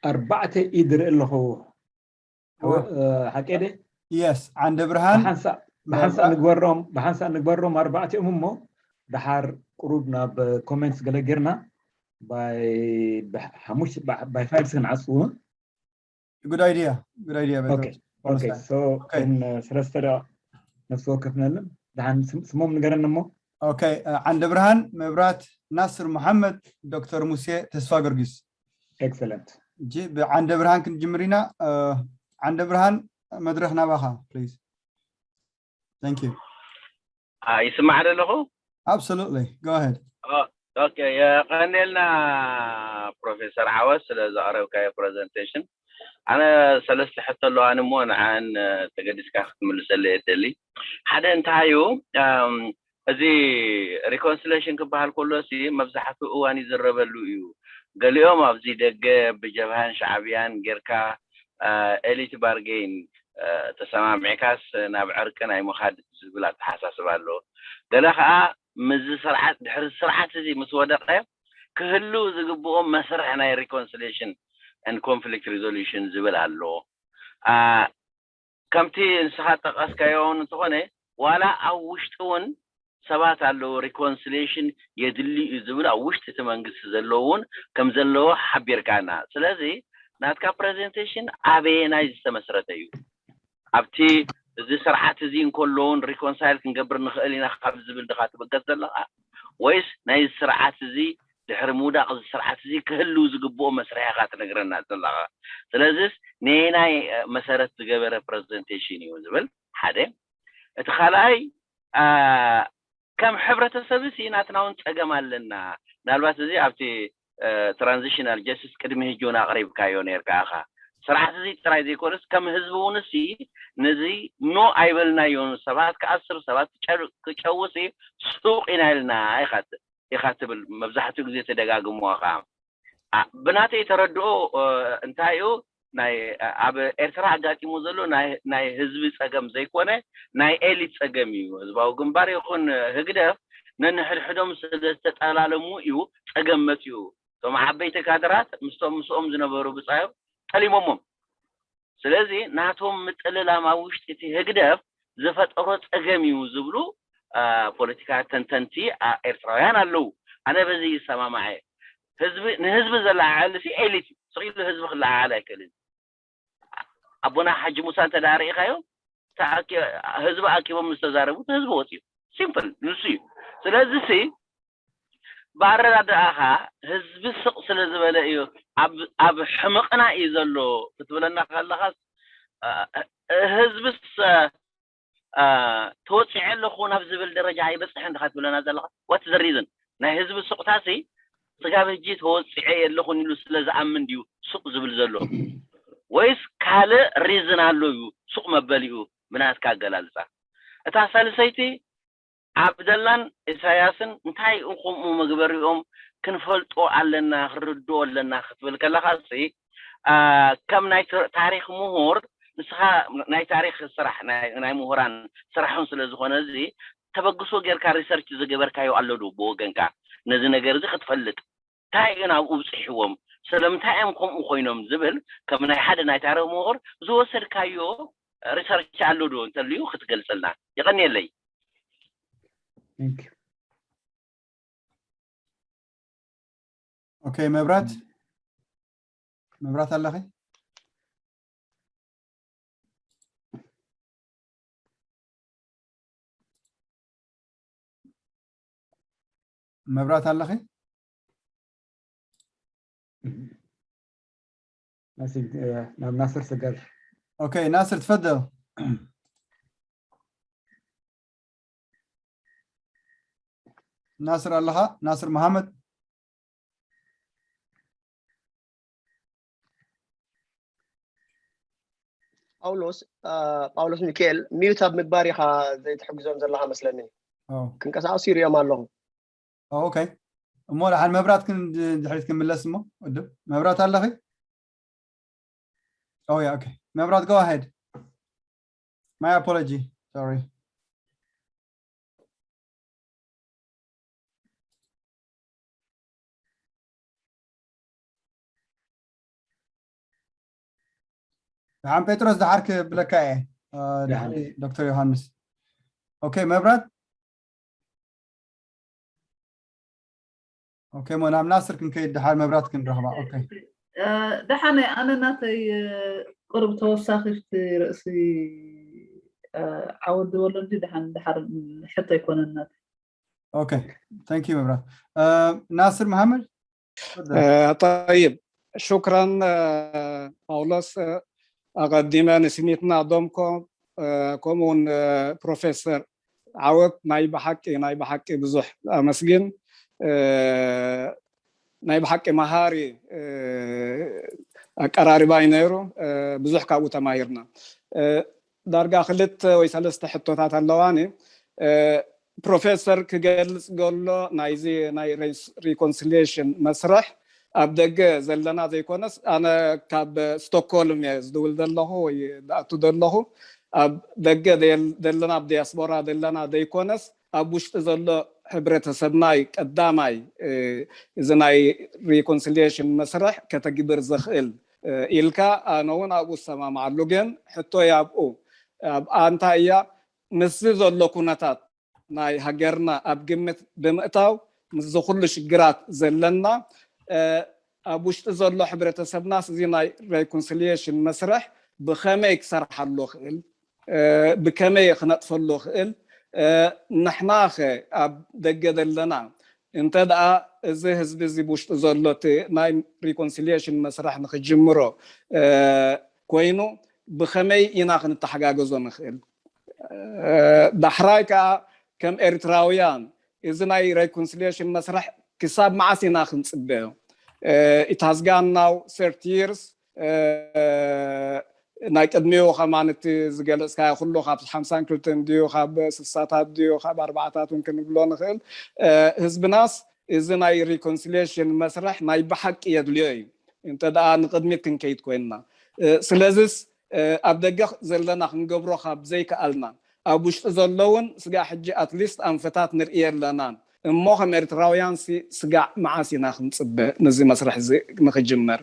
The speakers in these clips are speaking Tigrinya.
ኣርባዕተ ኢድ ርኢ ኣለኹ። ሓቂ ደ? የስ፣ ዓንደ ብርሃን ብሓንሳእ ንግበሮም፣ ብሓንሳእ ንግበሮም ኣርባዕቲኦም እሞ፣ ደሓር ቁሩብ ናብ ኮሜንትስ ገለ ጌርና ባይ ሓሙሽተ ባይ ፋይቭ ክንዓፅው። ጉድ ኣይድያ፣ ጉድ ኣይድያ። ሰለስተ ዳ ነፍሲ ወከፍ ነልን ደሓን ስሞም ንገረኒ እሞ። ኦኬ፣ ዓንደ ብርሃን፣ መብራት፣ ናስር መሓመድ፣ ዶክተር ሙሴ፣ ተስፋ ገርጊስ። ኤክሰለንት። እጂ ብዓንደ ብርሃን ክንጅምር ኢና። ዓንደ ብርሃን፣ መድረኽ ናባኻ ፕሊዝ። Thank you። ይስማዕ ዶ ኣለኹ? Absolutely, go ahead. ኦኬ፣ የቐንየልና ፕሮፌሰር ዓወት ስለ ዘቕረብካዮ ፕሬዘንቴሽን። ኣነ ሰለስተ ሕቶ ኣለዋኒ እሞ ንዓን ተገዲስካ ክትምልሰለይ እደሊ። ሓደ እንታይ እዩ፣ እዚ ሪኮንሲሌሽን ክበሃል ከሎ ሲ መብዛሕትኡ እዋን ይዝረበሉ እዩ። ገሊኦም ኣብዚ ደገ ብጀብሃን ሻዕብያን ጌርካ ኤሊት ባርጌን ተሰማሚዕካስ ናብ ዕርቂ ናይ ምኻድ ዝብል ኣተሓሳስባ ኣሎ። ገለ ከዓ ምስዚ ስርዓት ድሕሪ ስርዓት እዚ ምስ ወደቀ ክህልው ዝግብኦም መስርሕ ናይ reconciliation and conflict resolution ዝብል ኣሎ። ከምቲ ንስኻ ጠቀስካዮ እውን እንተኾነ ዋላ ኣብ ውሽጢ እውን ሰባት ኣለዉ reconciliation የድሊ እዩ ዝብል ኣብ ውሽጢ እቲ መንግስቲ ዘለዉ እውን ከም ዘለዎ ሓቢርካና። ስለዚ ናትካ ፕሬዘንቴሽን ኣበየናይ ዝተመስረተ እዩ? ኣብቲ እዚ ስርዓት እዚ እንከሎ እውን ሪኮንሳይል ክንገብር ንኽእል ኢና ካብ ዝብል ድኻ ትብገስ ዘለኻ ወይስ ናይ ስርዓት እዚ ድሕሪ ምውዳቕ እዚ ስርዓት እዚ ክህልው ዝግብኦ መስርሕ ኢኻ ትነግረና ዘለኻ? ስለዚስ ነየናይ መሰረት ዝገበረ ፕሬዘንቴሽን እዩ ዝብል ሓደ። እቲ ካልኣይ ከም ሕብረተሰብ ሲ ናትና እውን ፀገም ኣለና። ምናልባት እዚ ኣብቲ ትራንዚሽናል ጀስቲስ ቅድሚ ሕጂ እውን ኣቕሪብካዮ ነርካ ኢኻ። ስርዓት እዚ ጥራይ ዘይኮነስ ከም ህዝቢ እውን ሲ ነዚ ኖ ኣይበልናዮን ሰባት ክኣስር ሰባት ክጨውሲ ሱቕ ኢና ኢልና ኢኻ ትብል መብዛሕትኡ ግዜ ተደጋግሞ ኢኻ። ብናተይ ተረድኦ እንታይ እዩ ናይ ኣብ ኤርትራ ኣጋጢሙ ዘሎ ናይ ህዝቢ ፀገም ዘይኮነ ናይ ኤሊት ፀገም እዩ። ህዝባዊ ግንባር ይኹን ህግደፍ ነንሕድሕዶም ስለ ዝተጠላለሙ እዩ ፀገም መፅኡ። እቶም ዓበይቲ ካድራት ምስቶም ምስኦም ዝነበሩ ብፃዮም ጠሊሞሞም። ስለዚ ናቶም ምጥልላም ኣብ ውሽጢ እቲ ህግደፍ ዝፈጠሮ ፀገም እዩ ዝብሉ ፖለቲካ ተንተንቲ ኤርትራውያን ኣለዉ። ኣነ በዚ ይሰማማዐ። ህዝቢ ንህዝቢ ዘለዓዕል ሲ ኤሊት እዩ። ስቕ ኢሉ ህዝቢ ክለዓዓል ኣይክእልን። ኣቦና ሓጂ ሙሳ እንተ ደኣ ርኢኻዮ ህዝቢ ኣኪቦም ምስ ተዛረቡ ህዝቢ ወፂኡ። ሲምፕል ንሱ እዩ። ስለዚ ሲ ብኣረዳድኣኻ ህዝቢ ስቕ ስለ ዝበለ እዩ ኣብ ሕመቕና እዩ ዘሎ ክትብለና ከለኻስ ህዝብስ ተወፂዐ ኣለኹ ናብ ዝብል ደረጃ ኣይበፅሐን ድኻ ትብለና ዘለኻ? What's the reason? ናይ ህዝቢ ሱቕታሲ ስጋብ ሕጂ ተወፂዐ የለኹን ኢሉ ስለ ዝኣምን ድዩ ሱቕ ዝብል ዘሎ ወይስ ካልእ ሪዝን ኣሎ እዩ ሱቕ መበሊኡ? ብናትካ ኣገላልፃ እታ ሳልሰይቲ ዓብደላን ኢሳያስን እንታይ ከምኡ መግበሪኦም ክንፈልጦ ኣለና ክንርድኦ ኣለና ክትብል ከለኻ ሲ ከም ናይ ታሪክ ምሁር ንስኻ ናይ ታሪክ ስራሕ ናይ ምሁራን ስራሕን ስለ ዝኾነ እዚ ተበግሶ ጌርካ ሪሰርች ዝገበርካዮ ኣሎ ዶ ብወገንካ ነዚ ነገር እዚ ክትፈልጥ እንታይ እዩ ናብኡ ብፅሕዎም ስለምንታይ እዮም ከምኡ ኮይኖም ዝብል ከም ናይ ሓደ ናይ ታሪክ ምሁር ዝወሰድካዮ ሪሰርች ኣሎ ዶ እንተልዩ ክትገልፀልና የቐንየለይ። ኦኬ መብራት መብራት ኣለኺ? መብራት ኣለኺ? ናብ ናስር ስገር። ኦኬ ናስር ትፈደል። ናስር ኣለኻ? ናስር መሃመድ። ጳውሎስ ጳውሎስ ሚካኤል ሚዩት ኣብ ምግባር ኢኻ ዘይትሕግዞም ዘለኻ መስለኒ። ክንቀሳቀሱ ይሪኦም ኣለኹ። ኦኬ እሞ ደሓን መብራት ግን ድሕሪት ክንምለስ እሞ ወድብ መብራት ኣለኺ? Oh yeah, okay. መብራት go ahead. My apology. Sorry. ደሓን ጴጥሮስ፣ ደሓር ክብለካ እየ። ዶክተር ዮሃንስ። ኦኬ፣ መብራት። ኦኬ፣ ሞ ናብ ናስር ክንከይድ፣ ደሓር መብራት ክንረኽባ። ኦኬ። ደሓን፣ ኣነ ናተይ ቅርብ ተወሳኺ ርእሲ ዓወት ዝበሎ እንጂ ደሓን ደሓር ሕቶ ኣይኮነን ናተይ። ኦኬ፣ thank you መብራት። ናስር መሐመድ። ጠይብ፣ ሹክራን ጳውሎስ። ኣቐዲመ ንስኒትና ዶምኮ፣ ከምኡውን ፕሮፌሰር ዓወት ናይ ብሓቂ ናይ ብሓቂ ብዙሕ ኣመስግን። ናይ ብሓቂ መሃሪ ኣቀራርባ እዩ ነይሩ። ብዙሕ ካብኡ ተማሂርና። ዳርጋ ክልተ ወይ ሰለስተ ሕቶታት ኣለዋኒ። ፕሮፌሰር ክገልፅ ገሎ ናይዚ ናይ ሪኮንሲሊሽን መስርሕ ኣብ ደገ ዘለና ዘይኮነስ፣ ኣነ ካብ ስቶክሆልም እየ ዝድውል ዘለኹ ወይ ዝኣቱ ዘለኹ። ኣብ ደገ ዘለና፣ ኣብ ዲያስፖራ ዘለና ዘይኮነስ ኣብ ውሽጢ ዘሎ ሕብረተሰብና እዩ ቀዳማይ እዚ ናይ ሪኮንሲሊሽን መስርሕ ከተግብር ዝኽእል ኢልካ፣ ኣነ እውን ኣብኡ ዝሰማምዓሉ። ግን ሕቶ ኣብኡ ኣብ ኣንታ እያ፣ ምስዚ ዘሎ ኩነታት ናይ ሃገርና ኣብ ግምት ብምእታው፣ ምስዚ ኩሉ ሽግራት ዘለና ኣብ ውሽጢ ዘሎ ሕብረተሰብናስ እዚ ናይ ሪኮንሲሊሽን መስርሕ ብኸመይ ክሰርሓሉ ይኽእል፣ ብከመይ ክነጥፈሉ ይኽእል፣ ንሕናኸ ኣብ ደገ ዘለና እንተ ደኣ እዚ ህዝቢ እዚ ብውሽጢ ዘሎ እቲ ናይ ሪኮንሲሊሽን መስርሕ ንክጅምሮ ኮይኑ ብኸመይ ኢና ክንተሓጋገዞ ንኽእል? ዳሕራይ ከዓ ከም ኤርትራውያን እዚ ናይ ሪኮንሲሊሽን መስርሕ ክሳብ መዓስ ኢና ክንፅበዮ? It has gone now thirty years። ናይ ቅድሚኡ ከማን እቲ ዝገለፅካዮ ኩሉ ካብ ሓምሳን ክልተን ድዩ ካብ ስሳታት ድዩ ካብ ኣርባዕታት እውን ክንብሎ ንኽእል። ህዝብናስ እዚ ናይ ሪኮንሲሊሽን መስርሕ ናይ ብሓቂ የድልዮ እዩ፣ እንተ ደኣ ንቅድሚት ክንከይድ ኮይንና። ስለዚስ ኣብ ደገ ዘለና ክንገብሮ ካብ ዘይከኣልና፣ ኣብ ውሽጢ ዘሎ እውን ስጋዕ ሕጂ ኣትሊስት ኣንፈታት ንርኢ ኣለናን። እሞ ከም ኤርትራውያን ስጋዕ መዓስ ኢና ክንፅበ ነዚ መስርሕ ንክጅመር?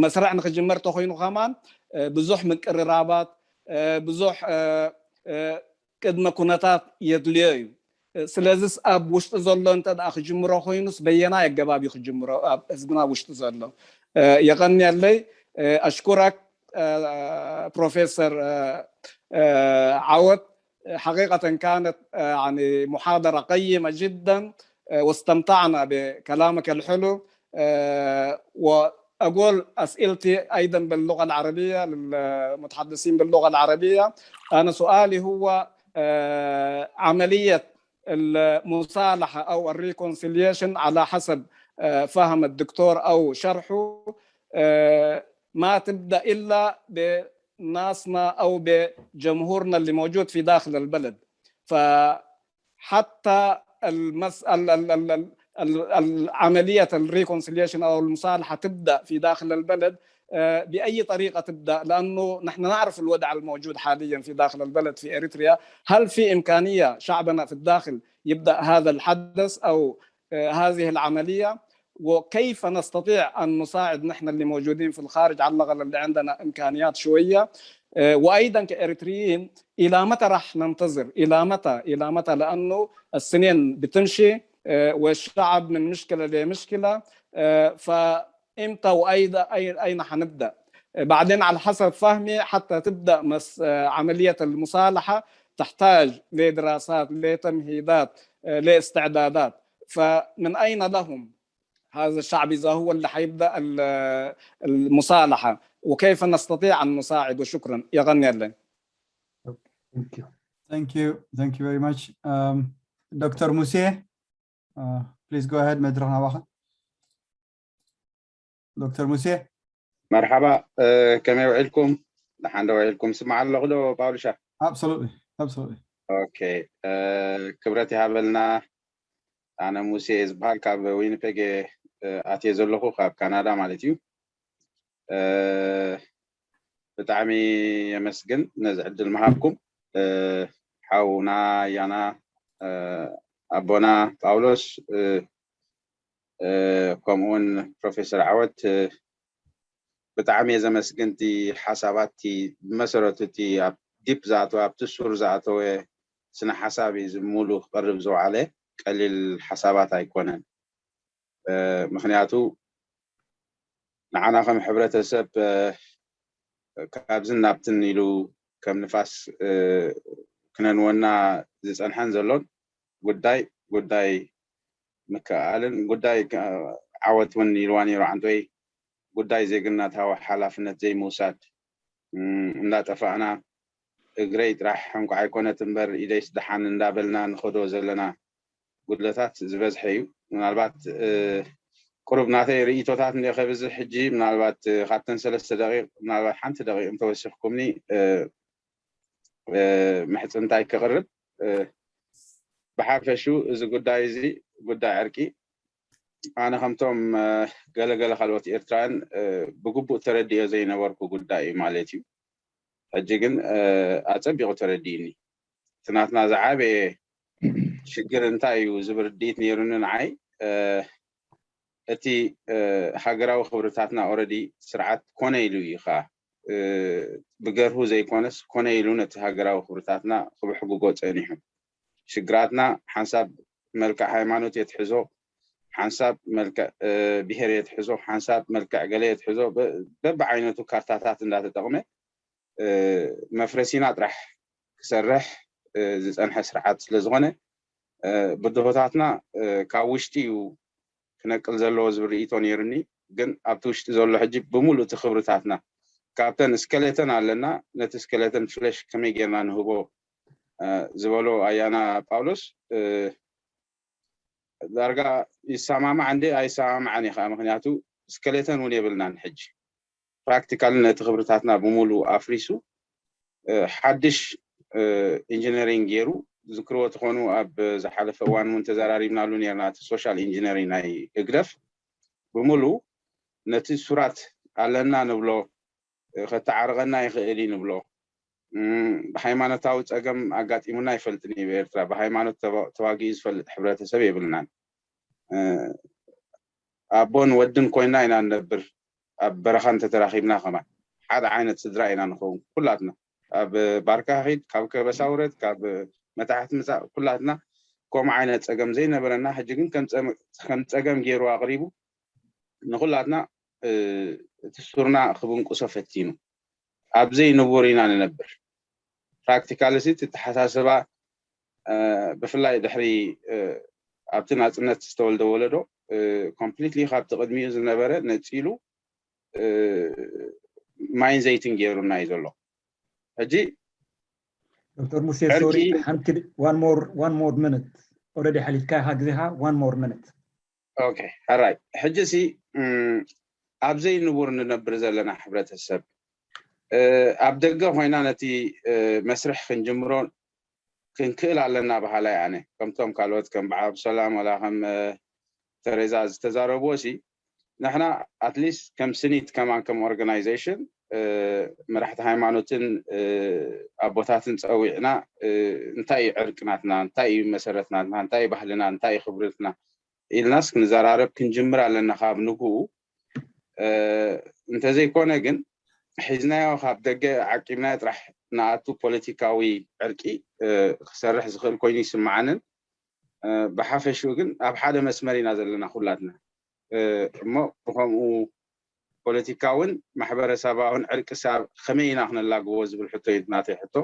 መስርሕ ንክጅመር ተኮይኑ ከማን ብዙሕ ምቅርራባት፣ ብዙሕ ቅድመ ኩነታት የድልዮ እዩ። ስለዚስ ኣብ ውሽጢ ዘሎ እንተ ደኣ ክጅምሮ ኮይኑስ በየናይ ኣገባብ እዩ ክጅምሮ? ኣብ ህዝብና ውሽጢ ዘሎ። የቐንየለይ። ኣሽኩረክ ፕሮፌሰር ዓወት። حقيقة كانت يعني محاضرة قيمة جدا، واستمتعنا بكلامك الحلو. وأقول أسئلتي أيضا باللغة العربية للمتحدثين باللغة العربية. أنا سؤالي هو عملية المصالحة أو ال reconciliation على حسب فهم الدكتور أو شرحه ما تبدأ إلا بناسنا أو بجمهورنا اللي موجود في داخل البلد. فحتى المس... ال... ال... ال... ال... ال... عملية ال reconciliation أو المصالحة تبدأ في داخل البلد، بأي طريقة تبدأ؟ لأنه نحن نعرف الوضع الموجود حاليا في داخل البلد في إريتريا. هل في إمكانية شعبنا في الداخل يبدأ هذا الحدث أو هذه العملية؟ وكيف نستطيع أن نساعد نحن اللي موجودين في الخارج، على الأقل اللي عندنا إمكانيات شوية؟ وأيضا كإريتريين، إلى متى راح ننتظر؟ إلى متى؟ إلى متى؟ لأنه السنين بتمشي والشعب من مشكلة لمشكلة، فإمتى وأين حنبدأ؟ بعدين على حسب فهمي حتى تبدأ مس... عملية المصالحة تحتاج لدراسات، لتمهيدات، لاستعدادات. فمن أين لهم هذا الشعب إذا هو اللي حيبدأ المصالحة؟ وكيف نستطيع أن نساعد؟ وشكرا. يغني اللي. Thank you. Thank you. Thank you very much. Um, ዶክተር ሙሴ, uh, please go ahead. መድረኽ ናባኻ ዶክተር ሙሴ። መርሓባ፣ ከመይ ውዒልኩም? ደሓን ዶ ውዒልኩም? ስማዕ ኣለኹ ዶ ጳውልሻ? Absolutely, absolutely. ኦኬ፣ ክብረት ይሃበልና። ኣነ ሙሴ ዝበሃል ካብ ዊኒፔግ ኣትየ ዘለኹ፣ ካብ ካናዳ ማለት እዩ። ብጣዕሚ የመስግን ነዚ ዕድል ምሃብኩም። ሓውና ያና፣ ኣቦና ጳውሎስ፣ ከምኡውን ፕሮፌሰር ዓወት ብጣዕሚ እየ ዘመስግን። እቲ ሓሳባት፣ እቲ ብመሰረቱ እቲ ኣብ ዲፕ ዝኣተወ፣ ኣብቲ ሱር ዝኣተወ ስነ ሓሳብ እዩ፣ እዚ ሙሉ ክቐርብ ዝወዓለ ቀሊል ሓሳባት ኣይኮነን። ምክንያቱ ንዓና ከም ሕብረተሰብ ካብዝን ናብትን ኢሉ ከም ንፋስ ክነንወና ዝፀንሐን ዘሎን ጉዳይ፣ ጉዳይ ምክእኣልን ጉዳይ ዓወት እውን ኢልዋ ነይሩ ዓንቶይ። ጉዳይ ዜግነታዊ ሓላፍነት ዘይምውሳድ፣ እንዳጠፋእና እግረይ ጥራሕ እንኳዕ ኣይኮነት እምበር ኢደይስ ደሓን እንዳበልና ንኸዶ ዘለና ጉድለታት ዝበዝሐ እዩ። ምናልባት ቁሩብ ናተይ ርእይቶታት እንደ ከብዝሕ ሕጂ ምናልባት ካብተን ሰለስተ ደቂቕ ምናልባት ሓንቲ ደቂቕ እንተወሲኽኩምኒ ምሕፅንታይ ክቕርብ። ብሓፈሹ እዚ ጉዳይ እዚ ጉዳይ ዕርቂ ኣነ ከምቶም ገለገለ ካልኦት ኤርትራውያን ብግቡእ ተረድዮ ዘይነበርኩ ጉዳይ እዩ ማለት እዩ። ሕጂ ግን ኣጸቢቑ ተረዲእኒ። እቲ ናትና ዝዓበየ ሽግር እንታይ እዩ ዝብል ርድኢት ነይሩኒ ንዓይ። እቲ ሃገራዊ ክብርታትና ኦረዲ ስርዓት ኮነ ኢሉ እዩ ኸዓ ብገርሁ ዘይኮነስ ኮነ ኢሉ ነቲ ሃገራዊ ክብርታትና ክብሕግጎ ጸኒሑ። ሽግራትና ሓንሳብ መልክዕ ሃይማኖት የትሕዞ፣ ሓንሳብ መልክዕ ብሄር የትሕዞ፣ ሓንሳብ መልክዕ ገለ የትሕዞ፣ በብዓይነቱ ካርታታት እንዳተጠቕመ መፍረሲና ጥራሕ ክሰርሕ ዝፀንሐ ስርዓት ስለዝኾነ ብድሆታትና ካብ ውሽጢ እዩ ክነቅል ዘለዎ ዝብል ርእይቶ ነይሩኒ። ግን ኣብቲ ውሽጢ ዘሎ ሕጂ ብምሉእ እቲ ክብርታትና ካብተን ስከሌተን ኣለና፣ ነቲ ስከሌተን ፍለሽ ከመይ ጌርና ንህቦ ዝበሎ ኣያና ጳውሎስ ዳርጋ ይሰማማዕ እንደ ኣይሰማማዕን እዩ ከዓ። ምክንያቱ ስከሌተን እውን የብልናን ሕጂ። ፕራክቲካል ነቲ ክብርታትና ብምሉእ ኣፍሪሱ ሓድሽ ኢንጂነሪንግ ገይሩ ዝክርዎ ትኾኑ ኣብ ዝሓለፈ እዋን እውን ተዘራሪብናሉ ነርና። እቲ ሶሻል ኢንጂነሪንግ ናይ ህግደፍ ብምሉእ ነቲ ሱራት ኣለና ንብሎ ከተዓርቐና ይኽእል እዩ ንብሎ። ብሃይማኖታዊ ፀገም ኣጋጢሙና ኣይፈልጥን እዩ። ኤርትራ ብሃይማኖት ተዋጊኡ ዝፈልጥ ሕብረተሰብ የብልናን። ኣቦን ወድን ኮይና ኢና ንነብር። ኣብ በረኻ እንተተራኺብና ከማን ሓደ ዓይነት ስድራ ኢና ንኸውን ኩላትና። ኣብ ባርካ ኺድ፣ ካብ ከበሳ ውረድ፣ ካብ መታሕት ምፃእ ኩላትና ከምኡ ዓይነት ፀገም ዘይነበረና፣ ሕጂ ግን ከም ፀገም ገይሩ ኣቕሪቡ ንኹላትና እቲ ሱርና ክብንቁሶ ፈቲኑ። ኣብ ዘይንቡር ኢና ንነብር። ፕራክቲካልሲ እቲ ኣተሓሳስባ ብፍላይ ድሕሪ ኣብቲ ናፅነት ዝተወልደ ወለዶ ኮምፕሊትሊ ካብቲ ቅድሚኡ ዝነበረ ነፂሉ ማይን ዘይትን ገይሩና እዩ ዘሎ። ሕጂ ዶክተር ሙሴ ሶሪ ሓንቲ one more one more minute already ሓሊፍካ ኢኻ ግዜኻ one more minute ኦኬ ሕራይ ሕጂ ሲ ኣብ ዘይንቡር ንነብር ዘለና ሕብረተሰብ ኣብ ደገ ኮይና ነቲ መስርሕ ክንጅምሮ ክንክእል ኣለና በሃላይ ኣነ። ከምቶም ካልኦት ከም በዓል ኣብሰላም ወላ ከም ተሬዛ ዝተዛረብዎ ሲ ንሕና ኣትሊስት ከም ስኒት ከማን ከም ኦርጋናይዜሽን መራሕቲ ሃይማኖትን ኣቦታትን ፀዊዕና እንታይ እዩ ዕርቂ ናትና፣ እንታይ እዩ መሰረት ናትና፣ እንታይ እዩ ባህልና፣ እንታይ እዩ ክብርትና ኢልናስ ክንዘራረብ ክንጅምር ኣለና ካብ ንግኡ። እንተዘይኮነ ግን ሒዝናዮ ካብ ደገ ዓቂብናዮ ጥራሕ ንኣቱ ፖለቲካዊ ዕርቂ ክሰርሕ ዝኽእል ኮይኑ ይስምዓንን። ብሓፈሽኡ ግን ኣብ ሓደ መስመር ኢና ዘለና ኩላትና። እሞ ብኸምኡ ፖለቲካውን ማሕበረሰባውን ዕርቂ ሳብ ከመይ ኢና ክነላግቦ ዝብል ሕቶ እዩ ናተይ ሕቶ።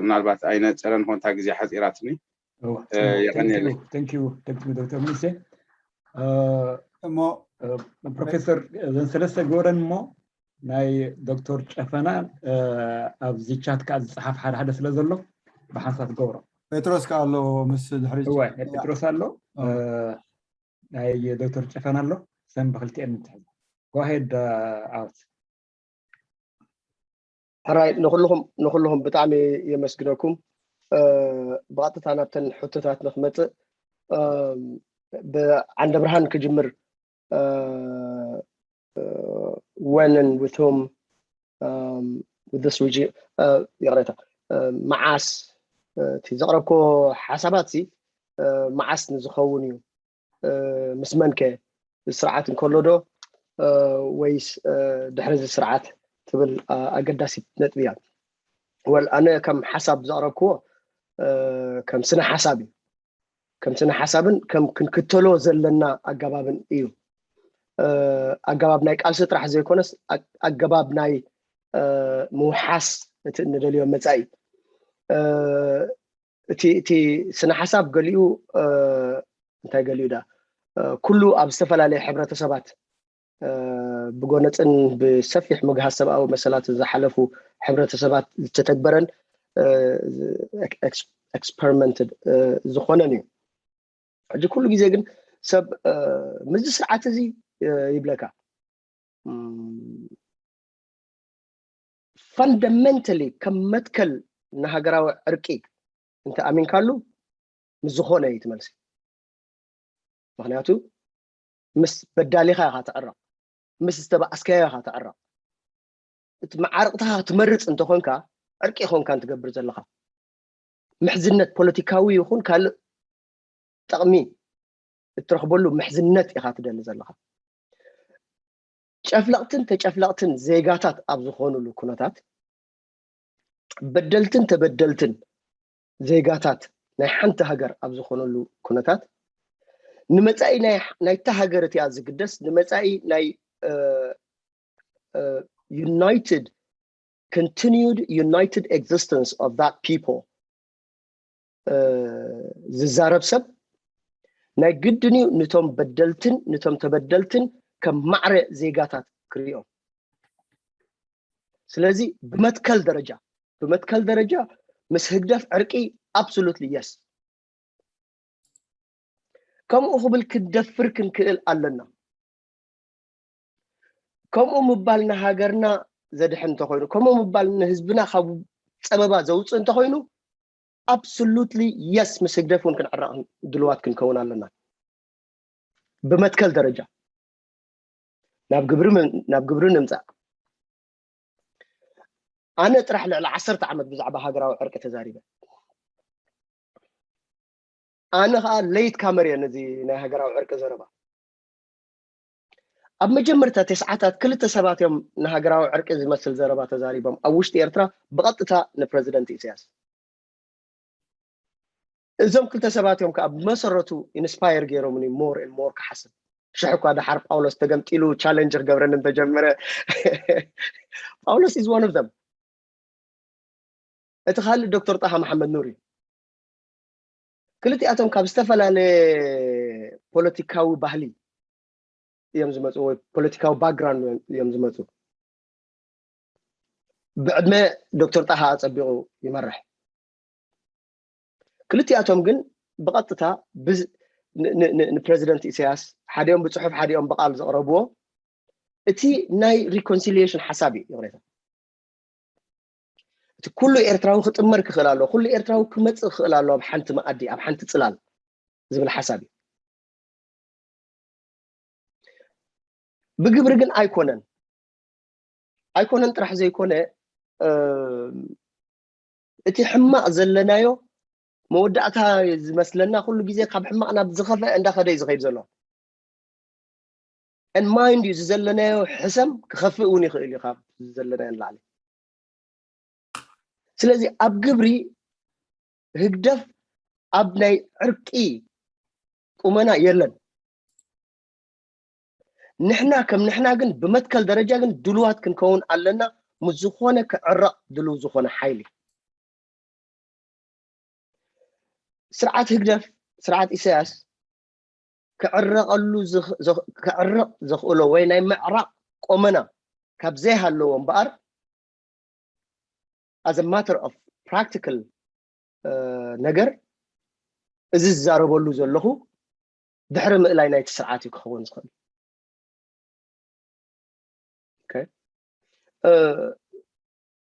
ምናልባት ኣይነፀረን ኾንታ ግዜ ሓፂራትኒ። የቐንየለይ። ዶክተር ሙሴ እሞ ፕሮፌሰር እዘን ሰለስተ ግበረን እሞ ናይ ዶክተር ጨፈና ኣብዚ ቻት ከዓ ዝፀሓፍ ሓደ ሓደ ስለ ዘሎ ብሓንሳብ ትገብሮ። ጴጥሮስ ከዓ ኣሎ ምስ ድሕሪ ጴጥሮስ ኣሎ ናይ ዶክተር ጨፈና ኣሎ ሰም ብክልቲኤን ንትሕዝ። Go ahead ኣወት ሕራይ ንኩልኹም ንኩልኹም ብጣዕሚ የመስግነኩም። ብቐጥታ ናብተን ሕቶታት ንክመፅእ ብዓንደ ብርሃን ክጅምር። When and with whom with this regime ይቕሬታ መዓስ እቲ ዘቕረብኮ ሓሳባት ሲ መዓስ ንዝኸውን እዩ? ምስ መን ከ ስርዓት እንከሎ ዶ ወይስ ድሕሪ እዚ ስርዓት ትብል ኣገዳሲት ነጥቢ እያ። ወል ኣነ ከም ሓሳብ ዘቕረብክዎ ከም ስነ ሓሳብ እዩ። ከም ስነ ሓሳብን ከም ክንክተሎ ዘለና ኣገባብን እዩ። ኣገባብ ናይ ቃልሲ ጥራሕ ዘይኮነስ ኣገባብ ናይ ምውሓስ እቲ እንደልዮ መፃኢ እቲ እቲ ስነ ሓሳብ ገሊኡ እንታይ ገሊኡ ዳ ኩሉ ኣብ ዝተፈላለየ ሕብረተሰባት ብጎነፅን ብሰፊሕ ምግሃስ ሰብኣዊ መሰላት ዝሓለፉ ሕብረተሰባት ዝተተግበረን experimented ዝኾነን እዩ። ሕጂ ኩሉ ግዜ ግን ሰብ ምስዚ ስርዓት እዚ ይብለካ fundamentally ከም መትከል ንሃገራዊ ዕርቂ እንተ ኣሚንካሉ ምስ ዝኾነ እዩ ትመልሲ። ምክንያቱ ምስ በዳሊኻ ኢኻ ትዕረቕ፣ ምስ ዝተባኣስካዮ ኢኻ ትዕረቕ። እቲ መዓርቕትኻ ክትመርፅ እንተኾንካ ዕርቂ ይኾንካ እንትገብር ዘለኻ ምሕዝነት ፖለቲካዊ ይኹን ካልእ ጥቕሚ እትረኽበሉ ምሕዝነት ኢኻ ትደሊ ዘለኻ። ጨፍለቕትን ተጨፍለቕትን ዜጋታት ኣብ ዝኾኑሉ ኩነታት፣ በደልትን ተበደልትን ዜጋታት ናይ ሓንቲ ሃገር ኣብ ዝኾነሉ ኩነታት፣ ንመፃኢ ናይታ ሃገር እቲኣ ዝግደስ፣ ንመፃኢ ናይ united continued united existence of that people ዝዛረብ ሰብ ናይ ግድን እዩ ንቶም በደልትን ንቶም ተበደልትን ከም ማዕረ ዜጋታት ክሪኦም። ስለዚ ብመትከል ደረጃ ብመትከል ደረጃ ምስ ህግደፍ ዕርቂ absolutely yes። ከምኡ ክብል ክንደፍር ክንክእል ኣለና። ከምኡ ምባል ንሃገርና ዘድሕን እንተኾይኑ፣ ከምኡ ምባል ንህዝብና ካብ ፀበባ ዘውፅእ እንተኾይኑ absolutely yes፣ ምስ ህግደፍ እውን ክንዕረቕ ድልዋት ክንከውን ኣለና። ብመትከል ደረጃ ናብ ግብሪ ምምፃእ። ኣነ ጥራሕ ልዕሊ ዓሰርተ ዓመት ብዛዕባ ሃገራዊ ዕርቂ ተዛሪበ። ኣነ ከዓ late comer እየ ነዚ ናይ ሃገራዊ ዕርቂ ዘረባ። ኣብ መጀመርታ ተስዓታት ክልተ ሰባት እዮም ንሃገራዊ ዕርቂ ዝመስል ዘረባ ተዛሪቦም ኣብ ውሽጢ ኤርትራ ብቐጥታ ንፕረዚደንት ኢሳያስ። እዞም ክልተ ሰባት እዮም ከዓ ብመሰረቱ inspire ገይሮምኒ more and more ክሓስብ። ሽሕ እኳ ደሓር ጳውሎስ ተገምጢሉ challenge ክገብረኒ እንተጀመረ ጳውሎስ is one of them። እቲ ካልእ ዶክተር ጣሃ መሓመድ ኑር እዩ። ክልቲኣቶም ካብ ዝተፈላለየ ፖለቲካዊ ባህሊ እዮም ዝመፁ ወይ ፖለቲካዊ background እዮም ዝመፁ። ብዕድመ ዶክተር ጣሃ ኣፀቢቑ ይመርሕ። ክልቲኣቶም ግን ብቐጥታ ንፕረዚደንት ኢሳያስ ሓዲኦም ብፅሑፍ ሓዲኦም ብቃል ዘቕረብዎ እቲ ናይ reconciliation ሓሳብ እዩ። ይቕሬታ፣ እቲ ኩሉ ኤርትራዊ ክጥመር ክኽእል ኣለዎ፣ ኩሉ ኤርትራዊ ክመፅእ ክኽእል ኣለዎ ኣብ ሓንቲ መኣዲ ኣብ ሓንቲ ፅላል ዝብል ሓሳብ እዩ። ብግብሪ ግን ኣይኮነን። ኣይኮነን ጥራሕ ዘይኮነ እቲ ሕማቕ ዘለናዮ መወዳእታ ዝመስለና ኩሉ ግዜ ካብ ሕማቕ ናብ ዝኸፍአ እንዳኸደ እዩ ዝኸይድ ዘሎ። And mind you፣ እዚ ዘለናዮ ሕሰም ክኸፍእ እውን ይኽእል እዩ ካብ ዘለናዮ ንላዕሊ። ስለዚ ኣብ ግብሪ ህግደፍ ኣብ ናይ ዕርቂ ቁመና የለን። ንሕና ከም ንሕና ግን ብመትከል ደረጃ ግን ድልዋት ክንከውን ኣለና። ምስ ዝኾነ ክዕረቕ ድልው ዝኾነ ሓይሊ ስርዓት ህግደፍ፣ ስርዓት ኢሳያስ ክዕረቐሉ ክዕረቕ ዘኽእሎ ወይ ናይ ምዕራቕ ቆመና ካብ ዘይሃለዎ እምበኣር as a matter of practical ነገር እዚ ዝዛረበሉ ዘለኹ ድሕሪ ምእላይ ናይቲ ስርዓት እዩ ክኸውን ዝኽእል።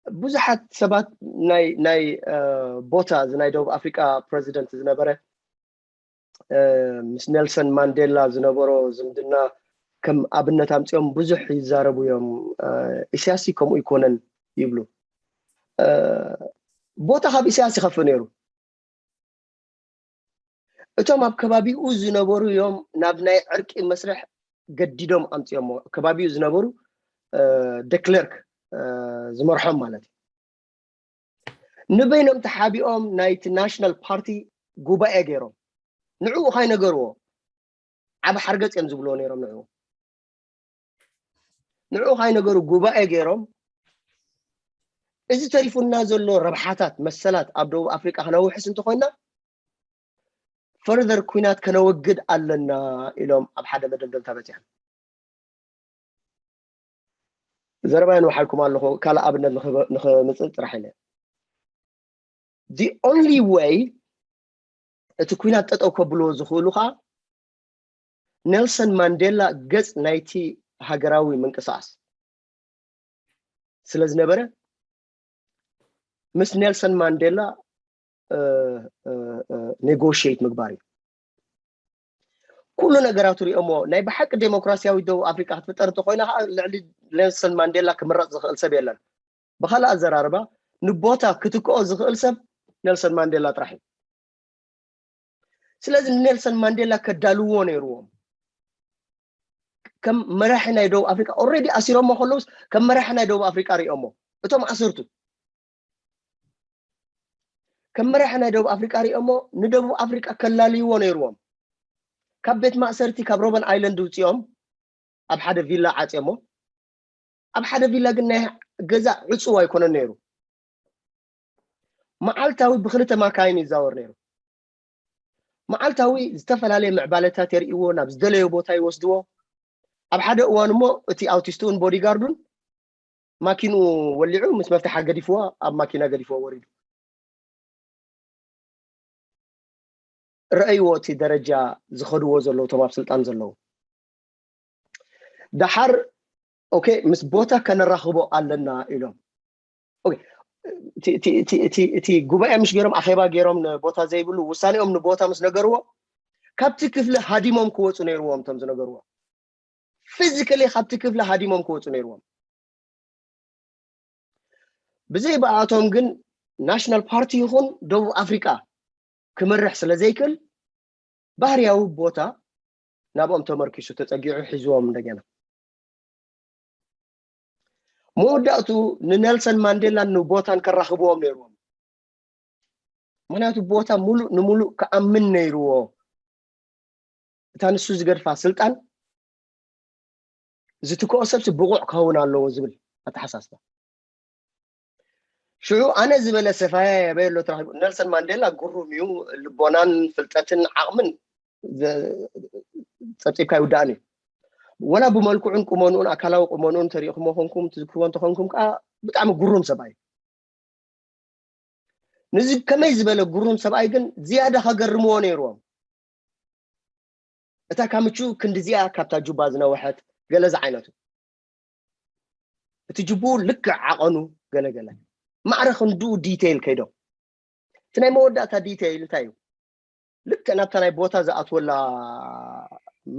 ብዙሓት ሰባት ናይ ናይ ቦታ እዚ ናይ ደቡብ ኣፍሪቃ ፕረዚደንት ዝነበረ ምስ ኔልሰን ማንዴላ ዝነበሮ ዝምድና ከም ኣብነት ኣምፂኦም ብዙሕ ይዛረቡ እዮም። ኢሳያስ ከምኡ ይኮነን ይብሉ። ቦታ ካብ ኢሳያስ ይኸፍእ ነይሩ። እቶም ኣብ ከባቢኡ ዝነበሩ እዮም ናብ ናይ ዕርቂ መስርሕ ገዲዶም ኣምፅኦሞ። ከባቢኡ ዝነበሩ ደክለርክ ዝመርሖም ማለት እዩ። ንበይኖም ተሓቢኦም ናይቲ ናሽናል ፓርቲ ጉባኤ ገይሮም። ንዕኡ ካይነገርዎ ዓብ ሓርገፅ እዮም ዝብልዎ ነይሮም። ንዕኡ ንዕኡ ካይነገሩ ጉባኤ ገይሮም እዚ ተሪፉና ዘሎ ረብሓታት መሰላት ኣብ ደቡብ ኣፍሪቃ ክነውሕስ እንተኮይና ፈርዘር ኩናት ከነወግድ ኣለና ኢሎም ኣብ ሓደ መደምደምታ በፂሖም። ዘረባይ ንውሓልኩም ኣለኹ። ካልእ ኣብነት ንኽምፅእ ጥራሕ ኢለ the only way እቲ ኩናት ጠጠው ከብልዎ ዝኽእሉ ከዓ ኔልሰን ማንዴላ ገፅ ናይቲ ሃገራዊ ምንቅስቃስ ስለ ዝነበረ ምስ ኔልሰን ማንዴላ ኔጎሽት ምግባር እዩ። ኩሉ ነገራቱ ሪኦሞ ናይ ብሓቂ ዴሞክራሲያዊ ደቡብ ኣፍሪቃ ክትፍጠር እንተኮይና ከዓ ልዕሊ ኔልሰን ማንዴላ ክምረፅ ዝኽእል ሰብ የለን። ብካልእ ኣዘራርባ ንቦታ ክትክኦ ዝኽእል ሰብ ኔልሰን ማንዴላ ጥራሕ እዩ። ስለዚ ንኔልሰን ማንዴላ ከዳልዎ ነይርዎም። ከም መራሒ ናይ ደቡብ ኣፍሪቃ ኦልሬዲ ኣሲሮሞ ከለውስ ከም መራሒ ናይ ደቡብ ኣፍሪቃ ሪኦሞ እቶም ኣስርቱ ከም መራሒ ናይ ደቡብ ኣፍሪቃ ሪኦሞ ንደቡብ ኣፍሪቃ ከላልይዎ ነይርዎም። ካብ ቤት ማእሰርቲ ካብ ሮበን ኣይለንድ ውፅኦም ኣብ ሓደ ቪላ ዓፅዮሞ። ኣብ ሓደ ቪላ ግን ናይ ገዛ ዕፁው ኣይኮነን ነይሩ። መዓልታዊ ብክልተ ማካይን ይዛወር ነይሩ። መዓልታዊ ዝተፈላለየ ምዕባለታት የርእይዎ፣ ናብ ዝደለዮ ቦታ ይወስድዎ። ኣብ ሓደ እዋን እሞ እቲ ኣውቲስትኡን ቦዲጋርዱን ማኪንኡ ወሊዑ ምስ መፍትሓ ገዲፍዎ ኣብ ማኪና ገዲፍዎ ወሪዱ። ረኣይዎ እቲ ደረጃ ዝኸድዎ ዘለዉ እቶም ኣብ ስልጣን ዘለዉ። ደሓር ኦኬ ምስ ቦታ ከነራኽቦ ኣለና ኢሎም። ኦኬ፣ እቲ- እቲ- እቲ- እቲ- እቲ ጉባኤ ምሽ ገይሮም ኣኼባ ገይሮም ንቦታ ዘይብሉ ውሳኔኦም ንቦታ ምስ ነገርዎ ካብቲ ክፍሊ ሃዲሞም ክወፁ ነይርዎም እቶም ዝነገርዎ። ፊዚካሊ ካብቲ ክፍሊ ሃዲሞም ክወፁ ነይርዎም። ብዘይ ብኣቶም ግን ናሽናል ፓርቲ ይኹን ደቡብ ኣፍሪቃ ክመርሕ ስለ ዘይክእል ባህርያዊ ቦታ ናብኦም ተመርኪሱ ተፀጊዑ ሒዝዎም እንደገና። መወዳእቱ ንነልሰን ማንዴላን ንቦታን ከራኽብዎም ነይርዎም። ምክንያቱ ቦታ ሙሉእ ንሙሉእ ክኣምን ነይርዎ። እታ ንሱ ዝገድፋ ስልጣን ዝትክኦ ሰብሲ ብቑዕ ክኸውን ኣለዎ ዝብል ኣተሓሳስባ። ሽዑ ኣነ ዝበለ ሰፋያ የበይ ኣሎ ተራኺቡ። ነልሰን ማንዴላ ግሩም እዩ፣ ልቦናን ፍልጠትን ዓቕምን ዘ- ጸብጺብካ ይውዳእን እዩ። ወላ ብመልክዑን ቁመንኡን ኣካላዊ ቁመንኡን ተሪእኹሞ ኮንኩም ትዝክርዎ እንተኾንኩም ከዓ ብጣዕሚ ግሩም ሰብኣይ እዩ። ንዚ ከመይ ዝበለ ግሩም ሰብኣይ ግን ዝያዳ ከገርምዎ ነይርዎም። እታ ካምቹ ክንዲዚኣ ካብታ ጁባ ዝነውሐት ገለ ዝዓይነቱ እቲ ጅቡኡ ልክዕ ዓቐኑ ገለገለ ማዕረ ክንድኡ ዲቴይል ከይዶም እቲ ናይ መወዳእታ ዲቴይል እንታይ እዩ? ልክዕ ናብታ ናይ ቦታ ዝኣትወላ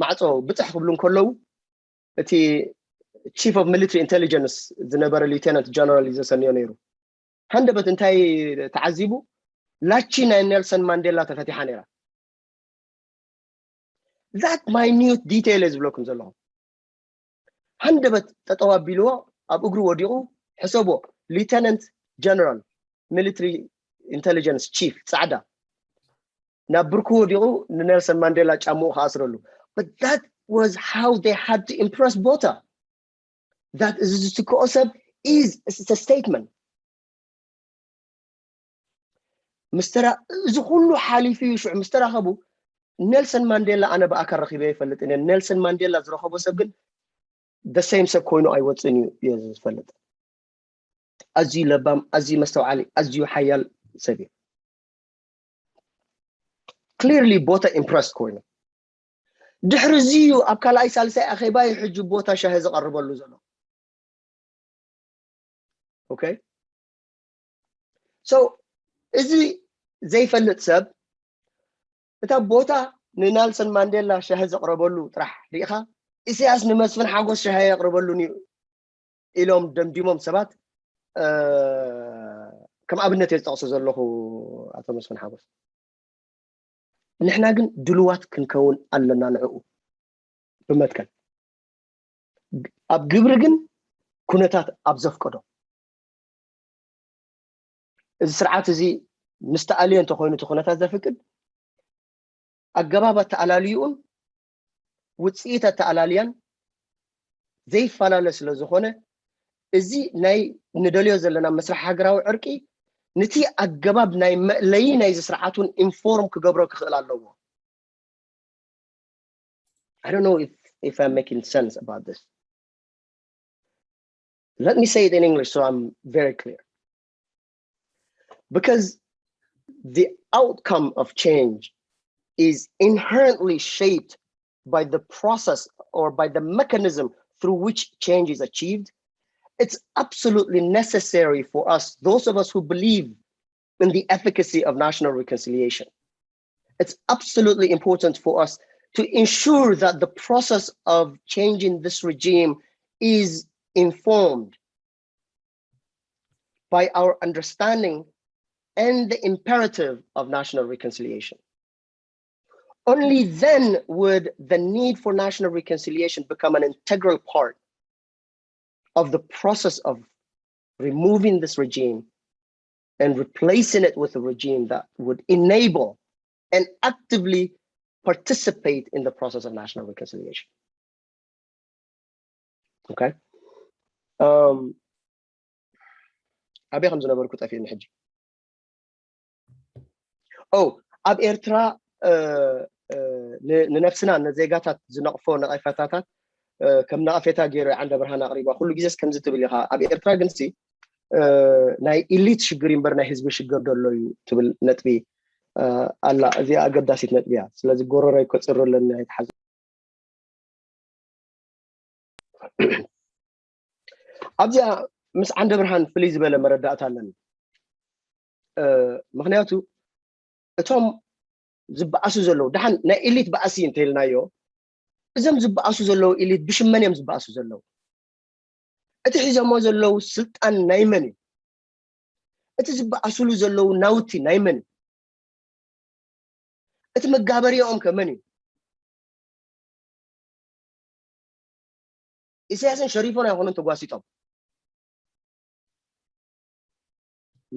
ማዕፆ ብፅሕ ክብሉ እንከለዉ እቲ ቺፍ ኦፍ ሚሊትሪ ኢንቴሊጀንስ ዝነበረ ሊውቴናንት ጀነራል እዩ ዘሰንዮ ነይሩ። ሃንደበት እንታይ ተዓዚቡ? ላቺ ናይ ኔልሰን ማንዴላ ተፈቲሓ ነይራ። ዛት ማይኒዩት ዲቴይል እየ ዝብለኩም ዘለኹ። ሃንደበት ጠጠው ኣቢልዎ ኣብ እግሩ ወዲቑ ሕሰቦ። ሊውተናንት ጀነራል ሚሊትሪ ኢንቴሊጀንስ ቺፍ ፃዕዳ ናብ ብርኩ ወዲቑ ንኔልሰን ማንዴላ ጫምኡ ክኣስረሉ። But that was how they had to impress ቦታ that እዚ ዝትክኦ ሰብ is statement ምስተራ እዚ ኩሉ ሓሊፉ እዩ ሽዑ ምስ ተራኸቡ ኔልሰን ማንዴላ ኣነ ብኣካል ረኺበ ይፈልጥ እነ ኔልሰን ማንዴላ ዝረኸቦ ሰብ ግን ደሰይም ሰብ ኮይኑ ኣይወፅን እዩ እየ ዝፈልጥ ኣዝዩ ለባም ኣዝዩ መስተውዓሊ ኣዝዩ ሓያል ሰብ እዩ ክሊርሊ ቦታ ኢምፕረስድ ኮይኑ ድሕሪ እዚ እዩ ኣብ ካልኣይ ሳልሳይ ኣኼባ እዩ ሕጂ ቦታ ሻሂ ዝቐርበሉ ዘሎ okay so እዚ ዘይፈልጥ ሰብ እታ ቦታ ንናልሰን ማንዴላ ሻሂ ዘቕረበሉ ጥራሕ ርኢኻ ኢሳያስ ንመስፍን ሓጎስ ሻሂ የቕርበሉን እዩ ኢሎም ደምዲሞም ሰባት ከም ኣብነት እየ ዝጠቕሶ ዘለኹ ኣቶ መስፍን ሓጎስ ንሕና ግን ድልዋት ክንከውን ኣለና ንዕኡ ብመትከል ኣብ ግብሪ ግን ኩነታት ኣብ ዘፍቀዶ፣ እዚ ስርዓት እዚ ምስ ተኣልዮ እንተኾይኑ እቲ ኩነታት ዘፍቅድ፣ ኣገባብ ኣተኣላልይኡን ውፅኢት ኣተኣላልያን ዘይፈላለ ስለ ዝኾነ፣ እዚ ናይ ንደልዮ ዘለና መስርሕ ሃገራዊ ዕርቂ ንቲ ኣገባብ ናይ መእለዪ ናይዚ ስርዓት እውን ኢንፎርም ክገብሮ ክኽእል ኣለዎ። I don't know if, if I'm making sense about this. Let me say it in English so I'm very clear. Because the outcome of change is inherently shaped by the process or by the mechanism through which change is achieved, it's absolutely necessary for us, those of us who believe in the efficacy of national reconciliation, it's absolutely important for us to ensure that the process of changing this regime is informed by our understanding and the imperative of national reconciliation. Only then would the need for national reconciliation become an integral part of the process of removing this regime and replacing it with a regime that would enable and actively participate in the process of national reconciliation. Okay? Um, ኣበይ ከም ዝነበርኩ ጠፊእኒ ሕጂ። ኦ፣ ኣብ ኤርትራ እ፣ እ፣ ን- ንነብስና ንዜጋታት ዝነቕፎ ነቐፈታታት እ፣ ከም ነቐፌታ ገይሩ ዓንደ ብርሃን ኣቕሪባ። ኩሉ ግዜስ ከምዚ ትብል ኢኻ። ኣብ ኤርትራ ግንሲ እ፣ ናይ ኢሊት ሽግር እምበር ናይ ህዝቢ ሽግር ደሎ እዩ ትብል ነጥቢ እ፣ ኣላ። እዚኣ ኣገዳሲት ነጥቢ እያ። ስለዚ ጎረሮይ ከፅሩ ኣለኒ ኣይትሓዙ። ኣብዚኣ ምስ ዓንደ ብርሃን ፍልይ ዝበለ መረዳእታ ኣለኒ። እ፣ ምክንያቱ እቶም ዝበኣሱ ዘለዉ፣ ደሓን ናይ ኢሊት ባእሲ እንተኢልናዮ፣ እዞም ዝበኣሱ ዘለዉ ኢሊት ብሽም መን እዮም ዝበኣሱ ዘለዉ? እቲ ሒዞሞ ዘለዉ ስልጣን ናይ መን እዩ? እቲ ዝበኣሱሉ ዘለዉ ናውቲ ናይ መን እዩ? እቲ መጋበሪኦም ከ መን እዩ? ኢሳያስን ሸሪፎን ኣይኮኑን ተጓሲጦም።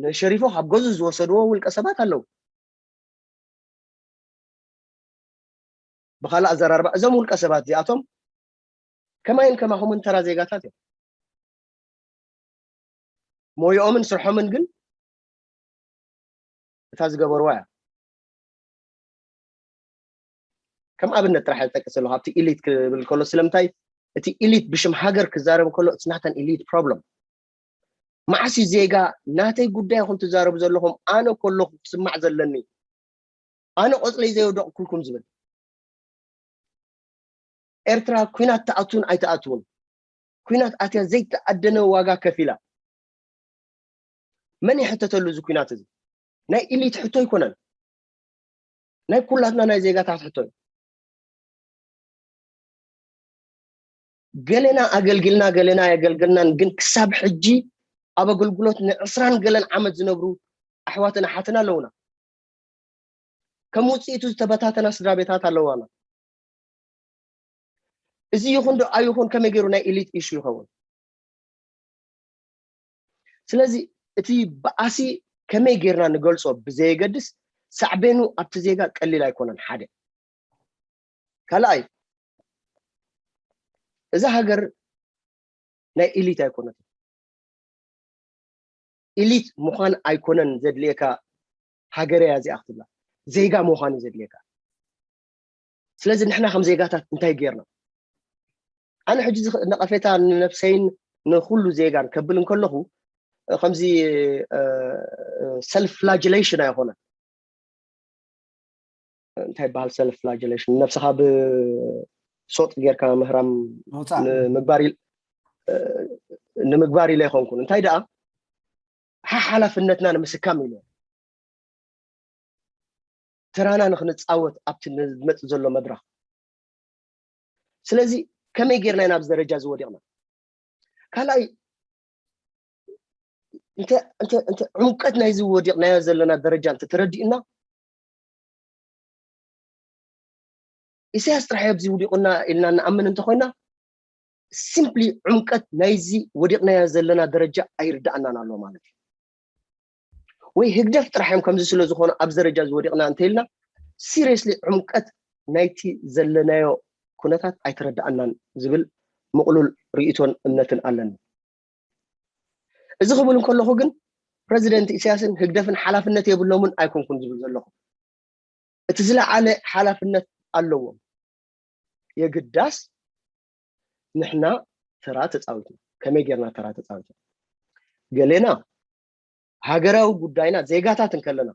ንሸሪፎ ካብ ገዙ ዝወሰድዎ ውልቀ ሰባት ኣለዉ። ብኻልእ ኣዘራርባ እዞም ውልቀ ሰባት እዚኣቶም ከማይን ከማኹምን ተራ ዜጋታት እዮም። ሞያኦምን ስርሖምን ግን እታ ዝገበርዋ እያ። ከም ኣብነት ጥራሕ ዝጠቅስ ዘለኹ ኣብቲ ኢሊት ክብል ከሎ ስለምንታይ እቲ ኢሊት ብሽም ሃገር ክዛረብ ከሎ it's not an elite problem። መዓስ እዩ ዜጋ ናተይ ጉዳይ ኢኹም ትዛረቡ ዘለኹም ኣነ ከለኹ ክስማዕ ዘለኒ ኣነ ቆፅለይ ዘየውደቕኩልኩም ዝብል ኤርትራ ኩናት ትኣቱን ኣይትኣትውን ኩናት ኣትያ ዘይተኣደነ ዋጋ ከፊላ መን ይሕተተሉ እዚ ኩናት እዚ ናይ ኢሊት ሕቶ ኣይኮነን ናይ ኩላትና ናይ ዜጋታት ሕቶ እዩ ገለና ኣገልግልና ገለና ኣየገልገልናን ግን ክሳብ ሕጂ ኣብ ኣገልግሎት ንዕስራን ገለን ዓመት ዝነብሩ ኣሕዋትን ኣሓትን ኣለውና ከም ውፅኢቱ ዝተበታተና ስድራ ቤታት ኣለዋና እዚ ይኹን ዶ ኣይኹን ከመይ ገይሩ ናይ ኢሊት ኢሹ ይኸውን ስለዚ እቲ በኣሲ ከመይ ጌርና ንገልጾ ብዘየገድስ ሳዕቤኑ ኣብቲ ዜጋ ቀሊል ኣይኮነን ሓደ ካልኣይ እዛ ሃገር ናይ ኢሊት ኣይኮነትን ኢሊት ምዃን ኣይኮነን ዘድልየካ ሃገር እያ እዚኣ ክትብላ ዜጋ ምዃን እዩ ዘድልየካ ስለዚ ንሕና ከም ዜጋታት እንታይ ጌርና ኣነ ሕጂ ነቐፌታ ንነብሰይን ንኩሉ ዜጋን ከብል እንከለኹ ከምዚ ሰልፍ ፍላጅሌሽን ኣይኮነ እንታይ ይበሃል ሰልፍ ፍላጅሌሽን ነብስኻ ብሶጥ ጌርካ ምህራም ንምግባር ንምግባር ኢለ ኣይኮንኩን እንታይ ደኣ ሓሓላፍነትና ንምስካም ኢለ ተራና ንክንፃወት ኣብቲ ዝመፅእ ዘሎ መድረኽ ስለዚ ከመይ ጌርና ኢና ኣብዚ ደረጃ እዚ ወዲቕና ካልኣይ ዕምቀት ናይዚ ወዲቕናዮ ዘለና ደረጃ እንተተረዲእና ኢሳያስ ጥራሕ ኣብዚ ውዲቑና ኢልና ንኣምን እንተኮይና simply ዕምቀት ናይዚ ወዲቕናዮ ዘለና ደረጃ ኣይርዳእናን ኣሎ ማለት እዩ። ወይ ህግደፍ ጥራሕ እዮም ከምዚ ስለ ዝኾኑ ኣብዚ ደረጃ እዚ ወዲቕና እንተኢልና፣ seriously ዕምቀት ናይቲ ዘለናዮ ኩነታት ኣይተረዳእናን ዝብል ምቕሉል ርእይቶን እምነትን ኣለኒ። እዚ ክብል እንከለኹ ግን ፕረዚደንት ኢሳያስን ህግደፍን ሓላፍነት የብሎምን ኣይኮንኩን ዝብል ዘለኹ። እቲ ዝለዓለ ሓላፍነት ኣለዎም። የግዳስ ንሕና ተራ ተጻዊትና። ከመይ ጌርና ተራ ተጻዊትና? ገሌና ሃገራዊ ጉዳይና ዜጋታት እንከለና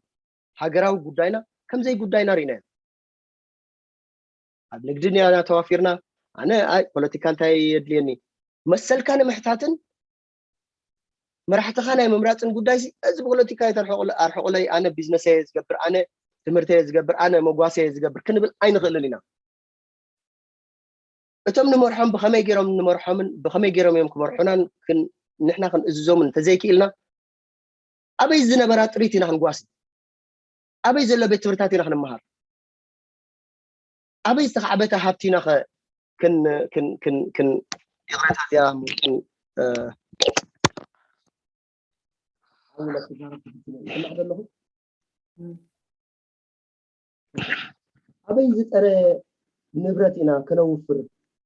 ሃገራዊ ጉዳይና ከምዘይ ጉዳይና ርኢናዮ። ኣብ ንግዲ ኒያና ተዋፊርና። ኣነ ኣይ ፖለቲካ እንታይ የድልየኒ? መሰልካ ንምሕታትን መራሕትኻ ናይ ምምራፅን ጉዳይ ሲ እዚ ፖለቲካ የተርሕቁለ- ኣርሕቁለይ፣ ኣነ ቢዝነስ እየ ዝገብር፣ ኣነ ትምህርቲ እየ ዝገብር፣ ኣነ መጓሰ እየ ዝገብር ክንብል ኣይንኽእልን ኢና። እቶም ንመርሖም ብኸመይ ገይሮም ንመርሖምን ብኸመይ ገይሮም እዮም ክመርሑናን ክን- ንሕና ክንእዝዞምን እንተዘይክኢልና ኣበይ ዝነበራ ጥሪት ኢና ክንጓሲ? ኣበይ ዘሎ ቤት ትምህርታት ኢና ክንመሃር? ኣበይ ዝተኻዕበተ ሃብቲ ኢና ኸ ክን ክን ክን ክን ይቕረታ እዚኣ ምምክን ሓውለ ክዛረብ ይስማዕ ዘለኹ። ኣበይ ዝጠረ ንብረት ኢና ከነውፍር?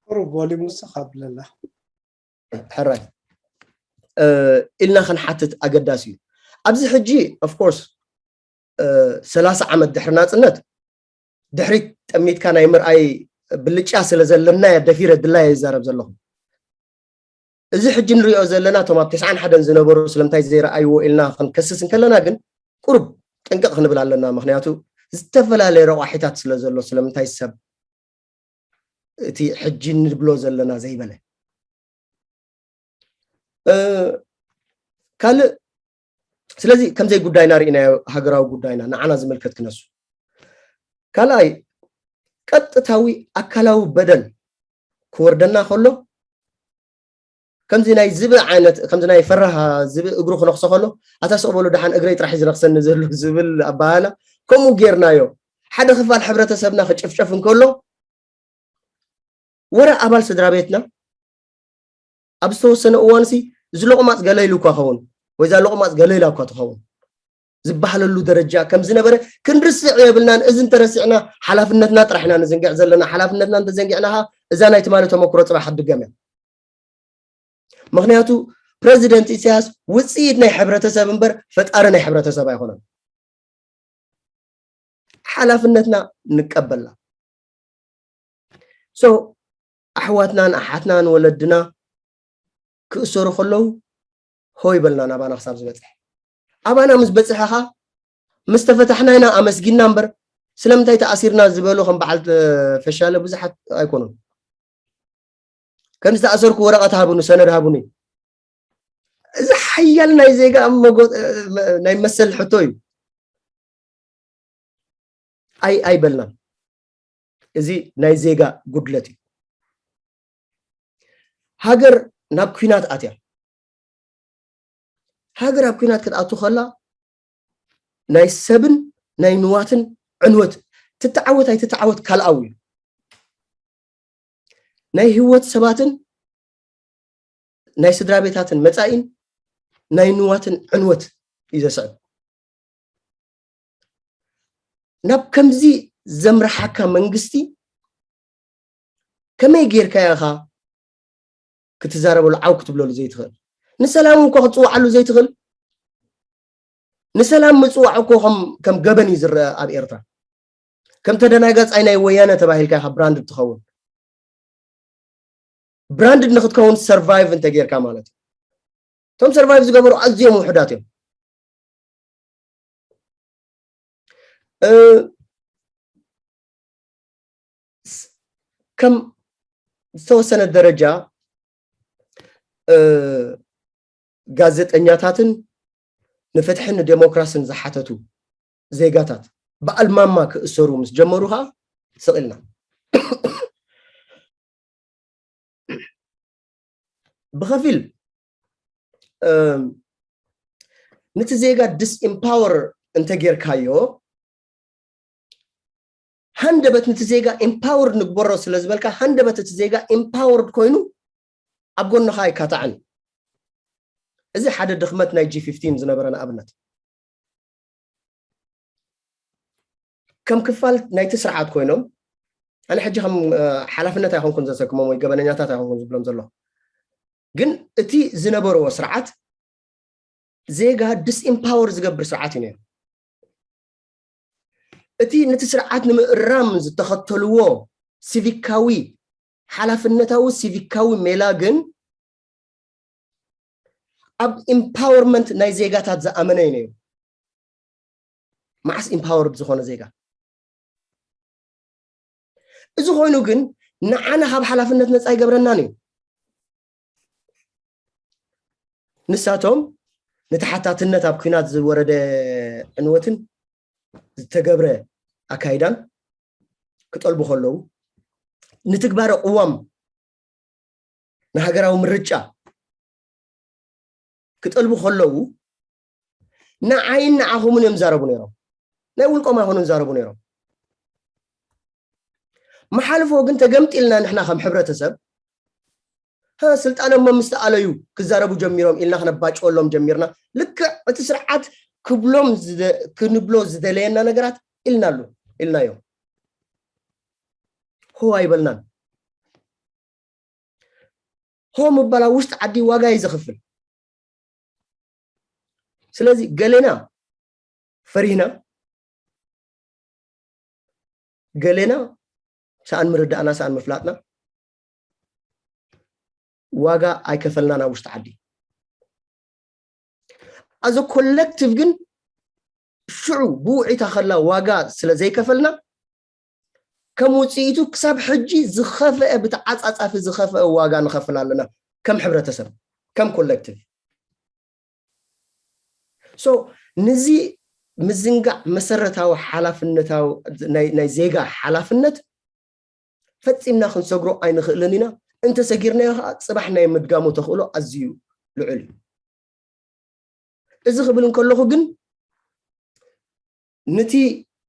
ቁሩብ ቮሊም ውስኽ ኣብለላ። ሕራይ ኢልና ክንሓትት ኣገዳሲ እዩ። ኣብዚ ሕጂ ኦፍኮርስ ሰላሳ ዓመት ድሕሪ ናፅነት ድሕሪት ጠሚትካ ናይ ምርኣይ ብልጫ ስለ ዘለናዮ ደፊረ ድላየ ይዛረብ ዘለኹ። እዚ ሕጂ ንሪኦ ዘለና እቶም ኣብ ተስዓን ሓደን ዝነበሩ ስለምንታይ ዘይረኣይዎ ኢልና ክንከስስ እንከለና ግን ቁሩብ ጥንቅቕ ክንብል ኣለና። ምክንያቱ ዝተፈላለየ ረቋሒታት ስለ ዘሎ ስለምንታይ ሰብ እቲ ሕጂ ንብሎ ዘለና ዘይበለ ካልእ ስለዚ ከምዘይ ጉዳይና ርኢናዮ ሃገራዊ ጉዳይና ንዓና ዝምልከት ክነሱ። ካልኣይ ቀጥታዊ ኣካላዊ በደል ክወርደና ከሎ ከምዚ ናይ ዝብኢ ዓይነት ከምዚ ናይ ፈራህ ዝብኢ እግሩ ክነኽሶ ከሎ ኣታ ስቕ በሉ ደሓን እግረይ ጥራሕ እዩ ዝነኽሰኒ ዘሎ ዝብል ኣበሃህላ ከምኡ ጌርናዮ። ሓደ ክፋል ሕብረተሰብና ክጭፍጨፍ እንከሎ ወረ ኣባል ስድራ ቤትና ኣብ ዝተወሰነ እዋንሲ እዚ ሎቕማፅ ገለ ኢሉ እኳ ኸውን ወይ እዛ ሎቕማፅ ገለ ኢላ እኳ ትኸውን ዝበሃለሉ ደረጃ ከም ዝነበረ ክንርስዕ የብልናን። እዚ እንተረሲዕና ሓላፍነትና ጥራሕ ኢና ንዝንግዕ ዘለና። ሓላፍነትና እንተዘንጊዕና ኸዓ እዛ ናይ ትማሊ ተመክሮ ፅባሕ ክትድገም እያ። ምክንያቱ ፕረዚደንት ኢሳያስ ውፅኢት ናይ ሕብረተሰብ እምበር ፈጣሪ ናይ ሕብረተሰብ ኣይኮነን። ሓላፍነትና ንቀበላ። ሶ ኣሕዋትናን ኣሓትናን ወለድና ክእሰሩ ከለዉ ሆ ይበልና ናባና ክሳብ ዝበፅሕ። ኣባና ምስ በፅሐኻ ምስ ተፈታሕና ኢና ኣመስጊንና እምበር ስለምንታይ ተኣሲርና ዝበሉ ከም በዓል ፈሻለ ብዙሓት ኣይኮኑን። ከም ዝተኣሰርኩ ወረቐት ሃቡኒ፣ ሰነድ ሃቡኒ። እዚ ሓያል ናይ ዜጋ መጎ- ናይ መሰል ሕቶ እዩ። ኣይ ኣይበልናን። እዚ ናይ ዜጋ ጉድለት እዩ። ሃገር ናብ ኲናት ኣትያ። ሃገር ኣብ ኲናት ክትኣቱ ከላ ናይ ሰብን ናይ ንዋትን ዕንወት ትተዓወት ኣይትተዓወት ካልኣዊ እዩ። ናይ ህይወት ሰባትን ናይ ስድራ ቤታትን መጻኢን ናይ ንዋትን ዕንወት እዩ ዘስዕብ። ናብ ከምዚ ዘምርሓካ መንግስቲ ከመይ ጌርካ ኢኻ ክትዛረበሉ ዓው ክትብለሉ ዘይትኽእል? ንሰላም እኮ ክትፅዋዓሉ ዘይትኽእል? ንሰላም ምፅዋዕ እኮ ከም ከም ገበን እዩ ዝረአ ኣብ ኤርትራ። ከም ተደናጋፃይ ናይ ወያነ ተባሂልካ ኢኻ ብራንድ ትኸውን። ብራንድ ንክትከውን ሰርቫይቭ እንተጌርካ ማለት እዩ። እቶም ሰርቫይቭ ዝገበሩ ኣዝዮም ውሑዳት እዮም። እ፣ ስ- ከም ዝተወሰነ ደረጃ እ፣ ጋዜጠኛታትን ንፍትሕን ንዴሞክራስን ዝሓተቱ ዜጋታት ብኣልማማ ክእሰሩ ምስ ጀመሩ ከዓ ስቕ ኢልና ብኸፊል ነቲ ዜጋ ዲስኢምፓወር እንተጌርካዮ ሃንደበት ነቲ ዜጋ ኢምፓወርድ ንግበሮ ስለ ዝበልካ ሃንደበት እቲ ዜጋ ኢምፓወርድ ኮይኑ ኣብ ጎንኻ ኣይካታዕን። እዚ ሓደ ድኽመት ናይ ጂ ፊፍቲን ዝነበረ ንኣብነት። ከም ክፋል ናይቲ ስርዓት ኮይኖም፣ ኣነ ሕጂ ከም ሓላፍነት ኣይኮንኩን ዘሰክሞም ወይ ገበነኛታት ኣይኮንኩን ዝብሎም ዘሎ፣ ግን እቲ ዝነበርዎ ስርዓት ዜጋ ዲስኢምፓወር ዝገብር ስርዓት እዩ ነይሩ። እቲ ነቲ ስርዓት ንምእራም ዝተኸተልዎ ሲቪካዊ ሓላፍነታዊ ሲቪካዊ ሜላ ግን ኣብ ኢምፓወርመንት ናይ ዜጋታት ዝኣመነ እዩ ነይሩ። መዓስ ኢምፓወርድ ዝኾነ ዜጋ? እዚ ኮይኑ ግን ንዓና ካብ ሓላፍነት ነፃ ኣይገብረናን እዩ። ንሳቶም ንተሓታትነት ኣብ ኲናት ዝወረደ ዕንወትን ዝተገብረ ኣካይዳን ክጠልቡ ከለዉ፣ ንትግባረ ቅዋም ንሃገራዊ ምርጫ ክጠልቡ ከለዉ ንዓይን ንዓኹምን እዮም ዝዛረቡ ነይሮም። ናይ ውልቆም ኣይኮኑን ዝዛረቡ ነይሮም። መሓልፎ ግን ተገምጢልና ንሕና ከም ሕብረተሰብ፣ "ሀ፣ ስልጣኖም ምስ ተኣለዩ ክዛረቡ ጀሚሮም" ኢልና ክነባጭወሎም ጀሚርና። ልክዕ እቲ ስርዓት ክብሎም ዝደ-፣ ክንብሎ ዝደለየና ነገራት ኢልናሉ፣ ኢልናዮ። ሆ ኣይበልናን። ሆ ምባል ኣብ ውሽጢ ዓዲ ዋጋ እዩ ዘኽፍል። ስለዚ ገሌና ፈሪህና፣ ገሌና ሰኣን ምርዳእና፣ ሰኣን ምፍላጥና ዋጋ ኣይከፈልናን ኣብ ውሽጢ ዓዲ። ኣዘ ኮሌክቲቭ ግን ሽዑ ብውዒታ ከላ ዋጋ ስለ ዘይከፈልና፣ ከም ውፅኢቱ ክሳብ ሕጂ ዝኸፍአ፣ ብተዓፃፃፊ ዝኸፍአ ዋጋ ንኸፍል ኣለና ከም ሕብረተሰብ፣ ከም ኮሌክቲቭ። ሶ ንዚ ምዝንጋዕ መሰረታዊ ሓላፍነታዊ ናይ፣ ናይ ዜጋ ሓላፍነት ፈፂምና ክንሰግሮ ኣይንኽእልን ኢና። እንተሰጊርናዮ ከዓ ፅባሕ ናይ ምድጋሙ ተኽእሎ ኣዝዩ ልዑል እዩ። እዚ ክብል እንከለኹ ግን ንቲ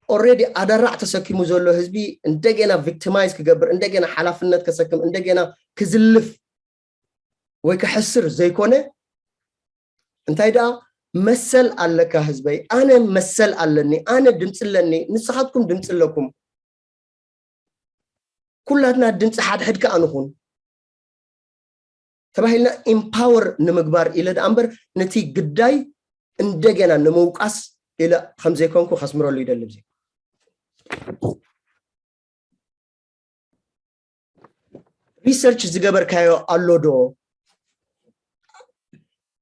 ኦልሬዲ ኣደራዕ ተሰኪሙ ዘሎ ህዝቢ እንደገና ቪክቲማይዝ ክገብር፣ እንደገና ሓላፍነት ከሰክም፣ እንደገና ክዝልፍ ወይ ከሕስር ዘይኮነ፣ እንታይ ደኣ መሰል ኣለካ ህዝበይ፣ ኣነ መሰል ኣለኒ፣ ኣነ ድምፂ ኣለኒ፣ ንስኻትኩም ድምፂ ኣለኩም። ኩላትና ድምፂ ሓድሕድ ከኣ ንኹን ተባሂልና ኢምፓወር ንምግባር ኢለ ደኣ እምበር ነቲ ግዳይ እንደገና ንምውቃስ ኢለ ከም ዘይኮንኩ ከስምረሉ ይደሊ። እዚ ሪሰርች ዝገበርካዮ ኣሎ ዶ?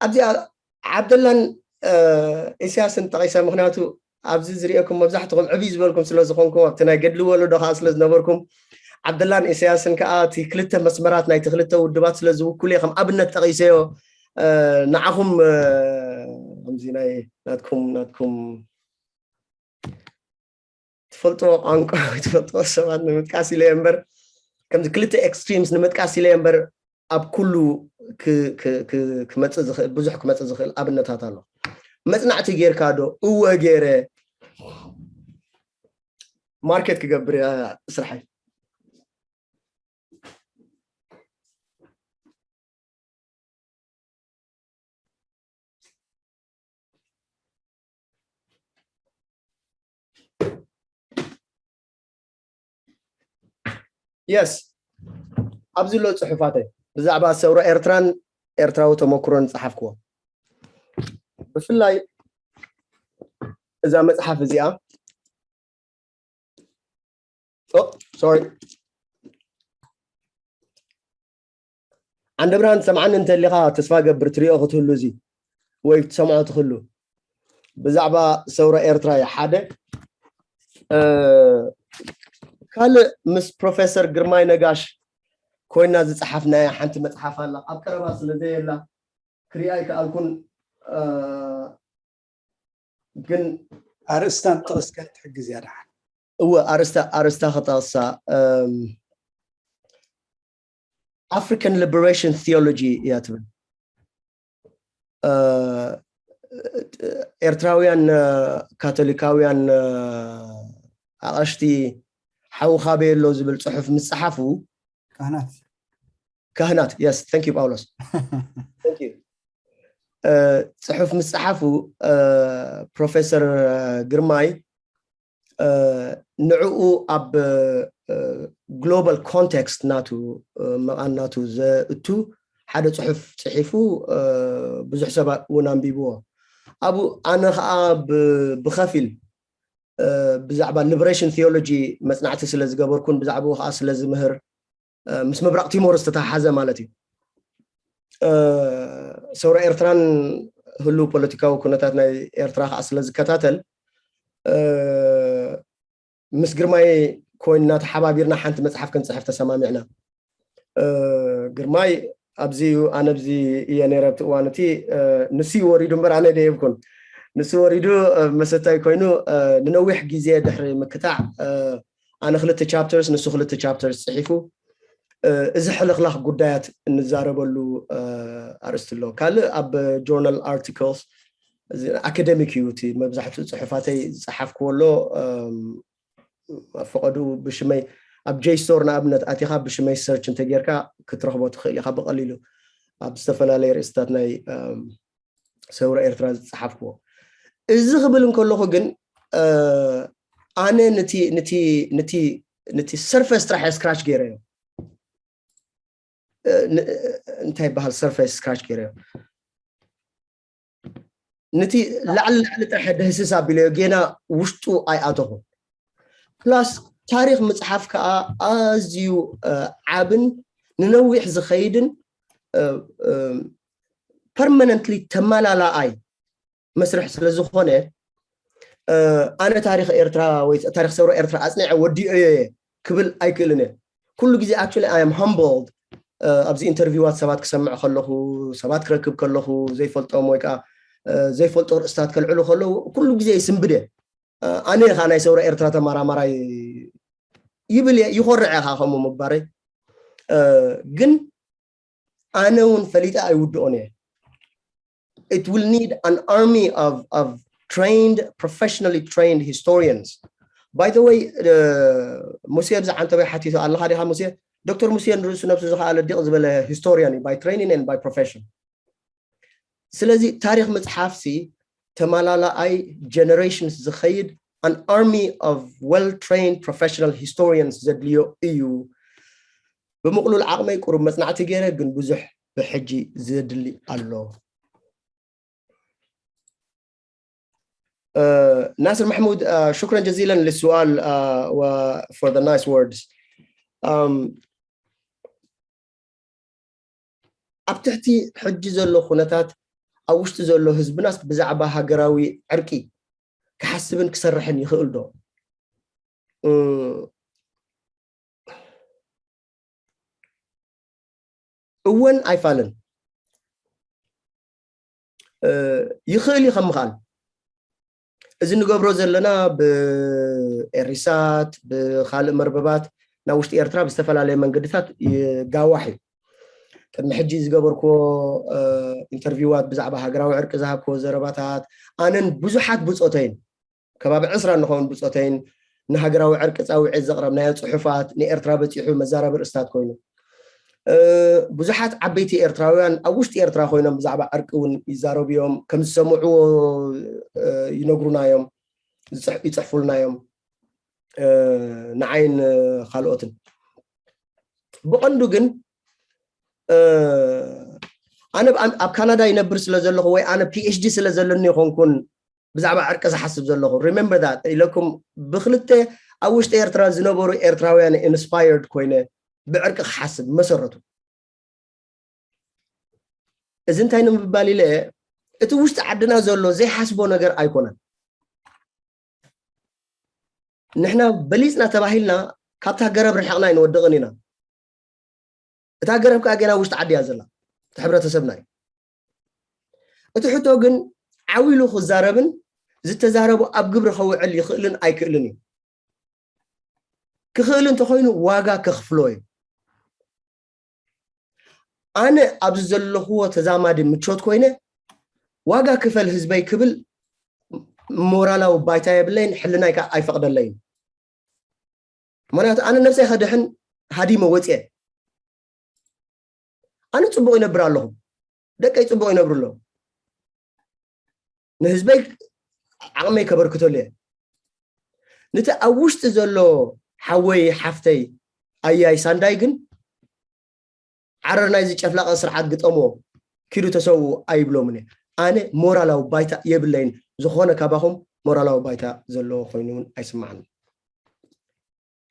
ኣብዚኣ ዓብደላን፣ እ፣ ኢሳያስን ጠቒሰ፣ ምኽንያቱ ኣብዚ ዝሪኤኩም መብዛሕትኹም ዕብይ ዝበልኩም ስለ ዝኾንኩም፣ ኣብቲ ናይ ገድሊ ወለዶ ከዓ ስለ ዝነበርኩም፣ ዓብደላን ኢሳያስን ከዓ እቲ ክልተ መስመራት ናይቲ ክልተ ውድባት ስለ ዝውክሉ እየ ከም ኣብነት ጠቒሰዮ። እ፣ ንዓኹም፣ እ፣ ከምዚ ናይ ናትኩም፣ ናትኩም ትፈልጥዎ ቋንቋ ወይ ትፈልጥዎ ሰባት ንምጥቃስ ኢለ እየ እምበር፣ ከምዚ ክልተ ኤክስትሪምስ ንምጥቃስ ኢለ እየ እምበር፣ ኣብ ኩሉ ክ-፣ ክ-፣ ክ-፣ ክመጽእ ዝኽእል፣ ብዙሕ ክመጽእ ዝኽእል ኣብነታት ኣሎ። መጽናዕቲ ጌርካ ዶ? እወ ጌረ። ማርኬት ክገብር እያ ስርሐይ። የስ፣ ኣብዚ ኣሎ ጽሑፋተይ ብዛዕባ ሰውራ ኤርትራን ኤርትራዊ ተመክሮን ዝጸሓፍክዎ። ብፍላይ እዛ መጽሓፍ እዚኣ፣ ኦ፣ ሶሪ። ዓንደ ብርሃን፣ ትሰምዓኒ እንተሊኻ ተስፋ ገብር፣ ትሪኦ ክትህሉ እዚ ወይ ትሰምዖ ትኽሉ። ብዛዕባ ሰውራ ኤርትራ እዩ ሓደ። እ፣ ካልእ ምስ ፕሮፌሰር ግርማይ ነጋሽ ኮይና ዝጸሓፍናያ ሓንቲ መጽሓፍ ኣላ። ኣብ ቀረባ ስለ ዘየላ ክሪኣ ኣይከኣልኩን። እ፣ ግን ኣርእስታን ጠቕስካ ትሕግዝ እያ ደሓን። እወ፣ ኣርእስታ፣ ኣርእስታ ክጠቕሳ፣ እም፣ ኣፍሪካን ሊበሬሽን ቲዮሎጂ እያ ትብል። እ፣ ኤርትራውያን፣ እ፣ ካቶሊካውያን፣ እ፣ ኣቕሽቲ ሓዊ ካበየ ኣሎ ዝብል ጽሑፍ ምስ ጸሓፉ፣ ካህናት። ካህናት። Yes, thank you ጳውሎስ። Thank you። ጽሑፍ ምስ ጸሓፉ ፕሮፌሰር ግርማይ ንዕኡ ኣብ ግሎባል ኮንቴክስት ናቱ መቓን ናቱ ዘእቱ ሓደ ጽሑፍ ጽሒፉ ብዙሕ ሰባት እውን ኣንቢብዎ። ኣብኡ ኣነ ከዓ ብኸፊል ብዛዕባ ሊበሬሽን ቲዮሎጂ መፅናዕቲ ስለ ዝገበርኩን ብዛዕባኡ ከዓ ስለ ዝምህር ምስ ምብራቕ ቲሞር ዝተተሓሓዘ ማለት እዩ። ሰውራ ኤርትራን ህሉው ፖለቲካዊ ኩነታት ናይ ኤርትራ ከዓ ስለ ዝከታተል ምስ ግርማይ ኮይንና ተሓባቢርና ሓንቲ መፅሓፍ ክንፅሕፍ ተሰማሚዕና። ግርማይ ኣብዚ እዩ፣ ኣነ ኣብዚ እየ ነይረ ኣብቲ እዋን እቲ። ንሱ እዩ ወሪዱ እምበር ኣነ ደየብኩን። ንሱ ወሪዱ መሰታይ ኮይኑ ንነዊሕ ግዜ ድሕሪ ምክታዕ ኣነ ክልተ ቻፕተርስ ንሱ ክልተ ቻፕተርስ ፅሒፉ እዚ ሕልኽላኽ ጉዳያት እንዛረበሉ ኣርእስቲ ኣሎ። ካልእ ኣብ ጆርናል ኣርቲክልስ ኣካደሚክ እዩ እቲ መብዛሕትኡ ፅሑፋተይ ዝፀሓፍክዎ ኣሎ። ኣብ ፈቐዱ ብሽመይ ኣብ ጄይ ስቶር ንኣብነት ኣቲኻ ብሽመይ ሰርች እንተጌርካ ክትረኽቦ ትኽእል ኢኻ ብቐሊሉ ኣብ ዝተፈላለዩ ርእስታት ናይ ሰውራ ኤርትራ ዝፀሓፍክዎ። እዚ ክብል እንከለኹ ግን ኣነ ነቲ ሰርፈስ ጥራሕ ስክራች ገይረዮ። እንታይ ይበሃል ሰርፈስ ስክራች ገይረዮ። ነቲ ላዕሊ ላዕሊ ጥራሕ ደህስስ ኣቢለዮ ጌና ውሽጡ ኣይኣተኹ። ፕላስ ታሪክ ምፅሓፍ ከዓ ኣዝዩ ዓብን ንነዊሕ ዝኸይድን ፐርማነንትሊ ተመላላኣይ መስርሕ ስለ ዝኾነ ኣነ ታሪክ ኤርትራ ወይ ታሪክ ሰውራ ኤርትራ ኣፅኒዐ ወዲኦዮ እየ ክብል ኣይክእልን እየ። ኩሉ ግዜ actually I am humbled። ኣብዚ ኢንተርቪዋት ሰባት ክሰምዕ ከለኹ፣ ሰባት ክረክብ ከለኹ ዘይፈልጦም ወይ ከዓ ዘይፈልጦ ርእስታት ከልዕሉ ከለዉ ኩሉ ግዜ ይስንብድ እየ። ኣነ ኢኻ ናይ ሰውራ ኤርትራ ተመራማራይ ይብል እየ። ይኾርዕ ኢኻ ከምኡ ምግባረይ። ግን ኣነ እውን ፈሊጠ ኣይውድኦን እየ። It will need an army of, of trained, professionally trained historians. By the way, ሙሴ ኣብዚ ዓንተበይ ሓቲቱ ኣለኻ ዲኻ? ሙሴ፣ ዶክተር ሙሴ ንርእሱ ነብሱ ዝኸኣለ ዲቕ ዝበለ ሂስቶሪያን እዩ by training and by profession። ስለዚ ታሪክ ምፅሓፍ ሲ ተመላላኣይ ጀነሬሽንስ ዝኸይድ an army of well trained professional historians ዘድልዮ እዩ። ብምቕሉል ዓቕመይ ቁሩብ መፅናዕቲ ገይረ ግን ብዙሕ ብሕጂ ዘድሊ ኣሎ። ናስር ማሕሙድ ሽኩረን ጀዚለን ልስዋል for the nice words። ኣብ ትሕቲ ሕጂ ዘሎ ኩነታት ኣብ ውሽጢ ዘሎ ህዝብናስ ብዛዕባ ሃገራዊ ዕርቂ ክሓስብን ክሰርሕን ይኽእል ዶ? እወን ኣይፋልን። ይኽእል እዩ ከም ምኽኣል። እዚ ንገብሮ ዘለና ብኤሪሳት ብካልእ መርበባት ናብ ውሽጢ ኤርትራ ብዝተፈላለየ መንገድታት ይጋዋሕ እዩ። ቅድሚ ሕጂ ዝገበርክዎ ኢንተርቪዋት ብዛዕባ ሃገራዊ ዕርቂ ዝሃብክዎ ዘረባታት ኣነን ብዙሓት ብፆተይን ከባቢ ዕስራ እንኸውን ብፆተይን ንሃገራዊ ዕርቂ ፃውዒት ዘቕረብናዮ ፅሑፋት ንኤርትራ በፂሑ መዛረቢ ርእስታት ኮይኑ ብዙሓት ዓበይቲ ኤርትራውያን ኣብ ውሽጢ ኤርትራ ኮይኖም ብዛዕባ ዕርቂ እውን ይዛረቡ እዮም። ከም ዝሰምዕዎ ይነግሩና እዮም፣ ይፅሕፉልና እዮም፣ ንዓይን ካልኦትን። ብቐንዱ ግን ኣነ ኣብ ካናዳ ይነብር ስለ ዘለኹ ወይ ኣነ ፒኤችዲ ስለ ዘለኒ ይኾንኩን ብዛዕባ ዕርቂ ዝሓስብ ዘለኹ። Remember that ኢለኩም ብክልተ ኣብ ውሽጢ ኤርትራ ዝነበሩ ኤርትራውያን ኢንስፓየርድ ኮይነ ብዕርቂ ክሓስብ መሰረቱ። እዚ እንታይ ንምባል ኢለ እቲ ውሽጢ ዓድና ዘሎ ዘይሓስቦ ነገር ኣይኮነን። ንሕና በሊፅና ተባሂልና ካብታ ገረብ ርሕቕና ኣይንወድቕን ኢና። እታ ገረብ ከዓ ገና ውሽጢ ዓዲ እያ ዘላ፣ እቲ ሕብረተሰብና እዩ። እቲ ሕቶ ግን ዓው ኢሉ ክዛረብን ዝተዛረቦ ኣብ ግብሪ ከውዕል ይኽእልን ኣይክእልን እዩ። ክኽእል እንተኾይኑ ዋጋ ከኽፍሎ እዩ። ኣነ ኣብዚ ዘለኽዎ ተዛማዲ ምቾት ኮይነ ዋጋ ክፈል ህዝበይ ክብል ሞራላዊ ባይታ የብለይን፣ ሕልናይ ከዓ ኣይፈቕደለይን። ምክንያቱ ኣነ ነብሰይ ከድሕን ሃዲመ ወፅየ። ኣነ ጽቡቕ ይነብር ኣለኹ፣ ደቀይ ጽቡቕ ይነብሩ ኣለዉ። ንህዝበይ ዓቕመይ ከበርክተሉ እየ። ነቲ ኣብ ውሽጢ ዘሎ ሓወይ ሓፍተይ ኣያይ ሳንዳይ ግን ዓረር ናይዚ ጨፍላቐ ስርዓት ግጠምዎ፣ ኪዱ ተሰውኡ ኣይብሎምን እየ። ኣነ ሞራላዊ ባይታ የብለይን። ዝኾነ ካባኹም ሞራላዊ ባይታ ዘለዎ ኮይኑ እውን ኣይስማዓንን።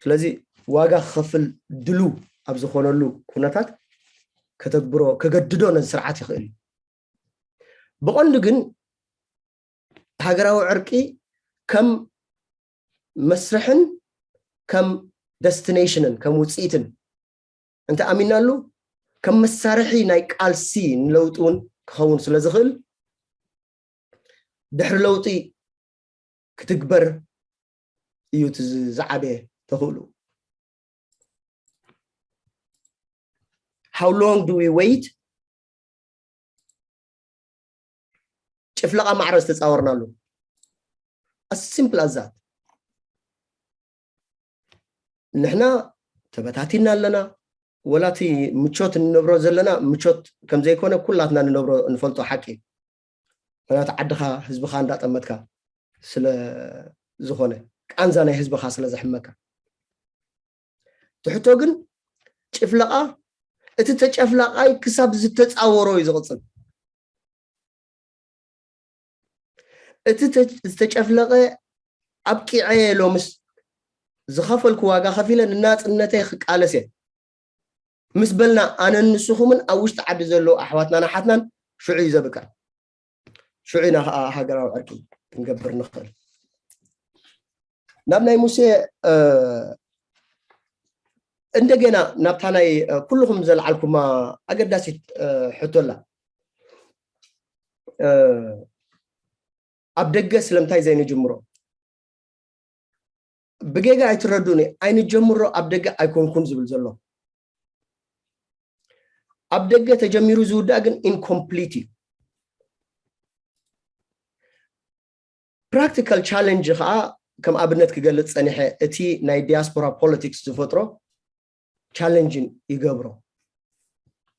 ስለዚ ዋጋ ክኸፍል ድሉ ኣብ ዝኾነሉ ኩነታት ከተግብሮ፣ ከገድዶ ነዚ ስርዓት ይኽእል እዩ። ብቐንዱ ግን ሃገራዊ ዕርቂ ከም መስርሕን ከም ደስቲኔሽንን ከም ውፅኢትን እንተ ኣሚናሉ ከም መሳርሒ ናይ ቃልሲ ንለውጢ እውን ክኸውን ስለ ዝኽእል ድሕሪ ለውጢ ክትግበር እዩ እቲ ዝ- ዝዓበየ ተኽእሎ። How long do we wait? ጭፍለቓ ማዕረ ዝተፃወርናሉ። As simple as that። ንሕና ተበታቲና ኣለና። ወላ እቲ ምቾት እንነብሮ ዘለና ምቾት ከም ዘይኮነ ኩላትና ንነብሮ ንፈልጦ ሓቂ እዩ። ምክንያቱ ዓድኻ ህዝብኻ እንዳጠመትካ ስለ ዝኾነ፣ ቃንዛ ናይ ህዝብኻ ስለ ዘሕመካ። ትሕቶ ግን ጭፍለቓ እቲ ተጨፍላቓይ ክሳብ ዝተፃወሮ እዩ ዝቕፅል። እቲ ተ- ዝተጨፍለቐ ኣብቂዐ ሎምስ ዝኸፈልኩ ዋጋ ከፊለ ንናፅነተይ ክቃለስ እየ ምስ በልና ኣነን ንስኹምን ኣብ ውሽጢ ዓዲ ዘለዉ ኣሕዋትናን ኣሓትናን ሽዑ እዩ ዘብቅዕ። ሽዑ ኢና ከዓ ሃገራዊ ዕርቂ ክንገብር ንኽእል። ናብ ናይ ሙሴ እንደገና ናብታ ናይ ኩልኹም ዘልዓልኩማ ኣገዳሲት ሕቶላ ኣብ ደገ ስለምንታይ ዘይንጅምሮ? ብጌጋ ኣይትረዱኒ። ኣይንጀምሮ ኣብ ደገ ኣይኮንኩን ዝብል ዘሎ። ኣብ ደገ ተጀሚሩ ዝውዳእ ግን ኢንኮምፕሊት እዩ። ፕራክቲካል ቻለንጅ ከዓ ከም ኣብነት ክገልፅ ፀኒሐ፣ እቲ ናይ ዲያስፖራ ፖለቲክስ ዝፈጥሮ ቻለንጅን ይገብሮ።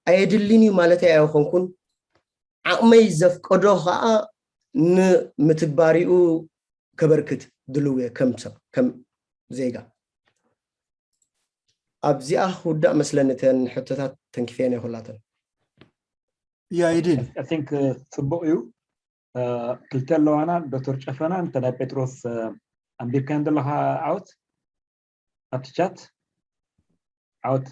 ኣየድልን እዩ ማለተይ ኣይኮንኩን። ዓቕመይ ዘፍቀዶ ከዓ ንምትግባሪኡ ከበርክት ድልው እየ ከም ሰብ፣ ከም ዜጋ። ኣብዚኣ ክውዳእ መስለኒ፣ እተን ሕቶታት ተንኪፈየን እየ ኩላተን። ያ ኢድን I think ጽቡቕ እዩ። ክልተ ኣለዋና፣ ዶክተር ጨፈና እንተ ናይ ጴጥሮስ ኣንቢብካዮ ዘለኻ ዓወት ኣብቲ ቻት ዓወት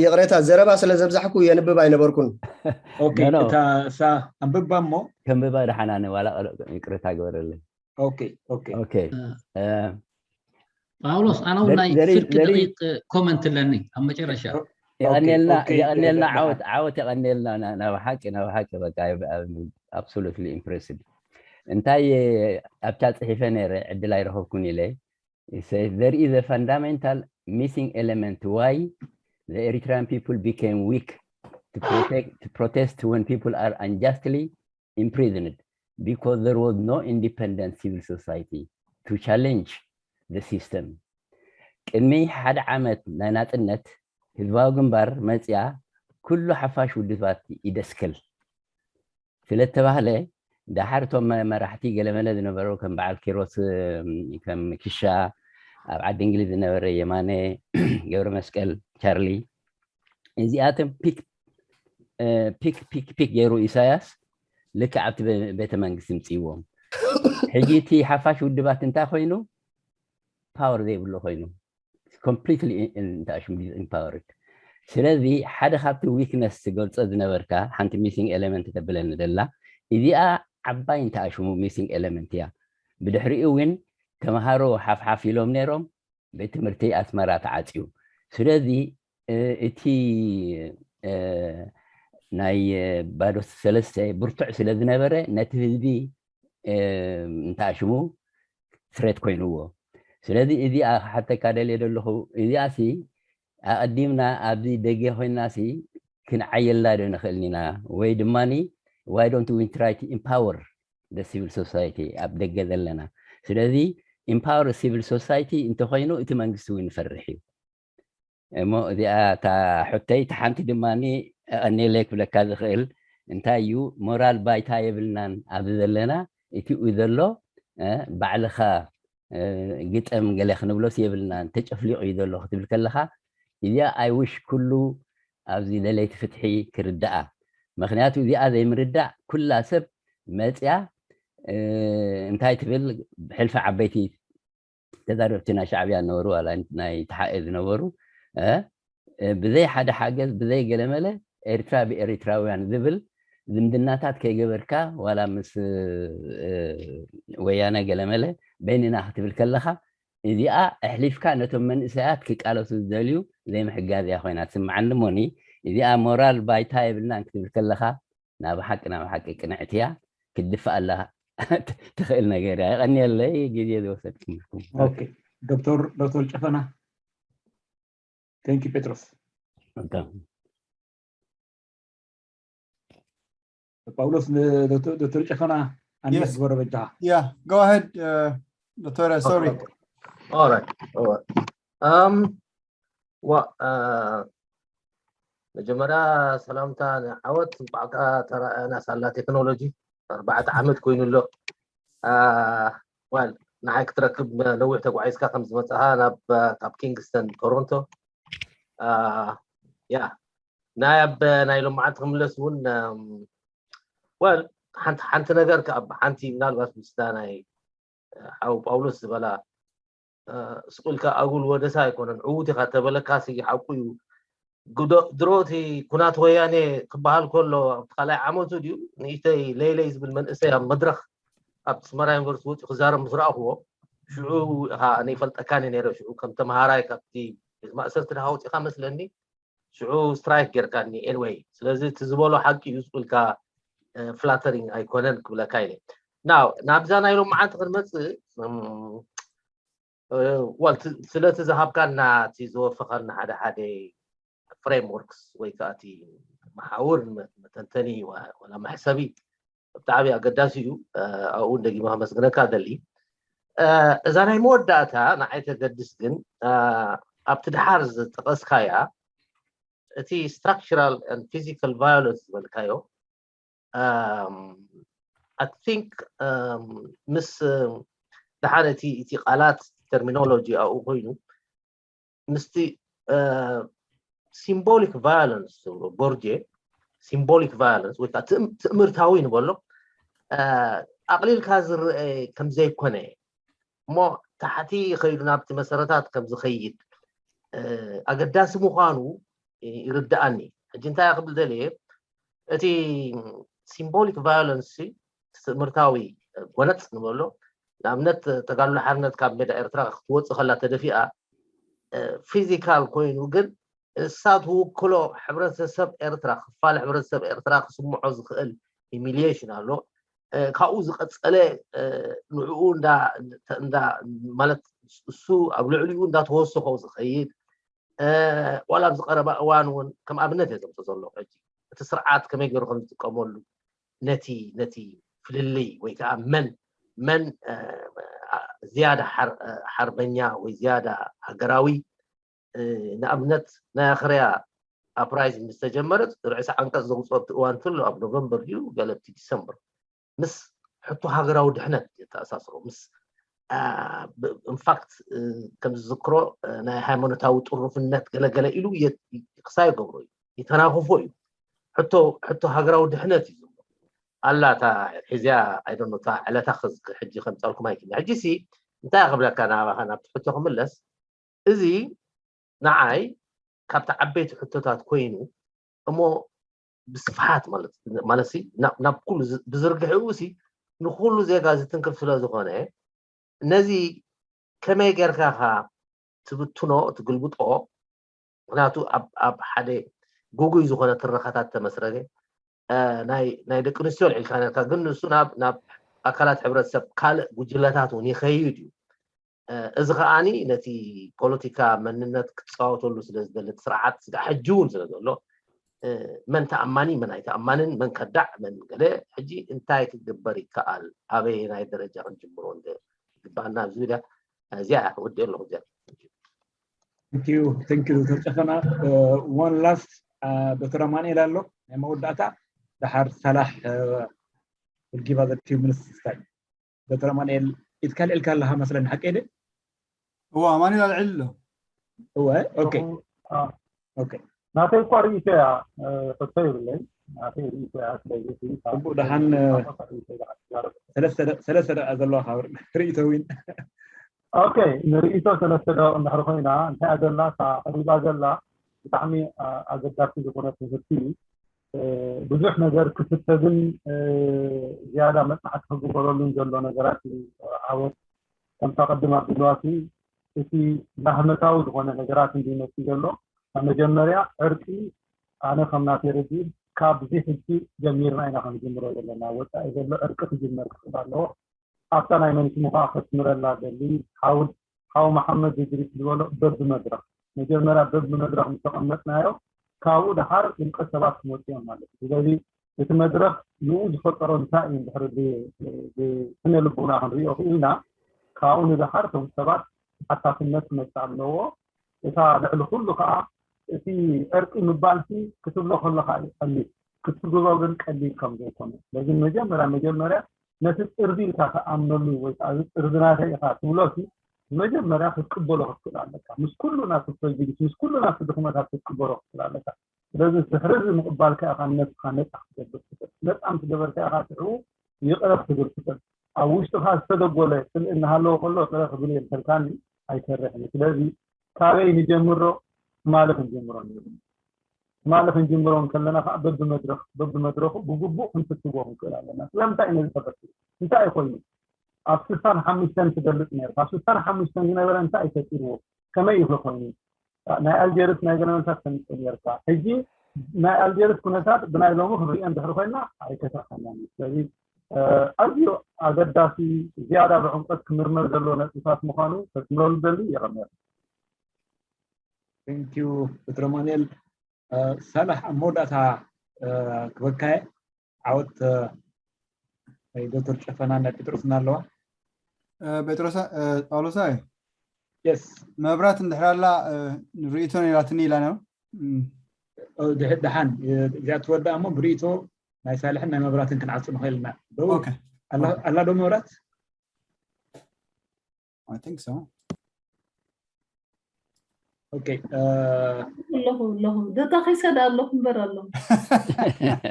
ይቕሬታ፣ ዘረባ ስለ ዘብዛሕኩ የንብብ ኣይነበርኩን። ኦኬ፣ እታ እሳ ኣንብባ እሞ ከንብባ ደሓና ነ ዋላ ይቅሬታ ግበረለይ። ኦኬ ኦኬ ኦኬ ጳውሎስ፣ ኣነ እውን ናይ ፍርቂ ደቂቅ ኮመንት ኣለኒ ኣብ መጨረሻ። የቀኔልና የቀኔልና ዓወት ዓወት የቀኔልና። ናብ ሓቂ ናብ ሓቂ በቃ። Absolutely impressed። እንታይ ኣብታ ፅሒፈ ነይረ፣ ዕድል ኣይረኸብኩን ኢለ። There is a fundamental missing element why the Eritrean people became weak to protect to protest when people are unjustly imprisoned, because there was no independent civil society to challenge the system. ቅድሚ ሓደ ዓመት ናይ ናፅነት ህዝባዊ ግንባር መፅያ ኩሉ ሓፋሽ ውድባት ይደስክል ስለተባህለ፣ ደሓር እቶም መራሕቲ ገለመለ ዝነበሩ ከም በዓል ኪሮስ፣ ከም ክሻ፣ ኣብ ዓዲ እንግሊዝ ዝነበረ የማነ ገብረ መስቀል ቻርሊ፣ እዚኣቶም ፒክ ፒክ ፒክ ፒክ ገይሩ ኢሳያስ ልክዕ ኣብቲ ቤተ መንግስቲ ምፅእዎም። ሕጂ እቲ ሓፋሽ ውድባት እንታይ ኮይኑ? ፓወር ዘይብሉ ኮይኑ፣ ኮምፕሊትሊ እንተኣሽሙ ዲስኢምፓወርድ። ስለዚ ሓደ ካብቲ ዊክነስ ትገልፆ ዝነበርካ ሓንቲ ሚሲንግ ኤለመንት ተብለኒ ደላ፣ እዚኣ ዓባይ እንተኣሽሙ ሚሲንግ ኤለመንት እያ። ብድሕሪኡ እውን ተምሃሮ ሓፍሓፍ ኢሎም ነይሮም፣ ቤት ትምህርቲ ኣስመራ ተዓፅዩ። ስለዚ እቲ ናይ ባዶ ሰለስተ ብርቱዕ ስለ ዝነበረ ነቲ ህዝቢ እንተኣሽሙ ትሬት ኮይንዎ። ስለዚ እዚኣ ክሓተካ ደልየ ዘለኹ፣ እዚኣ ሲ ኣቐዲምና ኣብዚ ደገ ኮይና ሲ ክንዓየላ ዶ ንኽእል ኢና? ወይ ድማ why don't we try to empower the civil society ኣብ ደገ ዘለና? ስለዚ ኢምፓወር ሲቪል ሶሳይቲ እንተኮይኑ እቲ መንግስቲ እውን ይፈርሕ እዩ። እሞ እዚኣ እታ ሕቶይ፣ እታ ሓንቲ ድማ ኣቐኒለይ ክብለካ ዝኽእል እንታይ እዩ፣ ሞራል ባይታ የብልናን ኣብዚ ዘለና። እቲኡ ዘሎ ባዕልኻ ግጠም ገለ ክንብሎስ የብልናን፣ ተጨፍሊቑ እዩ ዘሎ ክትብል ከለኻ፣ እዚኣ ኣይውሽ ኩሉ ኣብዚ ደለይቲ ፍትሒ ክርድኣ። ምክንያቱ እዚኣ ዘይምርዳእ ኩላ ሰብ መፅያ እንታይ ትብል፣ ሕልፊ ዓበይቲ ተዛረብቲ ናይ ሻዕብያ ነበሩ ዋላ ናይ ተሓኤ ዝነበሩ ብዘይ ሓደ ሓገዝ ብዘይ ገለመለ ኤርትራ ብኤሪትራውያን ዝብል ዝምድናታት ከይገበርካ ዋላ ምስ ወያነ ገለመለ በይንና ክትብል ከለኻ እዚኣ ኣሕሊፍካ ነቶም መንእሰያት ክቃለሱ ዝደልዩ ዘይምሕጋዝ እያ ኮይና ትስምዓኒ። እሞኒ እዚኣ ሞራል ባይታ የብልናን ክትብል ከለኻ ናብ ሓቂ ናብ ሓቂ ቅንዕቲ እያ ክትድፍእ ኣላ ትኽእል ነገር እያ። የቐንየለይ ግዜ ዝወሰድኩምልኩም። ዶክተር ዶክተር ጨፈና ቴንኪ ጴጥሮስ። ጳውሎስ ንዶክተር ጨፈና ኣንስ ዝበረ በጃ yeah go ahead ዶክተር። Sorry. All right. All right. Um, ዋ መጀመርያ ሰላምታ ንዓወት፣ እንኳዕ ከኣ ተራኣየና ሳላ ቴክኖሎጂ። ኣርባዕተ ዓመት ኮይኑ ኣሎ። ዋል ንዓይ ክትረክብ ነዊሕ ተጓዒዝካ ከም ዝመጻኻ ናብ ካብ ኪንግስተን ቶሮንቶ። ያ ናይ ኣብ ናይ ሎማዓንቲ ክምለስ እውን ዋል ሓንቲ ሓንቲ ነገር ከኣ ሓንቲ ምናልባት ምስታ ናይ ሓው ጳውሎስ ዝበላ ስቁልካ ኣጉል ወደሳ ኣይኮነን። ዕዉት ኢኻ ተበለካ ሲ ሓቁ እዩ። ድሮ እቲ ኩናት ወያኔ ክበሃል ከሎ ኣብቲ ካልኣይ ዓመቱ ድዩ ንእሽተይ ለይለይ ዝብል መንእሰይ ኣብ መድረኽ ኣብ ስመራ ዩኒቨርሲቲ ወፂኡ ክዛረብ ምስ ረኣኽዎ ሽዑ ኢኻ ነይፈልጠካኒ ነይረ። ሽዑ ከም ተምሃራይ ካብቲ ቤት ማእሰርቲ ድኻ ወፂኻ መስለኒ ሽዑ ስትራይክ ጌርካኒ። Anyway ስለዚ እቲ ዝበሎ ሓቂ እዩ ስቁልካ ፍላተሪንግ ኣይኮነን ክብለካ ኢለ። ናው ናብዛ ናይ ሎማዓንቲ ክንመፅእ ዋል ስለቲ ዝሃብካና እቲ ዝወፈኸና ሓደ ሓደ ፍሬምወርክስ ወይ ከዓ እቲ መሓውር መተንተኒ ወላ መሕሰቢ ብጣዕሚ ኣገዳሲ እዩ። ኣብኡ ደጊመ ከመስግነካ ደሊ። እዛ ናይ መወዳእታ ንዓይ ተገድስ ግን ኣብቲ ድሓር ዝጠቐስካያ እቲ structural and physical violence ዝበልካዮ I think ምስ ድሓር እቲ እቲ ቃላት ተርሚኖሎጂ ኣብኡ ኮይኑ ምስቲ symbolic violence ዝብሎ ቦርጄ symbolic violence ወይ ከዓ ትእምርታዊ ንበሎ ኣቕሊልካ ዝረአ ከም ዘይኮነ እሞ ታሕቲ ከይዱ ናብቲ መሰረታት ከም ዝኸይድ ኣገዳሲ ምዃኑ ይርድኣኒ። ሕጂ እንታይ ክብል ደልየ እቲ symbolic violence ትእምርታዊ ጎነፅ ንበሎ ንኣብነት ተጋድሎ ሓርነት ካብ ሜዳ ኤርትራ ክትወፅእ ከላ ተደፊኣ ፊዚካል ኮይኑ ግን እሳ ትውክሎ ሕብረተሰብ ኤርትራ ክፋል ሕብረተሰብ ኤርትራ ክስምዖ ዝኽእል humiliation ኣሎ። ካብኡ ዝቐፀለ ንዕኡ ማለት እሱ ኣብ ልዕሊኡ እንዳተወሰኾ ዝኸይድ ዋላ ኣብዚ ቀረባ እዋን እውን ከም ኣብነት እየ ዘምፅእ ዘለኹ ሕጂ እቲ ስርዓት ከመይ ገይሩ ከም ዝጥቀመሉ ነቲ ነቲ ፍልልይ ወይ ከዓ መን መን ዝያዳ ሓርበኛ ወይ ዝያዳ ሃገራዊ ንኣብነት ናይ ኣኽርያ ኣፕራይዝ ምስ ተጀመረት ርእሲ ዓንቀፅ ዘውፅኦ ኣብቲ እዋን ትሎ ኣብ ኖቨምበር ድዩ ገለብቲ ዲሰምበር ምስ ሕቶ ሃገራዊ ድሕነት የተኣሳስሮ ምስ ኢንፋክት ከም ዝዝክሮ ናይ ሃይማኖታዊ ጥሩፍነት ገለገለ ኢሉ ክሳ ይገብሮ እዩ ይተናኽፎ እዩ። ሕቶ ሃገራዊ ድሕነት እዩ ዝብሎ ኣላ እታ ሒዝያ ኣይደኖ እታ ዕለታ ሕጂ ከምፀልኩም ኣይክእል ሕጂ ሲ እንታይ ክብለካ ናባኻ ናብቲ ሕቶ ክምለስ እዚ ንዓይ ካብቲ ዓበይቲ ሕቶታት ኮይኑ እሞ ብስፍሓት ማለት ናብ ኩሉ ብዝርግሕኡ ሲ ንኩሉ ዜጋ ዝትንክፍ ስለ ዝኾነ ነዚ ከመይ ጌርካ ኢኻ ትብትኖ ትግልብጦ ምክንያቱ ኣብ ሓደ ጉጉይ ዝኾነ ትረኻታት ተመስረተ ናይ ደቂ ኣንስትዮ ልዒልካ ነርካ ግን ንሱ ናብ ኣካላት ሕብረተሰብ ካልእ ጉጅለታት እውን ይኸይድ እዩ እዚ ከዓኒ ነቲ ፖለቲካ መንነት ክትፃወተሉ ስለ ዝደሊ ስርዓት ስጋ ሕጂ እውን ስለ ዘሎ መን ተኣማኒ መን ኣይተኣማንን መን ከዳዕ መን ገለ ሕጂ እንታይ ክግበር ይከኣል ኣበየናይ ደረጃ ክንጅምሮ ግባና ኣብዚ ዳ እዚኣ ወዲ ኣለኹ እዚኣ Thank you, thank you, ዶክተር ጨፈና። Uh, one last, uh, ዶክተር ኣማኑኤል ኣሎ ናይ መወዳእታ። ደሓር ሳላሕ፣ uh, will give us a few minutes time. ዶክተር ኣማኑኤል፣ ኢድካ ልዕልካ ኣለኻ መስለኒ፣ ሓቀይ ድዩ? እዋ ኣማኑኤል ኣልዕል ኣሎ። እወ። Okay። Okay። ናተይ እኳ ርእይቶ እያ። ሕቶ ይብለይ። ናተይ ርእይቶ እያ። ስለዚ ጽቡቅ፣ ደሓን ሰለስተ ደቂቃ ዘለዋ ካብ ርእይቶ ዊን። Okay፣ ንርእይቶ ሰለስተ ደቂቅ እንድሕር ኮይና እንታይ እያ ዘላ? እታ ቀሪባ ዘላ ብጣዕሚ ኣገዳሲ ዝኾነ ትምህርቲ እዩ። ብዙሕ ነገር ክፍተግን ዝያዳ መጽናዕቲ ክግበረሉን ዘሎ ነገራት እዩ። ዓወት ከምታ ቅድም ኣቢልዋሲ እቲ ላህመታዊ ዝኾነ ነገራት እንዲመጽእ ዘሎ ኣብ መጀመርያ ዕርቂ ኣነ ከም ናተይ ርድኢት ካብዚ ሕጂ ጀሚርና ኢና ክንጅምሮ ዘለና። ወጻኢ ዘሎ ዕርቂ ክጅመር ክኽእል ኣለዎ። ኣብታ ናይ መን ስሙ ከዓ ከስምረላ ደሊ ሓው ሓው መሓመድ እድሪስ ዝበሎ በብመድረኽ መጀመርያ በብመድረኽ ምስ ተቐመጥናዮ ካብኡ ደሓር ውልቀ ሰባት ክመፁ እዮም ማለት እዩ። ስለዚ እቲ መድረኽ ንኡ ዝፈጠሮ እንታይ እዩ እንድሕር ብስነ ልቦና ክንሪኦ ክኢልና ካብኡ ንደሓር እቶም ሰባት ተሓታትነት ክመፅእ ኣለዎ። እታ ልዕሊ ኩሉ ከዓ እቲ ዕርቂ ምባልሲ ክትብሎ ከለካ እዩ ቀሊል ክትትግብሮ ግን ቀሊል ከም ዘይኮነ ስለዚ መጀመርያ መጀመርያ ነቲ ጥርዚ ኢልካ ትኣምነሉ ወይ ከዓ እዚ ጥርዚ ናተይ ኢካ ትብሎሲ መጀመርያ ክትቅበሎ ክትክእል ኣለካ ምስ ኩሉ ናቱ ፕረጅዲስ ምስ ኩሉ ናቱ ድክመታት ክትቅበሎ ክትክእል ኣለካ ስለዚ ድሕሪ እዚ ምቅባልካ ኢካ ነብስካ ነፃ ክትገብር ትክእል ነፃ ምስ ገበርካ ኢካ ሽዑ ይቅረ ክትብል ትክእል ኣብ ውሽጥካ ዝተደጎለ ፅልኢ እናሃለዎ ከሎ ጥረ ክብል የልፈልካኒ ኣይሰርሕን እዩ ስለዚ ካበይ ንጀምሮ ትማሊ ክንጅምሮ ንብል ትማሊ ክንጅምሮ እንከለና ከዓ በብመድረክ በብመድረኩ ብግቡእ ክንፍትዎ ክንክእል ኣለና ስለምንታይ ነዚ ተፈትዎ እንታይ ኮይኑ ኣብ ስሳን ሓሙሽተን ትገልፅ ነርካ ኣብ ስሳን ሓሙሽተን ዝነበረ እንታይ እዩ ፈጢርዎ ከመይ እዩ ኮይኑ ናይ ኣልጀርስ ናይ ገለመንታት ተምፅእ ነርካ ሕጂ ናይ ኣልጀርስ ኩነታት ብናይ ሎሚ ክንሪኦ እንድሕር ኮይና ኣይከሰርሐናን እዩ ስለዚ ኣዝዩ ኣገዳሲ ዝያዳ ብዕምቀት ክምርመር ዘለዎ ነጥብታት ምኳኑ ከስምረሉ ደሊ የቐምር Thank you ዶክተር ኣማኑኤል ሳላሕ ኣብ መወዳእታ ክበካየ ዓወት ናይ ዶክተር ጨፈና ናይ ጴጥሮስና ኣለዋ ጴጥሮስ ጳውሎሳይ የስ መብራት እንድሕር ኣላ ርእይቶ ነራትኒ ኢላ ነው ደሓን እዚኣ ትወዳእ እሞ ብርእይቶ ናይ ሳልሕን ናይ መብራትን ክንዓፁ ንኽእል ኢና ኣላ ዶ መብራት I think so. Okay. ኣለኹ ኣለኹ ደታ ከይሰዳ ኣለኹ እምበር ኣለኹ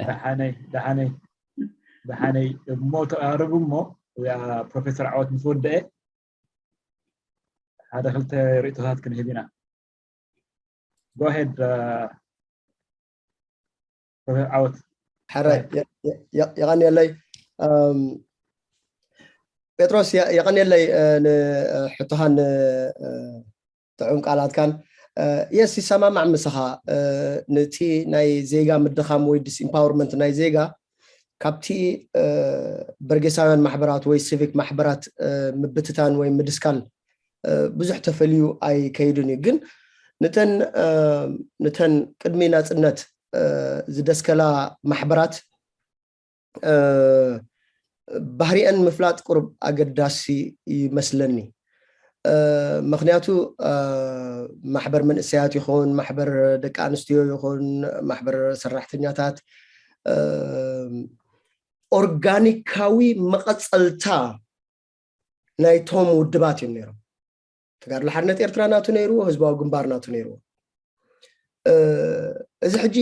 ደሓነይ ደሓነይ ደሓነይ እሞ ተቃርብ እሞ ፕሮፌሰር ዓወት ምስ ወደአ ሓደ ክልተ ርእቶታት ክንህብ ኢና go ahead ዓወት ሕራይ የቐንየለይ ጴጥሮስ የቐንየለይ ንሕቶኻን ጥዑም ቃላትካን የስ ይሰማማዕ ምሳኻ ነቲ ናይ ዜጋ ምድኻም ወይ ዲስኢምፓወርመንት ናይ ዜጋ ካብቲ በርጌሳውያን ማሕበራት ወይ ሲቪክ ማሕበራት ምብትታን ወይ ምድስካል ብዙሕ ተፈልዩ ኣይከይድን እዩ ግን ንተን ንተን ቅድሚ ናፅነት ዝደስከላ ማሕበራት ባህሪአን ምፍላጥ ቁሩብ ኣገዳሲ ይመስለኒ ምክንያቱ ማሕበር መንእሰያት ይኹን ማሕበር ደቂ ኣንስትዮ ይኹን ማሕበር ሰራሕተኛታት ኦርጋኒካዊ መቐፀልታ ናይቶም ውድባት እዮም ነይሮም ተጋድሎ ሓርነት ኤርትራ ናቱ ነይርዎ ህዝባዊ ግንባር ናቱ ነይርዎ እዚ ሕጂ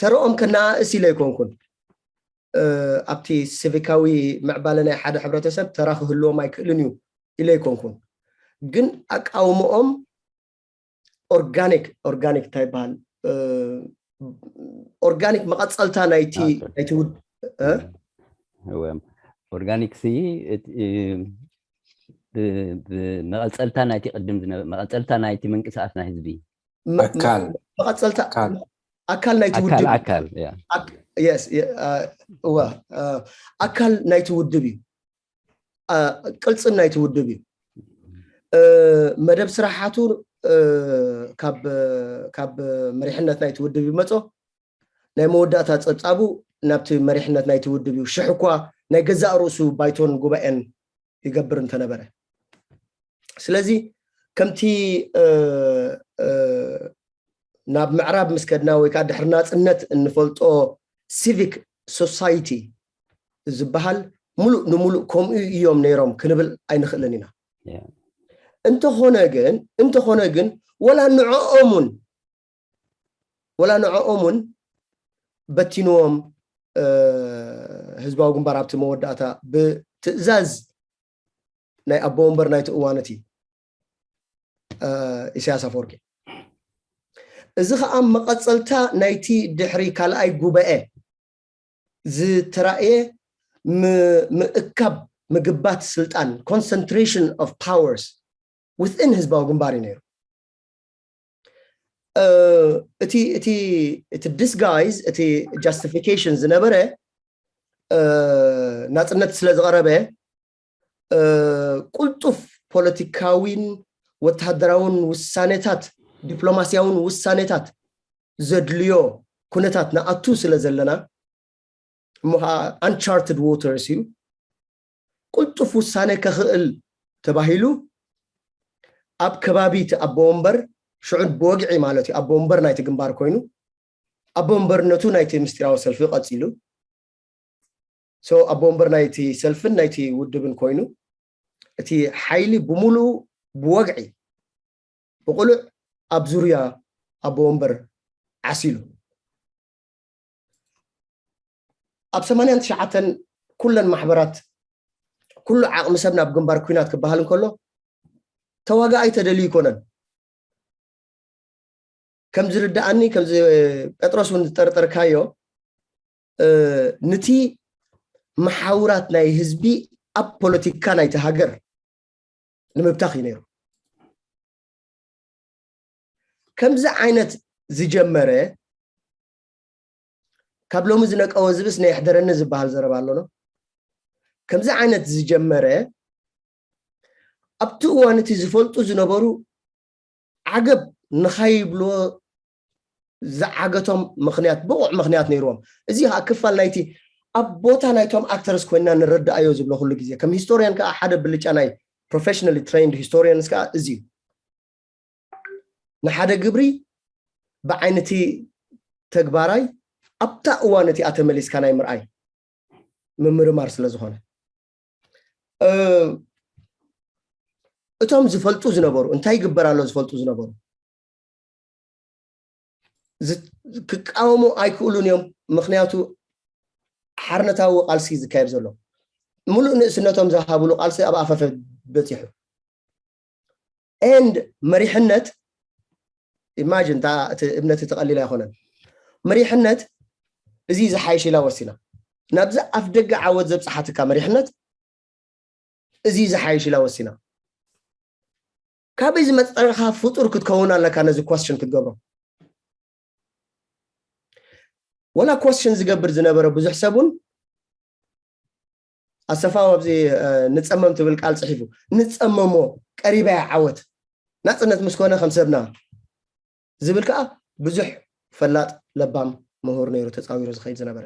ተረኦም ከነኣእስ ኢለ ኣይኮንኩን ኣብቲ ሲቪካዊ ምዕባለ ናይ ሓደ ሕብረተሰብ ተራ ክህልዎም ኣይክእልን እዩ ኢለ ኣይኮንኩን ግን ኣቃውሞኦም ኦርጋኒክ ኦርጋኒክ እንታይ ይበሃል ኦርጋኒክ መቐፀልታ ናይቲ ናይቲ ውድ ኦርጋኒክ ሲ መቐፀልታ ናይቲ ቅድም መቐፀልታ ናይቲ ምንቅስቃስ ናይ ህዝቢ መቐፀልታ ኣካል ናይቲ ውድብ ኣካል እወ ኣካል ናይቲ ውድብ እዩ ቅልፅም ናይቲ ውድብ እዩ መደብ ስራሓቱ ካብ መሪሕነት ናይቲ ውድብ ይመፆ ናይ መወዳእታ ፀብፃቡ ናብቲ መሪሕነት ናይቲ ውድብ እዩ ሽሕ እኳ ናይ ገዛእ ርእሱ ባይቶን ጉባኤን ይገብር እንተነበረ ስለዚ ከምቲ ናብ ምዕራብ ምስ ከድና ወይ ከዓ ድሕሪ ናፅነት እንፈልጦ ሲቪክ ሶሳይቲ ዝበሃል ሙሉእ ንሙሉእ ከምኡ እዮም ነይሮም ክንብል ኣይንኽእልን ኢና። እንተኾነ ግን እንተኾነ ግን ወላ ንዕኦምን ወላ ንዕኦምን በቲንዎም ህዝባዊ ግንባር ኣብቲ መወዳእታ ብትእዛዝ ናይ ኣቦ ወንበር ናይቲ እዋን እቲ ኢሳያስ ኣፈወርቂ። እዚ ከዓ መቐፀልታ ናይቲ ድሕሪ ካልኣይ ጉባኤ ዝተራእየ ምእካብ ምግባት ስልጣን፣ concentration of powers within ህዝባዊ ግንባር እዩ ነይሩ። እቲ እቲ እቲ disguise፣ እቲ justification ዝነበረ ናፅነት ስለ ዝቐረበ ቁልጡፍ ፖለቲካዊን ወታደራውን ውሳኔታት፣ ዲፕሎማሲያውን ውሳኔታት ዘድልዮ ኩነታት ንኣቱ ስለ ዘለና፣ እሞ ከዓ uncharted waters እዩ። ቁልጡፍ ውሳኔ ከኽእል ተባሂሉ ኣብ ከባቢ እቲ ኣቦ ወንበር ሽዑ ብወግዒ ማለት እዩ ኣቦ ወንበር ናይቲ ግንባር ኮይኑ ኣቦ ወንበርነቱ ናይቲ ምስጢራዊ ሰልፊ ቀፂሉ። So ኣቦ ወንበር ናይቲ ሰልፍን ናይቲ ውድብን ኮይኑ እቲ ሓይሊ ብምሉኡ ብወግዒ ብቁሉዕ ኣብ ዙርያ ኣቦ ወንበር ዓሲሉ። ኣብ ሰማንያን ትሽዓተን ኩለን ማሕበራት ኩሉ ዓቕሚ ሰብ ናብ ግንባር ኩናት ክበሃል እንከሎ ተዋጋኣይ ተደልዩ ይኮነን። ከም ዝርድኣኒ ከምዚ ጴጥሮስ እውን ዝጠርጠርካዮ ንቲ መሓውራት ናይ ህዝቢ ኣብ ፖለቲካ ናይቲ ሃገር ንምብታኽ እዩ ነይሩ። ከምዚ ዓይነት ዝጀመረ ካብ ሎሚ ዝነቀወ ዝብስ ነይሕደረኒ ዝበሃል ዘረባ ኣሎኖ። ከምዚ ዓይነት ዝጀመረ ኣብቲ እዋን እቲ ዝፈልጡ ዝነበሩ ዓገብ ንኻይብልዎ ዝዓገቶም ምኽንያት ብቑዕ ምኽንያት ነይርዎም። እዚ ከዓ ክፋል ናይቲ ኣብ ቦታ ናይቶም ኣክተርስ ኮይና ንረዳኣዮ ዝብሎ ኩሉ ግዜ ከም ሂስቶሪያን ከዓ ሓደ ብልጫ ናይ professionally trained historians ከዓ እዚ እዩ። ንሓደ ግብሪ ብዓይነቲ ተግባራይ ኣብታ እዋን እቲኣ ተመሊስካ ናይ ምርኣይ ምምርማር ስለ ዝኾነ እቶም ዝፈልጡ ዝነበሩ እንታይ ይግበር ኣሎ ዝፈልጡ ዝነበሩ ክቃወሙ ኣይክእሉን እዮም። ምክንያቱ ሓርነታዊ ቃልሲ ዝካየድ ዘሎ ምሉእ ንእስነቶም ዝሃብሉ ቃልሲ ኣብ ኣፈፈ በፂሑ and መሪሕነት imagine እቲ እምነት እቲ ቀሊል ኣይኮነን። መሪሕነት እዚ ዝሓይሽ ኢላ ወሲና ናብዚ ኣፍ ደገ ዓወት ዘብፅሓትካ መሪሕነት እዚ ዝሓይሽ ኢላ ወሲና። ካበይ ዝመፀኻ ፍጡር ክትከውን ኣለካ ነዚ question ክትገብሮ። ወላ question ዝገብር ዝነበረ ብዙሕ ሰብ እውን ኣሰፋው ኣብዚ ንፀመም ትብል ቃል ፅሒፉ ንፀመሞ ቀሪባ ዓወት ናፅነት ምስ ኮነ ከም ሰብና ዝብል ከዓ ብዙሕ ፈላጥ ለባም ምሁር ነይሩ ተፃዊሩ ዝኸይድ ዝነበረ።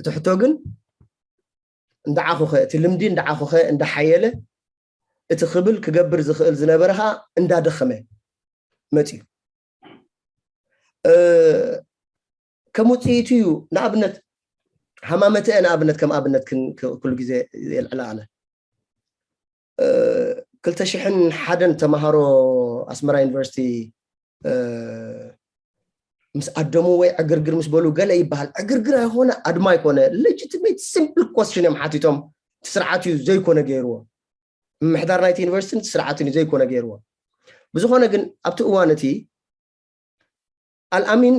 እቲ ሕቶ ግን እንዳዓኹኸ እቲ ልምዲ እንዳዓኹኸ እንዳሓየለ እቲ ክብል ክገብር ዝኽእል ዝነበረ ከዓ እንዳደኸመ መፅዩ። ከም ውፅኢቱ እዩ። ንኣብነት ሃማመተአ ንኣብነት ከም ኣብነት ኩሉ ግዜ የልዕላ ኣነ ክልተ ሽሕን ሓደን ተምሃሮ ኣስመራ ዩኒቨርሲቲ ምስ ኣደሙ ወይ ዕግርግር ምስ በሉ ገለ ይበሃል። ዕግርግር ኣይኮነ ኣድማ ኣይኮነ legitimate simple question እዮም ሓቲቶም። እቲ ስርዓት እዩ ዘይኮነ ገይርዎ። ምምሕዳር ናይቲ ዩኒቨርሲቲ እቲ ስርዓት እዩ ዘይኮነ ገይርዎ። ብዝኾነ ግን ኣብቲ እዋን እቲ ኣልኣሚን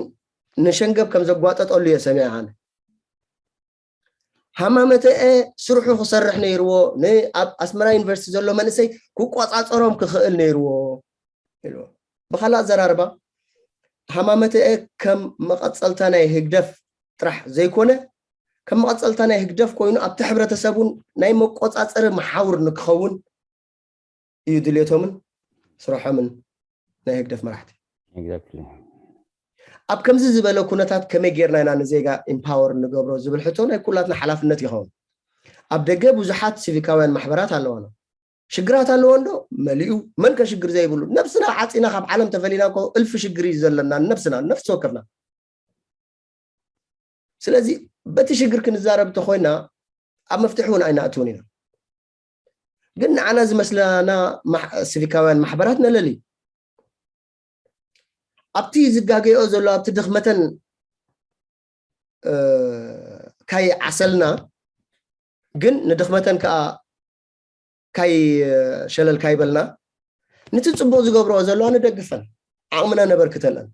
ንሸንገብ ከም ዘጓጠጠሉ እየ ሰሚዐ ኣነ። ሃማመተአ ስርሑ ክሰርሕ ነይርዎ፣ ንኣብ ኣስመራ ዩኒቨርሲቲ ዘሎ መንእሰይ ክቆፃፀሮም ክኽእል ነይርዎ ኢልዎ። ብካልእ ኣዘራርባ ሃማመተአ ከም መቐፀልታ ናይ ህግደፍ ጥራሕ ዘይኮነ ከም መቐፀልታ ናይ ህግደፍ ኮይኑ ኣብቲ ሕብረተሰብ እውን ናይ መቆፃፀሪ መሓውር ንክኸውን እዩ ድሌቶምን ስርሖምን ናይ ህግደፍ መራሕቲ። ኣብ ከምዚ ዝበለ ኩነታት ከመይ ጌርና ኢና ንዜጋ empower ንገብሮ ዝብል ሕቶ ናይ ኩላትና ሓላፍነት ይኸውን። ኣብ ደገ ብዙሓት ሲቪካውያን ማሕበራት ኣለዋና። ሽግራት ኣለዎ እንዶ መሊኡ። መን ከ ሽግር ዘይብሉ? ነብስና ዓፂና ካብ ዓለም ተፈሊና እኮ እልፊ ሽግር እዩ ዘለና፣ ነብስና፣ ነፍሲ ወከፍና። ስለዚ በቲ ሽግር ክንዛረብ እንተኮይና ኣብ መፍትሒ እውን ኣይንኣትውን ኢና። ግን ንዓና ዝመስለና ማሕ- ሲቪካውያን ማሕበራት ነለሊ። ኣብቲ ዝጋገይኦ ዘሎ ኣብቲ ድኽመተን እ፣ ካይ ዓሰልና ግን ንድኽመተን ከዓ ካይ ሸለል ካይ በልና፣ ነቲ ፅቡቅ ዝገብረኦ ዘለዋ ንደግፈን፣ ዓቕምና ነበርክተለን።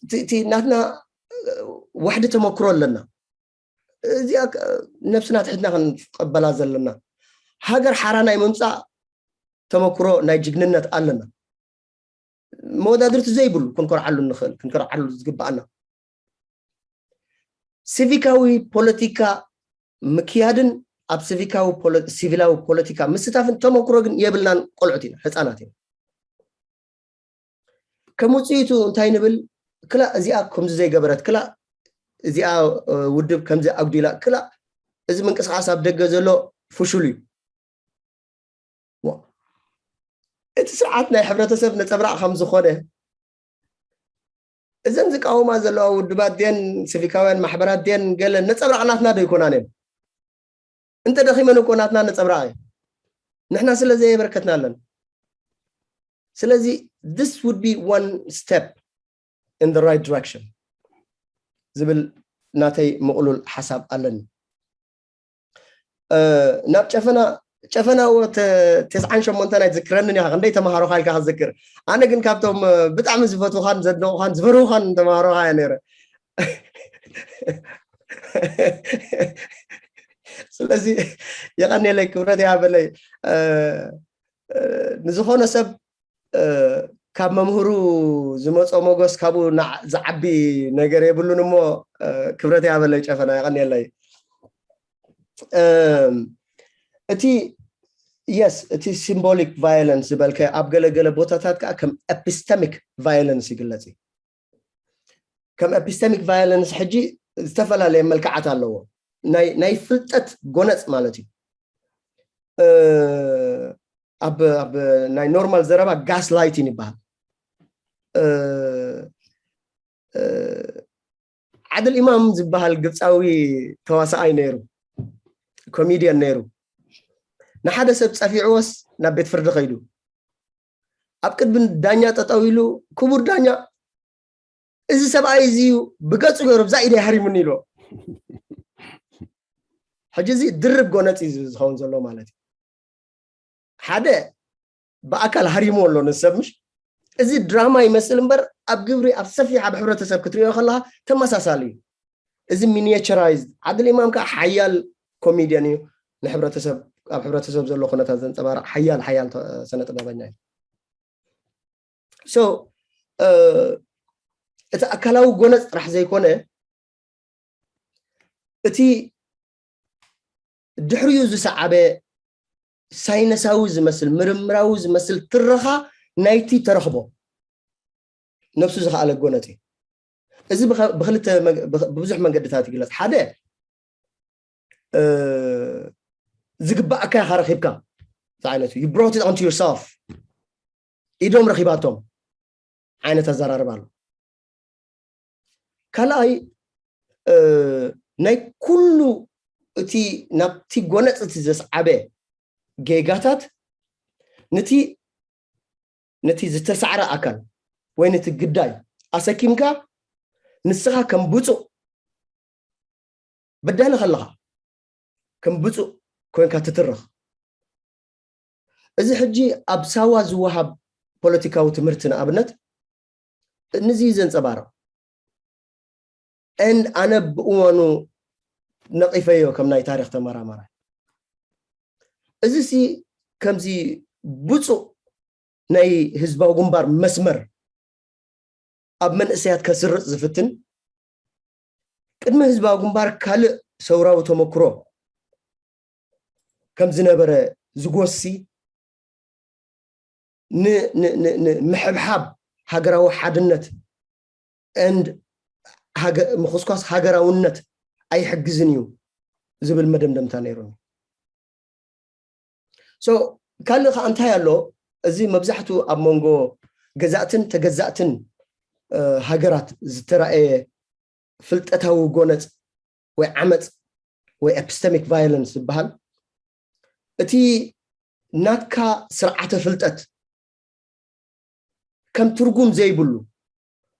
እቲ እቲ ናትና ዋሕዲ ተመክሮ ኣለና። እዚኣ ከ- ነብስና ትሕትና ክንቀበላ ዘለና። ሃገር ሓራ ናይ ምምፃእ ተመክሮ ናይ ጅግንነት ኣለና። መወዳድርቲ ዘይብሉ ክንኮርዓሉ ንኽእል፣ ክንኮርዓሉ ዝግባኣና። ሲቪካዊ ፖለቲካ ምክያድን ኣብ ሲቪካዊ ፖለ- ሲቪላዊ ፖለቲካ ምስታፍን ተመክሮ ግን የብልናን። ቆልዑት ኢና፣ ህፃናት ኢና። ከም ውፅኢቱ እንታይ ንብል? ክላ እዚኣ ከምዚ ዘይገበረት፣ ክላ እዚኣ እ፣ ውድብ ከምዚ ኣጉዲላ፣ ክላ እዚ ምንቅስቃስ ኣብ ደገ ዘሎ ፍሹል እዩ። ዋ። እቲ ስርዓት ናይ ሕብረተሰብ ነፀብራቕ ከም ዝኾነ፣ እዘን ዝቃወማ ዘለዋ ውድባት ድየን፣ ሲቪካውያን ማሕበራት ድየን፣ ገለ ነፀብራቕ ናትና ዶ ይኮናን እየን? እንተ ደኺመን እኮ ናትና ነፀብራቕ እዩ። ንሕና ስለ ዘየበርከትናለን። ስለዚ this would be one step in the right direction ዝብል ናተይ ምቕሉል ሓሳብ ኣለኒ። እ፣ ናብ ጨፈና ጨፈና እዎ ተ- ተስዓን ሸሞንተን ኣይትዝክረንን ኢኻ፣ ክንደይ ተምሃሮኻ ኢልካ ክትዝክር። ኣነ ግን ካብቶም እ፣ ብጣዕሚ ዝፈትውኻን ዘድንቑኻን ዝፈርሁኻን ተምሃሮኻ እየ ነይረ። ስለዚ የቐንየለይ፣ ክብረት ይሃበለይ። እ፣ እ፣ ንዝኾነ ሰብ እ፣ ካብ መምህሩ ዝመጾ ሞገስ ካብኡ ንዓ- ዝዓቢ ነገር የብሉን እሞ እ፣ ክብረት ይሃበለይ ጨፈና፣ የቐንየለይ። እም፣ እቲ የስ እቲ symbolic violence ዝበልከ ኣብ ገለገለ ቦታታት ከዓ ከም epistemic violence ይግለጽ እዩ። ከም epistemic violence ሕጂ ዝተፈላለየ መልክዓት ኣለዎ። ናይ ናይ ፍልጠት ጎነፅ ማለት እዩ። እ፣ ኣብ ኣብ ናይ ኖርማል ዘረባ ጋስ ላይቲን ይበሃል። እ፣ እ፣ ዓድል ኢማም ዝበሃል ግብፃዊ ተዋሳኣይ ነይሩ፣ ኮሚድያን ነይሩ። ንሓደ ሰብ ፀፊዕዎስ ናብ ቤት ፍርዲ ከይዱ ኣብ ቅድሚ ዳኛ ጠጠው ኢሉ፣ ክቡር ዳኛ፣ እዚ ሰብኣይ እዚ እዩ ብገፁ ገይሩ ብዛ ኢደ ሃሪሙኒ ኢልዎ። ሕጂ እዚ ድርብ ጎነፂ እዩ ዝኸውን ዘሎ ማለት እዩ። ሓደ ብኣካል ሃሪሙ ኣሎ ንሰብ፣ ምሽ እዚ ድራማ ይመስል እምበር ኣብ ግብሪ ኣብ ሰፊሕ ኣብ ሕብረተሰብ ክትሪኦ ከለካ ተመሳሳሊ እዩ። እዚ ሚኒቸራይዝድ። ዓድል ኢማም ከዓ ሓያል ኮሚድያን እዩ። ንሕብረተሰብ ኣብ ሕብረተሰብ ዘሎ ኩነታት ዘንፀባርቕ ሓያል ሓያል ተ- ስነ ጥበበኛ እዩ። So እ፣ እቲ ኣካላዊ ጎነፅ ጥራሕ ዘይኮነ እቲ ድሕሪኡ ዝሰዓበ ሳይነሳዊ ዝመስል ምርምራዊ ዝመስል ትረኻ ናይቲ ተረኽቦ ነብሱ ዝኸኣለ ጎነፅ እዩ። እዚ ብኸ- ብክልተ መግ- ብክ- ብብዙሕ መንገድታት ይግለፅ። ሓደ እ፣ ዝግባኣካ ኢኻ ረኺብካ ዝዓይነቱ you brought it onto yourself ኢዶም ረኺባቶም ዓይነት ኣዘራርባ ኣሎ። ካልኣይ እ፣ ናይ ኩሉ እቲ ናብቲ ጎነፅ እቲ ዘስዓበ ጌጋታት ነቲ ነቲ ዝተሳዕረ ኣካል ወይ ነቲ ግዳይ ኣሰኪምካ ንስኻ ከም ብፁእ በዳሊ ከለኻ ከም ብፁእ ኮንካ ትትረኽ። እዚ ሕጂ ኣብ ሳዋ ዝወሃብ ፖለቲካዊ ትምህርቲ ንኣብነት ንዚ እዩ ዘንፀባርቕ። And ኣነ ብእዋኑ ነቒፈዮ ከም ናይ ታሪክ ተመራማራይ። እዚ ሲ ከምዚ ብፁእ ናይ ህዝባዊ ግንባር መስመር ኣብ መንእሰያት ከስርፅ ዝፍትን ቅድሚ ህዝባዊ ግንባር ካልእ ሰውራዊ ተመክሮ ከም ዝነበረ ዝጎሲ ን- ን- ን- ንምሕብሓብ ሃገራዊ ሓድነት and ሃገ- ምኹስኳስ ሃገራውነት ኣይሕግዝን እዩ ዝብል መደምደምታ ነይሩኒ። So ካልእ ከዓ እንታይ ኣሎ? እዚ መብዛሕትኡ ኣብ መንጎ ገዛእትን ተገዛእትን ሃገራት ዝተራእየ ፍልጠታዊ ጎነፅ ወይ ዓመፅ ወይ epistemic violence ዝበሃል፣ እቲ ናትካ ስርዓተ ፍልጠት ከም ትርጉም ዘይብሉ፣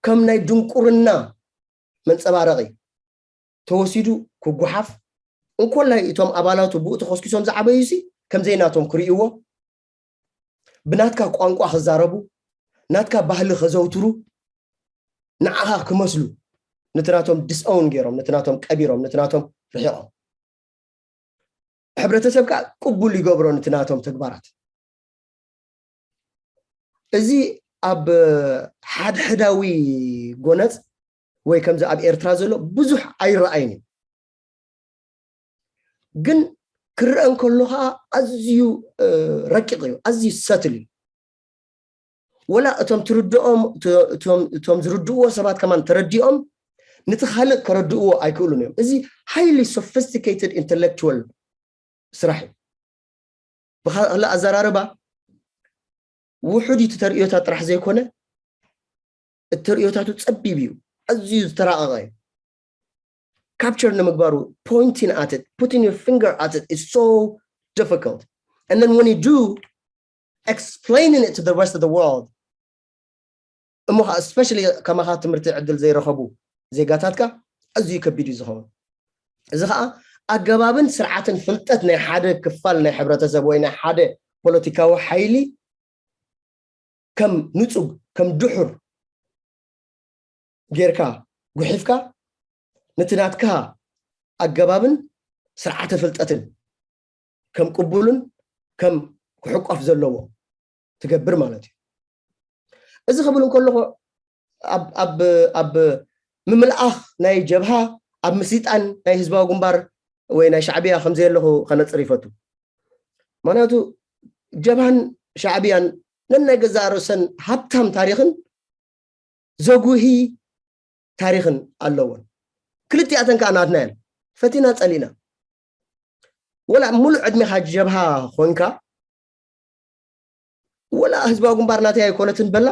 ከም ናይ ድንቁርና መንፀባረቂ ተወሲዱ ክጓሓፍ እንኮላይ፣ እቶም ኣባላቱ ብኡ ተኸስኪሶም ዝዓበዩ ሲ ከም ዘይናቶም ክርእይዎ፣ ብናትካ ቋንቋ ክዛረቡ፣ ናትካ ባህሊ ከዘውትሩ፣ ንዓኻ ክመስሉ፣ ነቲ ናቶም disown ገይሮም፣ ነቲ ናቶም ቀቢሮም፣ ነቲ ናቶም ርሒቖም። ሕብረተሰብ ከዓ ቅቡል ይገብሮ ነቲ ናቶም ተግባራት። እዚ ኣብ ሓድሕዳዊ ጎነፅ ወይ ከምዚ ኣብ ኤርትራ ዘሎ ብዙሕ ኣይረኣይን እዩ። ግን ክረአ እንከሎ ከዓ ኣዝዩ ረቂቕ እዩ፣ ኣዝዩ ሰትል እዩ። ወላ እቶም ትርድኦም እቶም ዝርድእዎ ሰባት ከማን ተረዲኦም ነቲ ካልእ ከረድእዎ ኣይክእሉን እዮም። እዚ highly sophisticated intellectual ስራሕ እዩ። ብካልእ ኣዘራርባ ውሑድ እዩ ተርእዮታት ጥራሕ ዘይኮነ እተርእዮታቱ ጸቢብ እዩ፣ ኣዝዩ ዝተራቐቐ እዩ። Capture ንምግባሩ pointing at it, putting your finger at it is so difficult. And then when you do, explaining it to the rest of the world, እሞ ከዓ especially ከማኻ ትምህርቲ ዕድል ዘይረኸቡ ዜጋታትካ ኣዝዩ ከቢድ እዩ ዝኸውን። እዚ ከዓ ኣገባብን ስርዓትን ፍልጠት ናይ ሓደ ክፋል ናይ ሕብረተሰብ ወይ ናይ ሓደ ፖለቲካዊ ሓይሊ ከም ንጹግ፣ ከም ድሑር ጌርካ ጉሒፍካ፣ ነቲ ናትካ ኣገባብን ስርዓተ ፍልጠትን ከም ቅቡልን ከም ክሕቆፍ ዘለዎ ትገብር ማለት እዩ። እዚ ክብል እንከለኹ ኣብ ኣብ ኣብ ምምልኣኽ ናይ ጀብሃ ኣብ ምስይጣን ናይ ህዝባዊ ግንባር ወይ ናይ ሻዕብያ ከም ዘየለኹ ከነጽር ይፈቱ። ምክንያቱ ጀብሃን ሻዕብያን ነናይ ገዛእ ርእሰን ሃብታም ታሪኽን ዘጉሂ ታሪኽን ኣለወን። ክልቲኣተን ከዓ ናትና እየን። ፈቲና ጸሊእና። ወላ ሙሉእ ዕድሜኻ ጀብሃ ኾንካ፣ ወላ ህዝባዊ ግንባር ናተይ ኣይኮነትን በላ፣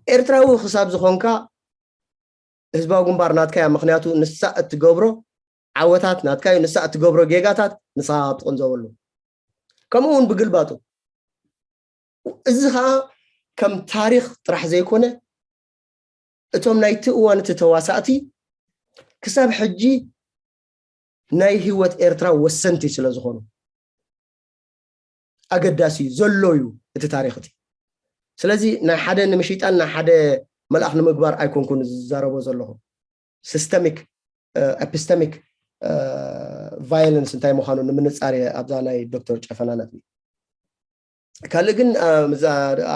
ኤርትራዊ ክሳብ ዝኾንካ ህዝባዊ ግንባር ናትካ እያ። ምክንያቱ ንሳ እትገብሮ ዓወታት ናትካ እዩ፣ ንሳ እትገብሮ ጌጋታት ንስኻ ትቕንዘበሉ። ከምኡ እውን ብግልባጡ። እዚ ከዓ ከም ታሪኽ ጥራሕ ዘይኮነ፣ እቶም ናይቲ እዋን እቲ ተዋሳእቲ ክሳብ ሕጂ ናይ ህይወት ኤርትራ ወሰንቲ ስለ ዝኾኑ ኣገዳሲ እዩ፣ ዘሎ እዩ እቲ ታሪኽ እቲ። ስለዚ ናይ ሓደ ንምሽጣን ናይ ሓደ መልኣኽ ንምግባር ኣይኮንኩን ዝዛረቦ ዘለኹ። Systemic epistemic violence እንታይ ምዃኑ ንምንጻር እየ ኣብዛ ናይ ዶክተር ጨፈና ነጥቢ። ካልእ ግን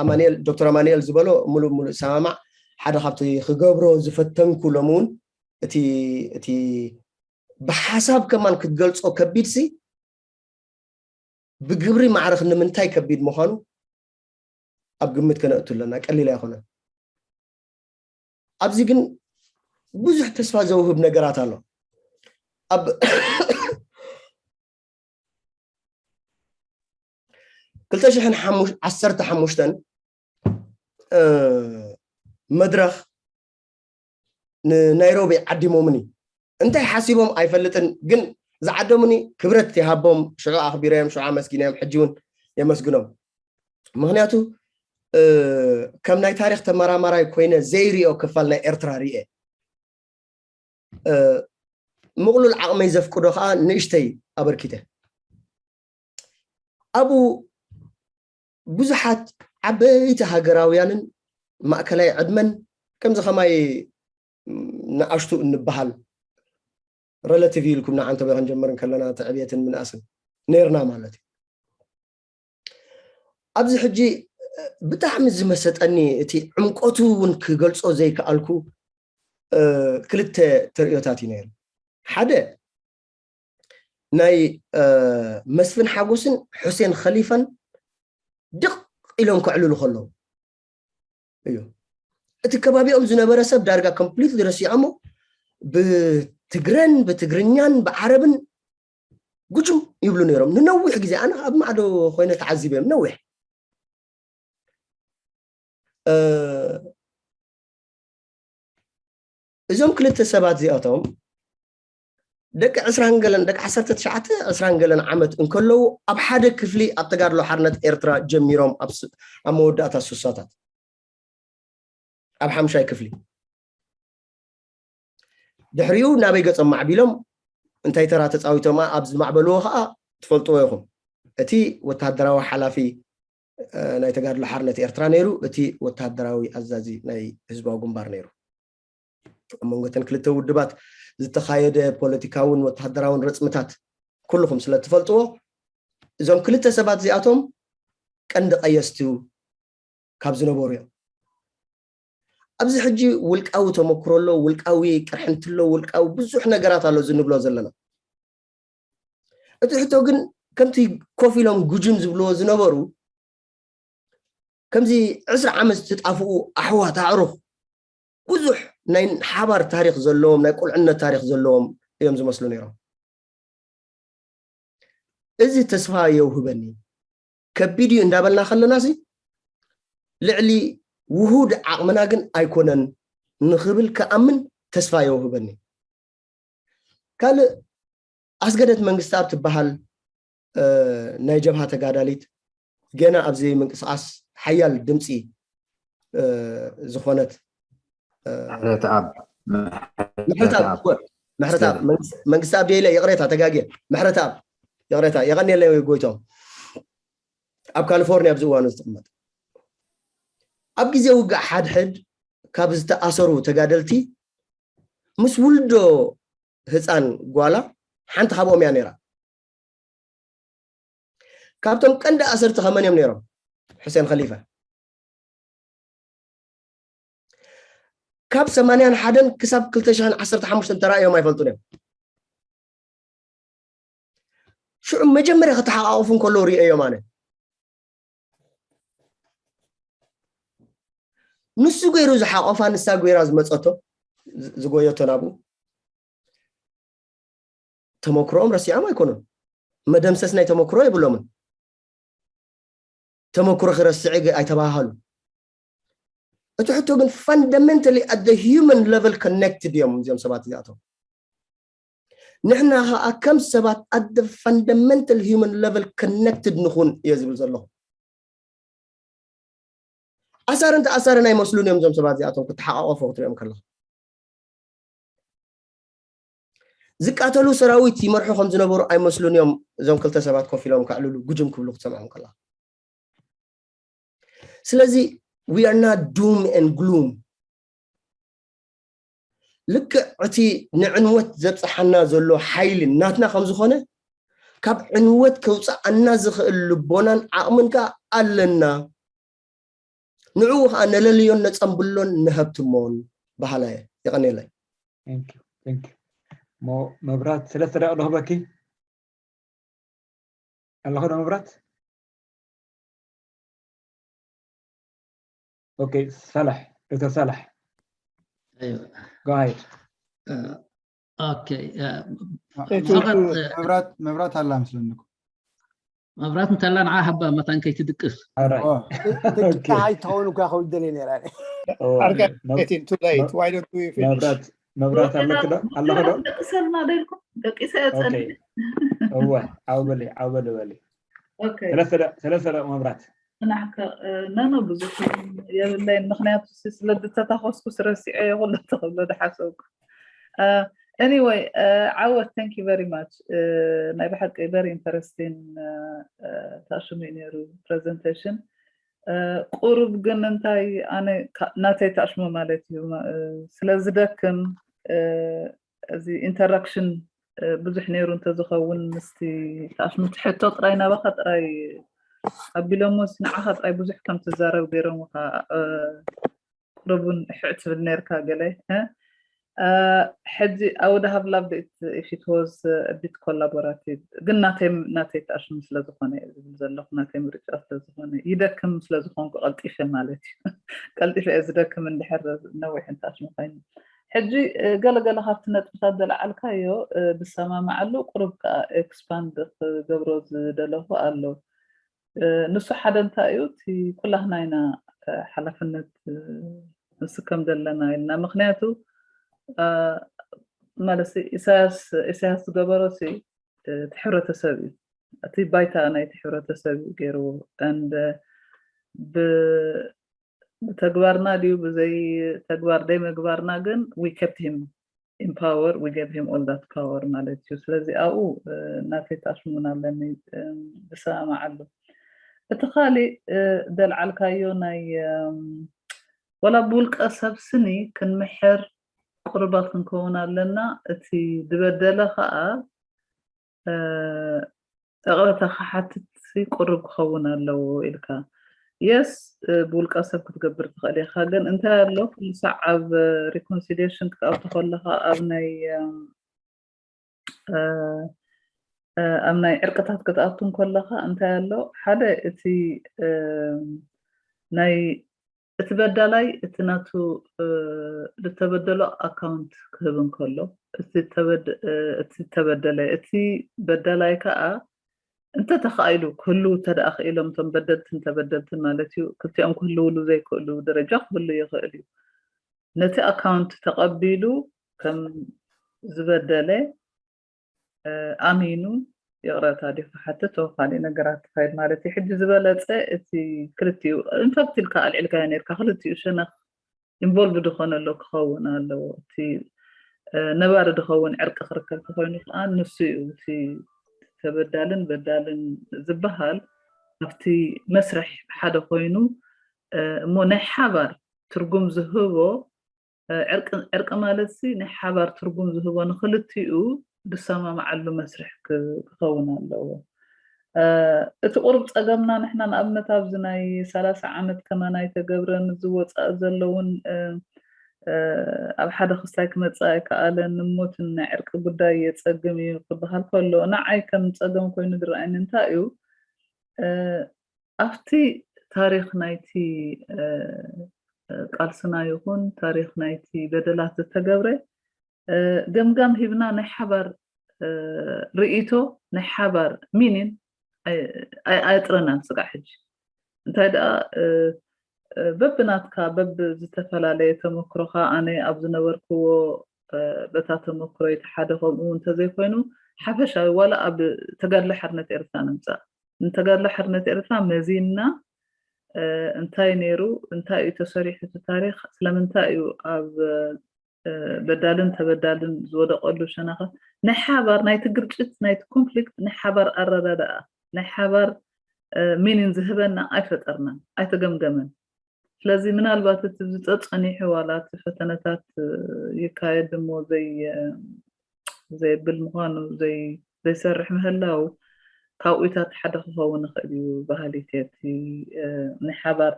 ኣማንኤል ዶክተር ኣማንኤል ዝበሎ ሙሉእ ሙሉእ ሰማማዕ። ሓደ ካብቲ ክገብሮ ዝፈተንኩ ሎሚ እውን እቲ እቲ ብሓሳብ ከማን ክትገልጾ ከቢድ ሲ ብግብሪ ማዕረኽ ንምንታይ ከቢድ ምዃኑ ኣብ ግምት ከነእቱ ኣለና። ቀሊል ኣይኮነን። ኣብዚ ግን ብዙሕ ተስፋ ዘውህብ ነገራት ኣሎ። ኣብ ክልተ ሽሕን ዓሰርተ ሓሙሽተን መድረኽ ንናይሮቢ ዓዲሞምኒ። እንታይ ሓሲቦም ኣይፈልጥን፣ ግን ዝዓደሙኒ ክብረት ይሃቦም። ሽዑ ኣኽቢረዮም፣ ሽዑ ኣመስጊነዮም፣ ሕጂ እውን የመስግኖም። ምክንያቱ ከም ናይ ታሪኽ ተመራማራይ ኮይነ ዘይሪኦ ክፋል ናይ ኤርትራ ሪኤ። ምቕሉል ዓቕመይ ዘፍቅዶ ከዓ ንእሽተይ ኣበርኪተ። ኣብኡ ብዙሓት ዓበይቲ ሃገራውያንን ማእከላይ ዕድመን ከምዚ ከማይ ንኣሽቱ እንበሃል relative ኢልኩም ንዓንተበ ክንጀምር እንከለና እቲ ዕብየትን ምንኣስን ነይርና ማለት እዩ። ኣብዚ ሕጂ ብጣዕሚ ዝመሰጠኒ እቲ ዕምቆቱ እውን ክገልጾ ዘይከኣልኩ ክልተ ተርእዮታት እዩ ነይሩ። ሓደ ናይ መስፍን ሓጎስን ሑሴን ኸሊፋን ድቕ ኢሎም ከዕልሉ ከለዉ እዩ። እቲ ከባቢኦም ዝነበረ ሰብ ዳርጋ completely ረሲዖሞ ብትግረን ብትግርኛን ብዓረብን ጉጅም ይብሉ ነይሮም ንነዊሕ ግዜ። ኣነ ኣብ ማዕዶ ኮይነ ተዓዚበ ነዊሕ። እዞም ክልተ ሰባት እዚኣቶም ደቂ ዕስራን ገለን ደቂ ዓሰርተ ትሽዓተ ዕስራን ገለን ዓመት እንከለዉ ኣብ ሓደ ክፍሊ ኣብ ተጋድሎ ሓርነት ኤርትራ ጀሚሮም ኣብ መወዳእታ ሱሳታት ኣብ ሓምሻይ ክፍሊ ድሕሪኡ ናበይ ገጾም ማዕቢሎም እንታይ ተራ ተፃዊቶም ኣብ ዝማዕበልዎ ከዓ ትፈልጥዎ ኢኹም። እቲ ወታደራዊ ሓላፊ ናይ ተጋድሎ ሓርነት ኤርትራ ነይሩ፣ እቲ ወታደራዊ ኣዛዚ ናይ ህዝባዊ ግንባር ነይሩ። ኣብ መንጎ እተን ክልተ ውድባት ዝተኻየደ ፖለቲካውን ወታደራውን ረፅምታት ኩልኹም ስለ ትፈልጥዎ እዞም ክልተ ሰባት እዚኣቶም ቀንዲ ቀየስቱ ካብ ዝነበሩ እዮም። ኣብዚ ሕጂ ውልቃዊ ተመክሮ ኣሎ፣ ውልቃዊ ቅርሕንቲ ኣሎ፣ ውልቃዊ ብዙሕ ነገራት ኣሎ ዝንብሎ ዘለና። እቲ ሕቶ ግን ከምቲ ኮፍ ኢሎም ጉጅም ዝብልዎ ዝነበሩ ከምዚ ዕስራ ዓመት ዝተጣፍኡ ኣሕዋት ኣዕሩኽ ብዙሕ ናይ ሓባር ታሪክ ዘለዎም ናይ ቁልዕነት ታሪክ ዘለዎም እዮም ዝመስሉ ነይሮም። እዚ ተስፋ የውህበኒ። ከቢድ እዩ እንዳበልና ከለና ሲ ልዕሊ ውሁድ ዓቕምና ግን ኣይኮነን ንኽብል ክኣምን ተስፋ የውህበኒ። ካልእ ኣስገደት መንግስቲኣብ ትበሃል ናይ ጀብሃ ተጋዳሊት ገና ኣብዚ ምንቅስቃስ ሓያል ድምፂ ዝኾነት ምሕረተኣብ ምሕረተኣብ መንግስቲኣብ ደይለ ይቕሬታ ተጋግየ ምሕረተኣብ ይቕሬታ የቐንየለይ ጎይቶም ኣብ ካሊፎርኒያ ኣብዚ እዋኑ ዝጥቅመጥ ኣብ ግዜ ውግእ ሓድሕድ ካብ ዝተኣሰሩ ተጋደልቲ ምስ ውልዶ ህፃን ጓላ ሓንቲ ካብኦም እያ ነይራ። ካብቶም ቀንዲ ኣሰርቲ ከመን እዮም ነይሮም? ሕሴን ከሊፈ ካብ ሰማንያን ሓደን ክሳብ ክልተ ሽሕን ዓሰርተ ሓሙሽተን ተራእዮም ኣይፈልጡን እዮም። ሽዑ መጀመርያ ከተሓቃቕፉ እንከለዉ ርእዮም ኣነ ንሱ ገይሩ ዝሓቆፋ ንሳ ጎይራ ዝመፀቶ ዝጎየቶ ናብኡ ተመክሮኦም ረሲዖም ኣይኮኑን። መደምሰስ ናይ ተመክሮ የብሎምን። ተመክሮ ክረስዕ ኣይተባሃሉ። እቲ ሕቶ ግን fundamentally at the human level connected እዮም እዚኦም ሰባት እዚኣቶም። ንሕና ከዓ ከም ሰባት at the fundamental human level connected ንኹን እየ ዝብል ዘለኹ። ኣሳርን ተኣሳርን ኣይመስሉን እዮም እዞም ሰባት እዚኣቶም ክተሓቃቆፉ ክትሪኦም ከለካ። ዝቃተሉ ሰራዊት ይመርሑ ከም ዝነበሩ ኣይመስሉን እዮም እዞም ክልተ ሰባት ኮፍ ኢሎም ከዕልሉ ጉጅም ክብሉ ክትሰምዖም ከለካ። ስለዚ we are not doom and gloom። ልክዕ እቲ ንዕንወት ዘብፅሓና ዘሎ ሓይሊ ናትና ከም ዝኾነ ካብ ዕንወት ከውፅኣና ዝኽእል ልቦናን ዓቕምን ከዓ ኣለና። ንዕኡ ከዓ ነለልዮን ነፀምብሎን ንሀብትሞን በሃላ እየ። የቐንየለይ። እሞ መብራት ሰለስተ ደቂቕ ንኽበኪ ኣለኹ ዶ መብራት? ኦኬ ሳላሕ ዶክተር ሳላሕ أيوة. go ahead آه، اوكي آه، እቱ فقط መብራት መብራት ኣላ ምስለኒ እኮ። መብራት እንተላ ንዓ ሃባ መታን ከይትድቅስ All right. ኦ፣ ደቂቃ ኣይትኸውን እኳ ክብል ደልየ ነይረ። እወ፣ ኣርጋን መብ- it's too late. Why don't we finish? መብራት መብራት ኣለኪ ዶ ኣለኹ ዶ ደቂሰልና ደልኩም ደቂሰ ኦኬ የፀኒ እወ ዓው በሊ ዓው በሊ በሊ ኦኬ ሰለስተ ደቂ- ሰለስተ ደቂ መብራት ናሕከ ነኖ ብዙሕ የብለይን ምክንያቱ ሲ ስለ ዝተታኮስኩ ስረሲዐ የኩሎ ተክብሎ ዝሓሰብኩ anyway ዓወት thank you very much ናይ ብሓቂ very interesting ተኣሽሙ እዩ ነይሩ presentation ቁሩብ ግን እንታይ ኣነ ካ- ናተይ ተኣሽሙ ማለት እዩ ማ- ስለ ዝደክም እዚ interaction ብዙሕ ነይሩ እንተዝኸውን ምስቲ ተኣሽሙ ትሕቶ ጥራይ ናባኻ ጥራይ ኣቢሎሞ ንዓኻ ጥራይ ብዙሕ ከም ትዛረብ ገይሮምኻ ቁሩብ እውን ሕዕ ትብል ነርካ ገለ ሕጂ I would have loved it if it was a bit collaborative ግን ናተይ ናተይ ተኣሽሙ ስለ ዝኾነ እየ ዝብል ዘለኹ ናተይ ምርጫ ስለ ዝኾነ ይደክም ስለ ዝኾንኩ ቀልጢፈ ማለት እዩ ቀልጢፈ እየ ዝደክም እንድሕር ነዊሕ እንተኣሽሙ ኮይኑ ሕጂ ገለገለ ካብቲ ነጥብታት ዘለዓልካዮ ዝሰማማዓሉ ቁሩብ ከዓ ኤክስፓንድ ክገብሮ ዝደለኹ ኣሎ። ንሱ ሓደ እንታይ እዩ? እቲ ኩላህና ኢና ሓላፍነት ንስከም ዘለና ኢልና። ምክንያቱ ማለት ኢሳያስ ዝገበሮ እቲ ሕብረተሰብ እዩ። እቲ ባይታ ናይቲ ሕብረተሰብ እዩ ገይርዎ። And ብተግባርና ድዩ ብዘይ ተግባር ደይ ምግባርና ግን we kept him in power, we gave him all that power ማለት እዩ። ስለዚ ኣብኡ ናተይ ተኣሽሙን ኣለኒ፣ ዝሰማማዓሉ። እቲ ካሊእ ደልዓልካዮ ናይ ወላ ብውልቀ ሰብ ስኒ ክንምሕር ቁርባት ክንከውን ኣለና። እቲ ዝበደለ ከዓ እቕረታ ክሓትት ቁሩብ ክኸውን ኣለዎ ኢልካ። የስ ብውልቀ ሰብ ክትገብር ትኽእል ኢኻ፣ ግን እንታይ ኣሎ ኩሉ ሳዕ ኣብ ሪኮንሲሊሽን ክትኣቱ ከለኻ ኣብ ናይ ኣብ ናይ ዕርቅታት ክትኣቱ እንከለኻ እንታይ ኣሎ ሓደ እቲ ናይ እቲ በዳላይ እቲ ናቱ ዝተበደሎ ኣካውንት ክህብ እንከሎ እቲ ተበደለ እቲ በዳላይ ከዓ እንተ ተኻኢሉ ክህልው እንተ ደኣ ክኢሎም እቶም በደልትን ተበደልትን ማለት እዩ ክልቲኦም ክህልውሉ ዘይክእሉ ደረጃ ክህሉ ይኽእል እዩ። ነቲ ኣካውንት ተቐቢሉ ከም ዝበደለ ኣሚኑ ይቕረታ ድዩ ክሓትት ኦ ካሊእ ነገራት ትኸይድ ማለት እዩ። ሕጂ ዝበለፀ እቲ ክልቲኡ ኢንፋክት ኢልካ ኣልዒልካዮ ነርካ ክልቲኡ ሸነኽ ኢንቮልቭ ድኾነሎ ክኸውን ኣለዎ። እቲ ነባሪ ድኸውን ዕርቂ ክርከብ ተኮይኑ ከዓ ንሱ እዩ እቲ ተበዳልን በዳልን ዝበሃል ኣብቲ መስርሕ ሓደ ኮይኑ እሞ ናይ ሓባር ትርጉም ዝህቦ ዕርቂ ማለት ሲ ናይ ሓባር ትርጉም ዝህቦ ንክልቲኡ ዝሰማምዓሉ መስርሕ ክኸውን ኣለዎ። እቲ ቁሩብ ፀገምና ንሕና ንኣብነት ኣብዚ ናይ ሰላሳ ዓመት ከማና ኣይተገብረን እዚ ወፃኢ ዘለውን ኣብ ሓደ ክስታይ ክመፅእ ኣይከኣለን ንሞትን ናይ ዕርቂ ጉዳይ የፀግም እዩ ክበሃል ከሎ ንዓይ ከም ፀገም ኮይኑ ዝረኣየኒ እንታይ እዩ ኣብቲ ታሪክ ናይቲ ቃልስና ይኹን ታሪክ ናይቲ በደላት ዝተገብረ ገምጋም ሂብና ናይ ሓባር ርእይቶ ናይ ሓባር ሚኒን ኣየጥረናን ስጋዕ ሕጂ እንታይ ደኣ በብናትካ በብ ዝተፈላለየ ተመክሮካ ኣነ ኣብ ዝነበርክዎ በታ ተመክሮ እቲ ሓደ ከምኡ እንተዘይኮይኑ ሓፈሻዊ ዋላ ኣብ ተጋድሎ ሓርነት ኤርትራ ንምፃእ ንተጋድሎ ሓርነት ኤርትራ መዚንና እንታይ ነይሩ እንታይ እዩ ተሰሪሑ እቲ ታሪክ ስለምንታይ እዩ ኣብ በዳልን ተበዳልን ዝወደቀሉ ሸነኻት ናይ ሓባር ናይቲ ግርጭት ናይቲ ኮንፍሊክት ናይ ሓባር ኣረዳድኣ ናይ ሓባር ሚኒን ዝህበና ኣይፈጠርናን ኣይተገምገመን ስለዚ ምናልባት እቲ ዝፀፀኒሑ ዋላ እቲ ፈተነታት ይካየድ እሞ ዘይ ዘየብል ምዃኑ ዘይሰርሕ ምህላው ካብኡታት ሓደ ክኸውን ይኽእል እዩ ባህሊት እቲ ናይ ሓባር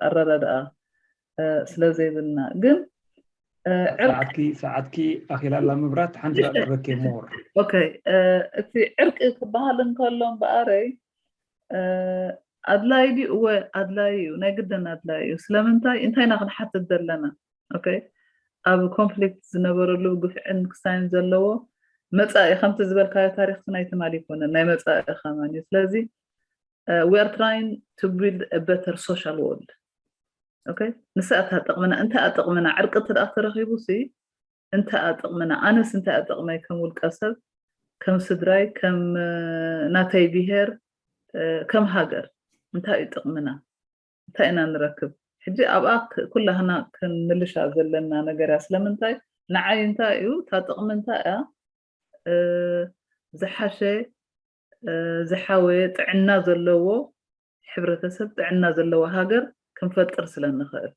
ኣረዳድኣ ስለ ዘይብልና ግን ሰዓትኪ ሰዓትኪ ኣኺላ ኣላ ምብራት ሓንቲ ዳቅርበኪ ሞር ኦኬ እቲ ዕርቂ ክበሃል እንከሎ እምበኣረይ ኣድላይ ድዩ እወ ኣድላይ እዩ ናይ ግድን ኣድላይ እዩ ስለምንታይ እንታይ ኢና ክንሓትት ዘለና ኦኬ ኣብ ኮንፍሊክት ዝነበረሉ ግፍዕን ክሳይን ዘለዎ መፃኢ ከምቲ ዝበልካዮ ታሪክ ናይ ትማሊ ይኮነን ናይ መፃኢ ከማን እዩ ስለዚ we are trying to build a better social world okay ንሳ እታ ጥቕምና እንታይ ኣጥቕምና ዕርቂ ትደኣ ተረኺቡ ሲ እንታይ ኣጥቕምና ኣነስ እንታይ ኣጥቕመይ ከም ውልቀ ሰብ ከም ስድራይ ከም ናተይ ብሄር ከም ሃገር እንታይ እዩ ጥቕምና እንታይ ኢና ንረክብ ሕጂ ኣብኣ ኩላህና ክንምልሻ ዘለና ነገር እያ ስለምንታይ ንዓይ እንታይ እዩ እታ ጥቕሚ እንታይ እያ ዝሓሸ ዝሓወየ ጥዕና ዘለዎ ሕብረተሰብ ጥዕና ዘለዎ ሃገር ክንፈጥር ስለ ንኽእል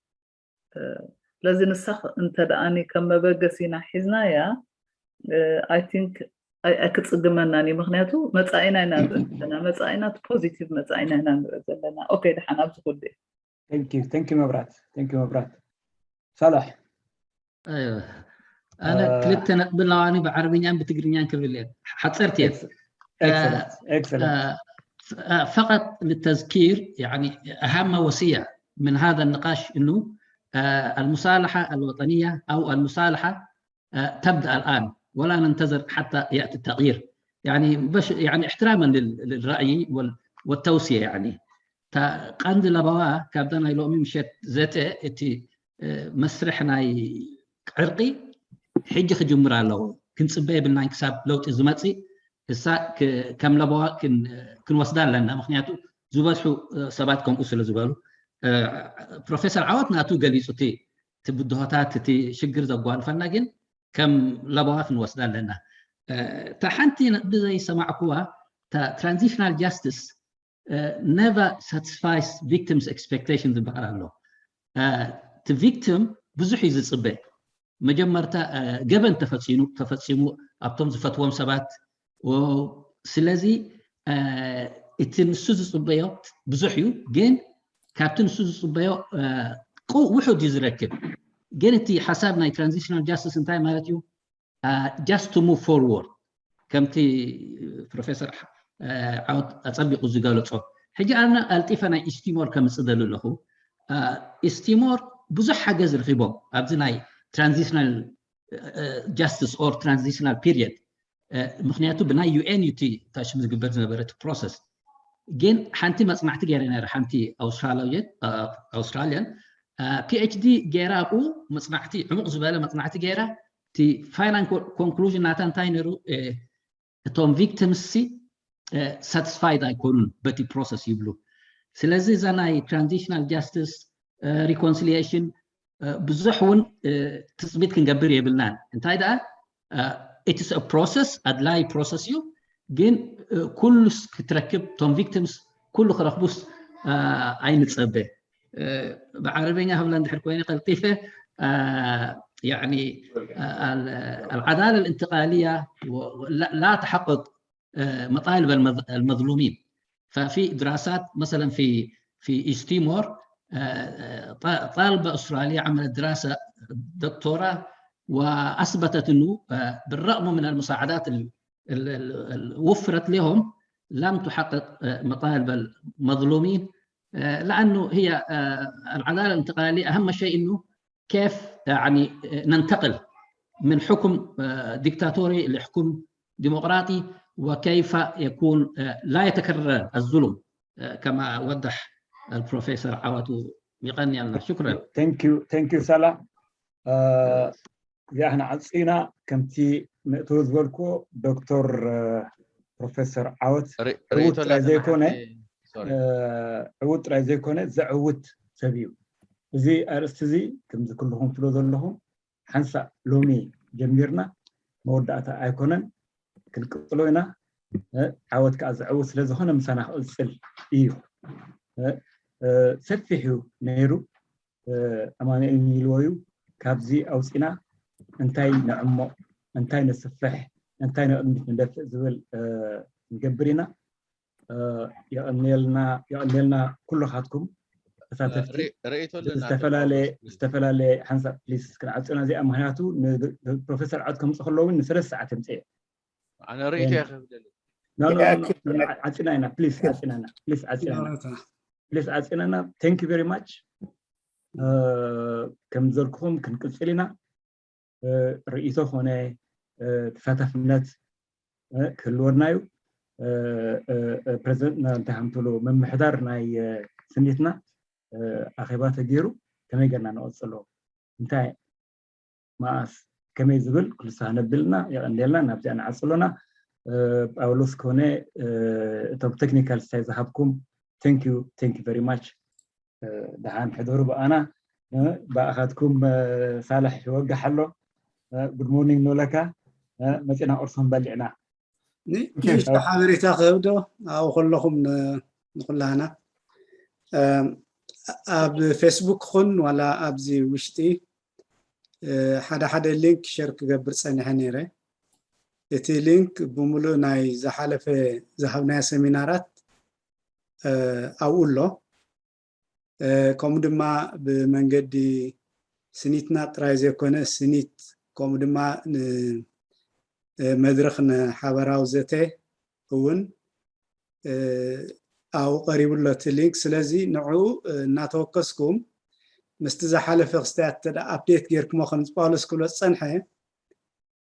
ስለዚ ንሳ እንተ ደኣኒ ከም መበገሲና ሒዝናያ I think ኣይክፅግመናን እዩ ምክንያቱ መፃኢና ኢና ንርኢ ዘለና መፃኢና ፖዚቲቭ መፃኢና ኢና ንርኢ ዘለና ኦኬ ድሓን ኣብዚ ኩሉ thank you thank you መብራት thank you መብራት ሳላሕ ኣነ ክልተ ነጥቢ ኣለዋኒ ብዓረብኛን ብትግርኛን ክብል እየ ሓፀርቲ እየ excellent excellent فقط للتذكير يعني أهم وصية من هذا النقاش أنه آه، المصالحة الوطنية أو المصالحة، آه، تبدأ الآن، ولا ننتظر حتى يأتي التغيير. يعني، بش يعني احتراما لل- للرأي وال- والتوصية، يعني. تا قند لبوا كابدنا يلومي مشت زيت اتي، آه، مسرح ناي عرقي حج خجمر له. كنت سبب الناين كساب لو تزمتي السا كم لبوا كن كن وصدان لنا مخنياتو زبالحو سبات كم أسل زبالو. ፕሮፌሰር ዓወት ናቱ ገሊጹ እቲ እቲ ብድሆታት፣ እቲ ሽግር ዘጓንፈና ግን ከም ለበዋ ክንወስዳ ኣለና። እታ ሓንቲ ብዘይሰማዕኩዋ፣ እታ transitional justice never satisfies victims expectation ዝበሃል ኣሎ። እቲ victim ብዙሕ እዩ ዝጽበ። መጀመርታ ገበን ተፈጺሙ ተፈጺሙ ኣብቶም ዝፈትዎም ሰባት። ስለዚ እቲ ንሱ ዝጽበዮ ብዙሕ እዩ፣ ግን ካብቲ ንሱ ዝጽበዮ ቁ- ውሑድ እዩ ዝረክብ። ግን እቲ ሓሳብ ናይ transitional justice እንታይ ማለት እዩ? Just to move forward፣ ከምቲ ፕሮፌሰር ዓወት ኣጸቢቑ ዝገለጾ። ሕጂ ኣነ ቀልጢፈ ናይ ኢስቲሞር ከምጽእ ደሊ ኣለኹ። ኢስቲሞር ብዙሕ ሓገዝ ረኺቦም ኣብዚ ናይ transitional justice or transitional period። ምክንያቱ ብናይ ዩ ኤን እዩ እቲ ታሽም ዝግበር ዝነበረ እቲ ፕሮሰስ። ግን ሓንቲ መጽናዕቲ ገይረ ነረ፣ ሓንቲ ኣውስትራልያን ፒ ኤች ዲ ገይራ፣ ኣብኡ መጽናዕቲ፣ ዕሙቕ ዝበለ መጽናዕቲ ገይራ። እቲ ፋይናል ኮንክሉዥን ናታ እንታይ ነይሩ? እቶም ቪክቲምስ ሲ ሳቲስፋይድ ኣይኮኑን በቲ ፕሮሰስ ይብሉ። ስለዚ እዛ ናይ transitional justice reconciliation ብዙሕ እውን ትፅቢት ክንገብር የብልናን። እንታይ ደኣ it's a process፣ ኣድላይ ፕሮሰስ እዩ። ግን ኩሉስ ክትረክብ፣ እቶም ቪክቲምስ ኩሉ ክረክቡስ ኣይንፀበ። ብዓረበኛ ክብላ እንድሕር ኮይነ ቀልጢፈ፣ يعني العدالة الانتقالية لا تحقق مطالب المظلومين. ففي دراسات مثلا في في ايست تيمور، طالبة أسترالية عملت دراسة دكتوراه وأثبتت أنه بالرغم من المساعدات اللي وفرت لهم لم تحقق مطالب المظلومين، لأنه هي العدالة الانتقالية أهم شيء أنه كيف يعني ننتقل من حكم ديكتاتوري لحكم ديمقراطي، وكيف يكون لا يتكرر الظلم كما وضح البروفيسور عواتو. يقني الله. شكرا. Thank you, thank you سلا. እዚኣ ክነዓጽ ኢና። ከምቲ ምእትው ዝበልኩዎ ዶክተር ፕሮፌሰር ዓወት ዕዉት ጥራይ ዘይኮነ ዕዉት ጥራይ ዘይኮነ ዘዕውት ሰብ እዩ። እዚ ኣርእስቲ እዚ ከምዚ ኩልኹም ትብሎ ዘለኹም ሓንሳእ ሎሚ ጀሚርና መወዳእታ ኣይኮነን፣ ክንቅጽሎ ኢና። ዓወት ከዓ ዘዕውት ስለ ዝኾነ ምሳና ክቕጽል እዩ። ሰፊሕ እዩ ነይሩ። ኣማኑኤል ኢልዎ እዩ፣ ካብዚ ኣውፂና እንታይ ነዕሞቕ፣ እንታይ ነስፍሕ፣ እንታይ ንቕድሚት ንደፍእ ዝብል ንገብር ኢና። የቐንየልና ኩልኻትኩም ተሳተፍቲ። ዝተፈላለየ ሓንሳብ ፕሊስ ክንዓፅና እዚኣ፣ ምክንያቱ ፕሮፌሰር ዓወት ከምፅእ ከለዉ ንሰለስተ ሰዓት የምፅእ። ኣነ ርእይቶ የኸፍለሉ። ዓፅና ኢና ፕሊስ፣ ዓፅና ኢና ፕሊስ፣ ዓፅና ኢና ፕሊስ፣ ዓፅና ኢና። Thank you very much። ከም ዘልኩኹም ክንቅፅል ኢና። ርእይቶ ኮነ ተሳታፍነት ክህልወና እዩ። ፕሬዚደንት እንታይ ከም ትብሉ፣ ምምሕዳር ናይ ስኒትና ኣኼባ ተገይሩ ከመይ ጌርና ንቐፅሎ፣ እንታይ መኣስ ከመይ ዝብል ክልሳ ነብልና የቐንየልና። ናብዚኣ ንዓፅሎና። ጳውሎስ ኮነ እቶም ቴክኒካል ስታይ ዝሃብኩም thank you, thank you very much። ደሓን ሕደሩ። ብኣና ብኣኻትኩም ሳልሕ ይወግሕ ኣሎ። Good morning ንብለካ። መፂና ቁርሲ ክንበልዕ ኢና። ንእሽቶ ሓበሬታ ክህብ ዶ ኣብኡ ከለኹም ንኩላህና ኣብ ፌስቡክ ኹን ዋላ ኣብዚ ውሽጢ ሓደ ሓደ ሊንክ ሸር ክገብር ፀኒሐ ነይረ። እቲ ሊንክ ብምሉእ ናይ ዝሓለፈ ዝሃብናዮ ሰሚናራት ኣብኡ ኣሎ። ከምኡ ድማ ብመንገዲ ስኒትና ጥራይ ዘይኮነ ስኒት ከምኡ ድማ መድረኽ ንሓበራዊ ዘተ እውን ኣብኡ ቀሪቡ ኣሎ እቲ ሊንክ። ስለዚ ንዕኡ እናተወከስኩም ምስቲ ዝሓለፈ ክስታያት እንተ ደኣ ኣፕዴት ጌርክሞ ከም ጳውሎስ ክብሎ ዝጸንሐ፣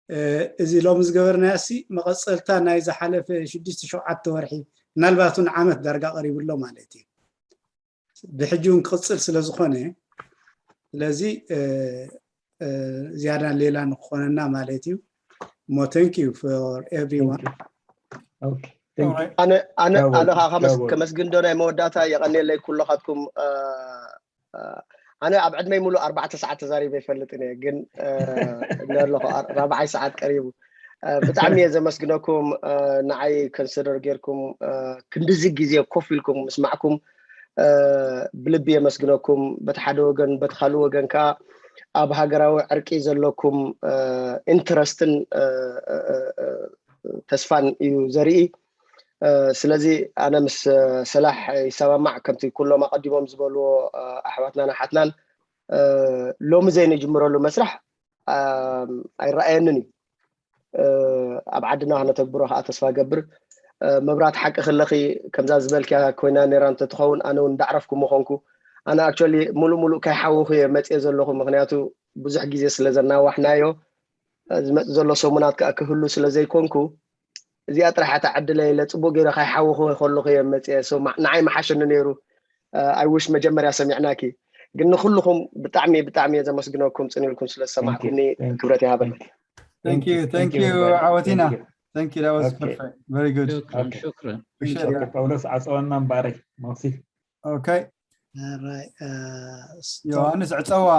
እ፣ እዚ ሎሚ ዝገበርናዮ ሲ መቐጸልታ ናይ ዝሓለፈ ሽዱሽተ ሸውዓተ ወርሒ፣ ምናልባት እውን ዓመት ዳርጋ ቀሪቡ ኣሎ ማለት እዩ። ብሕጂ እውን ክቕጽል ስለ ዝኾነ፣ ስለዚ፣ እ፣ እ፣ ዝያዳ ሌላ ንክኾነና ማለት እዩ። እሞ thank you for everyone። Okay. ኣነ ኣነ ኣነ ከዓ ከመስግን ዶ ናይ መወዳእታ የቐንየለይ ኩሎኻትኩም። ኣነ ኣብ ዕድመይ ሙሉእ ኣርባዕተ ሰዓት ተዛሪበ ይፈልጥን እየ፣ ግን ኣለኹ ራብዓይ ሰዓት ቀሪቡ። ብጣዕሚ እየ ዘመስግነኩም። ንዓይ consider ጌርኩም ክንድዚ ግዜ ኮፍ ኢልኩም ምስማዕኩም ብልቢ የመስግነኩም። በቲ ሓደ ወገን፣ በቲ ካልእ ወገን ከዓ ኣብ ሃገራዊ ዕርቂ ዘለኩም ኢንትረስትን ተስፋን እዩ ዘርኢ። ስለዚ ኣነ ምስ ሰላሕ ይሰማማዕ፣ ከምቲ ኩሎም ኣቐዲሞም ዝበልዎ ኣሕዋትናን ኣሓትናን ሎሚ ዘይንጅምረሉ መስርሕ ኣይረኣየንን እዩ። ኣብ ዓድና ክነተግብሮ ከዓ ተስፋ ገብር። መብራት ሓቂ ክለኺ ከምዛ ዝበልክያ ኮይና ነራ እንተትኸውን ኣነ እውን እንዳዕረፍኩ ምኾንኩ። ኣነ actually ሙሉእ ሙሉእ ከይሓወኹ እየ መፅየ ዘለኹ፣ ምክንያቱ ብዙሕ ግዜ ስለ ዘናዋሕናዮ ዝመፅ ዘሎ ሰሙናት ከዓ ክህሉ ስለ ዘይኮንኩ እዚኣ ጥራሕ እታ ዕድለ ኢለ ፅቡቅ ገይረ ከይሓወኹ ከለኹ እየ መፅየ። ንዓይ መሓሸኒ ነይሩ። I wish መጀመርያ ሰሚዕናኪ። ግን ንኩልኹም ብጣዕሚ ብጣዕሚ እየ ዘመስግነኩም ፅን ኢልኩም ስለ ዝሰማዕኩምኒ። ክብረት ይሃበለይ። Thank you, thank you, ዓወቲና። Thank you, that was perfect. Very good. شكرا شكرا ጳውሎስ ዓፀወና እምበኣረይ። መሲ Okay. All right. ዮሃንስ ዕፀዋ።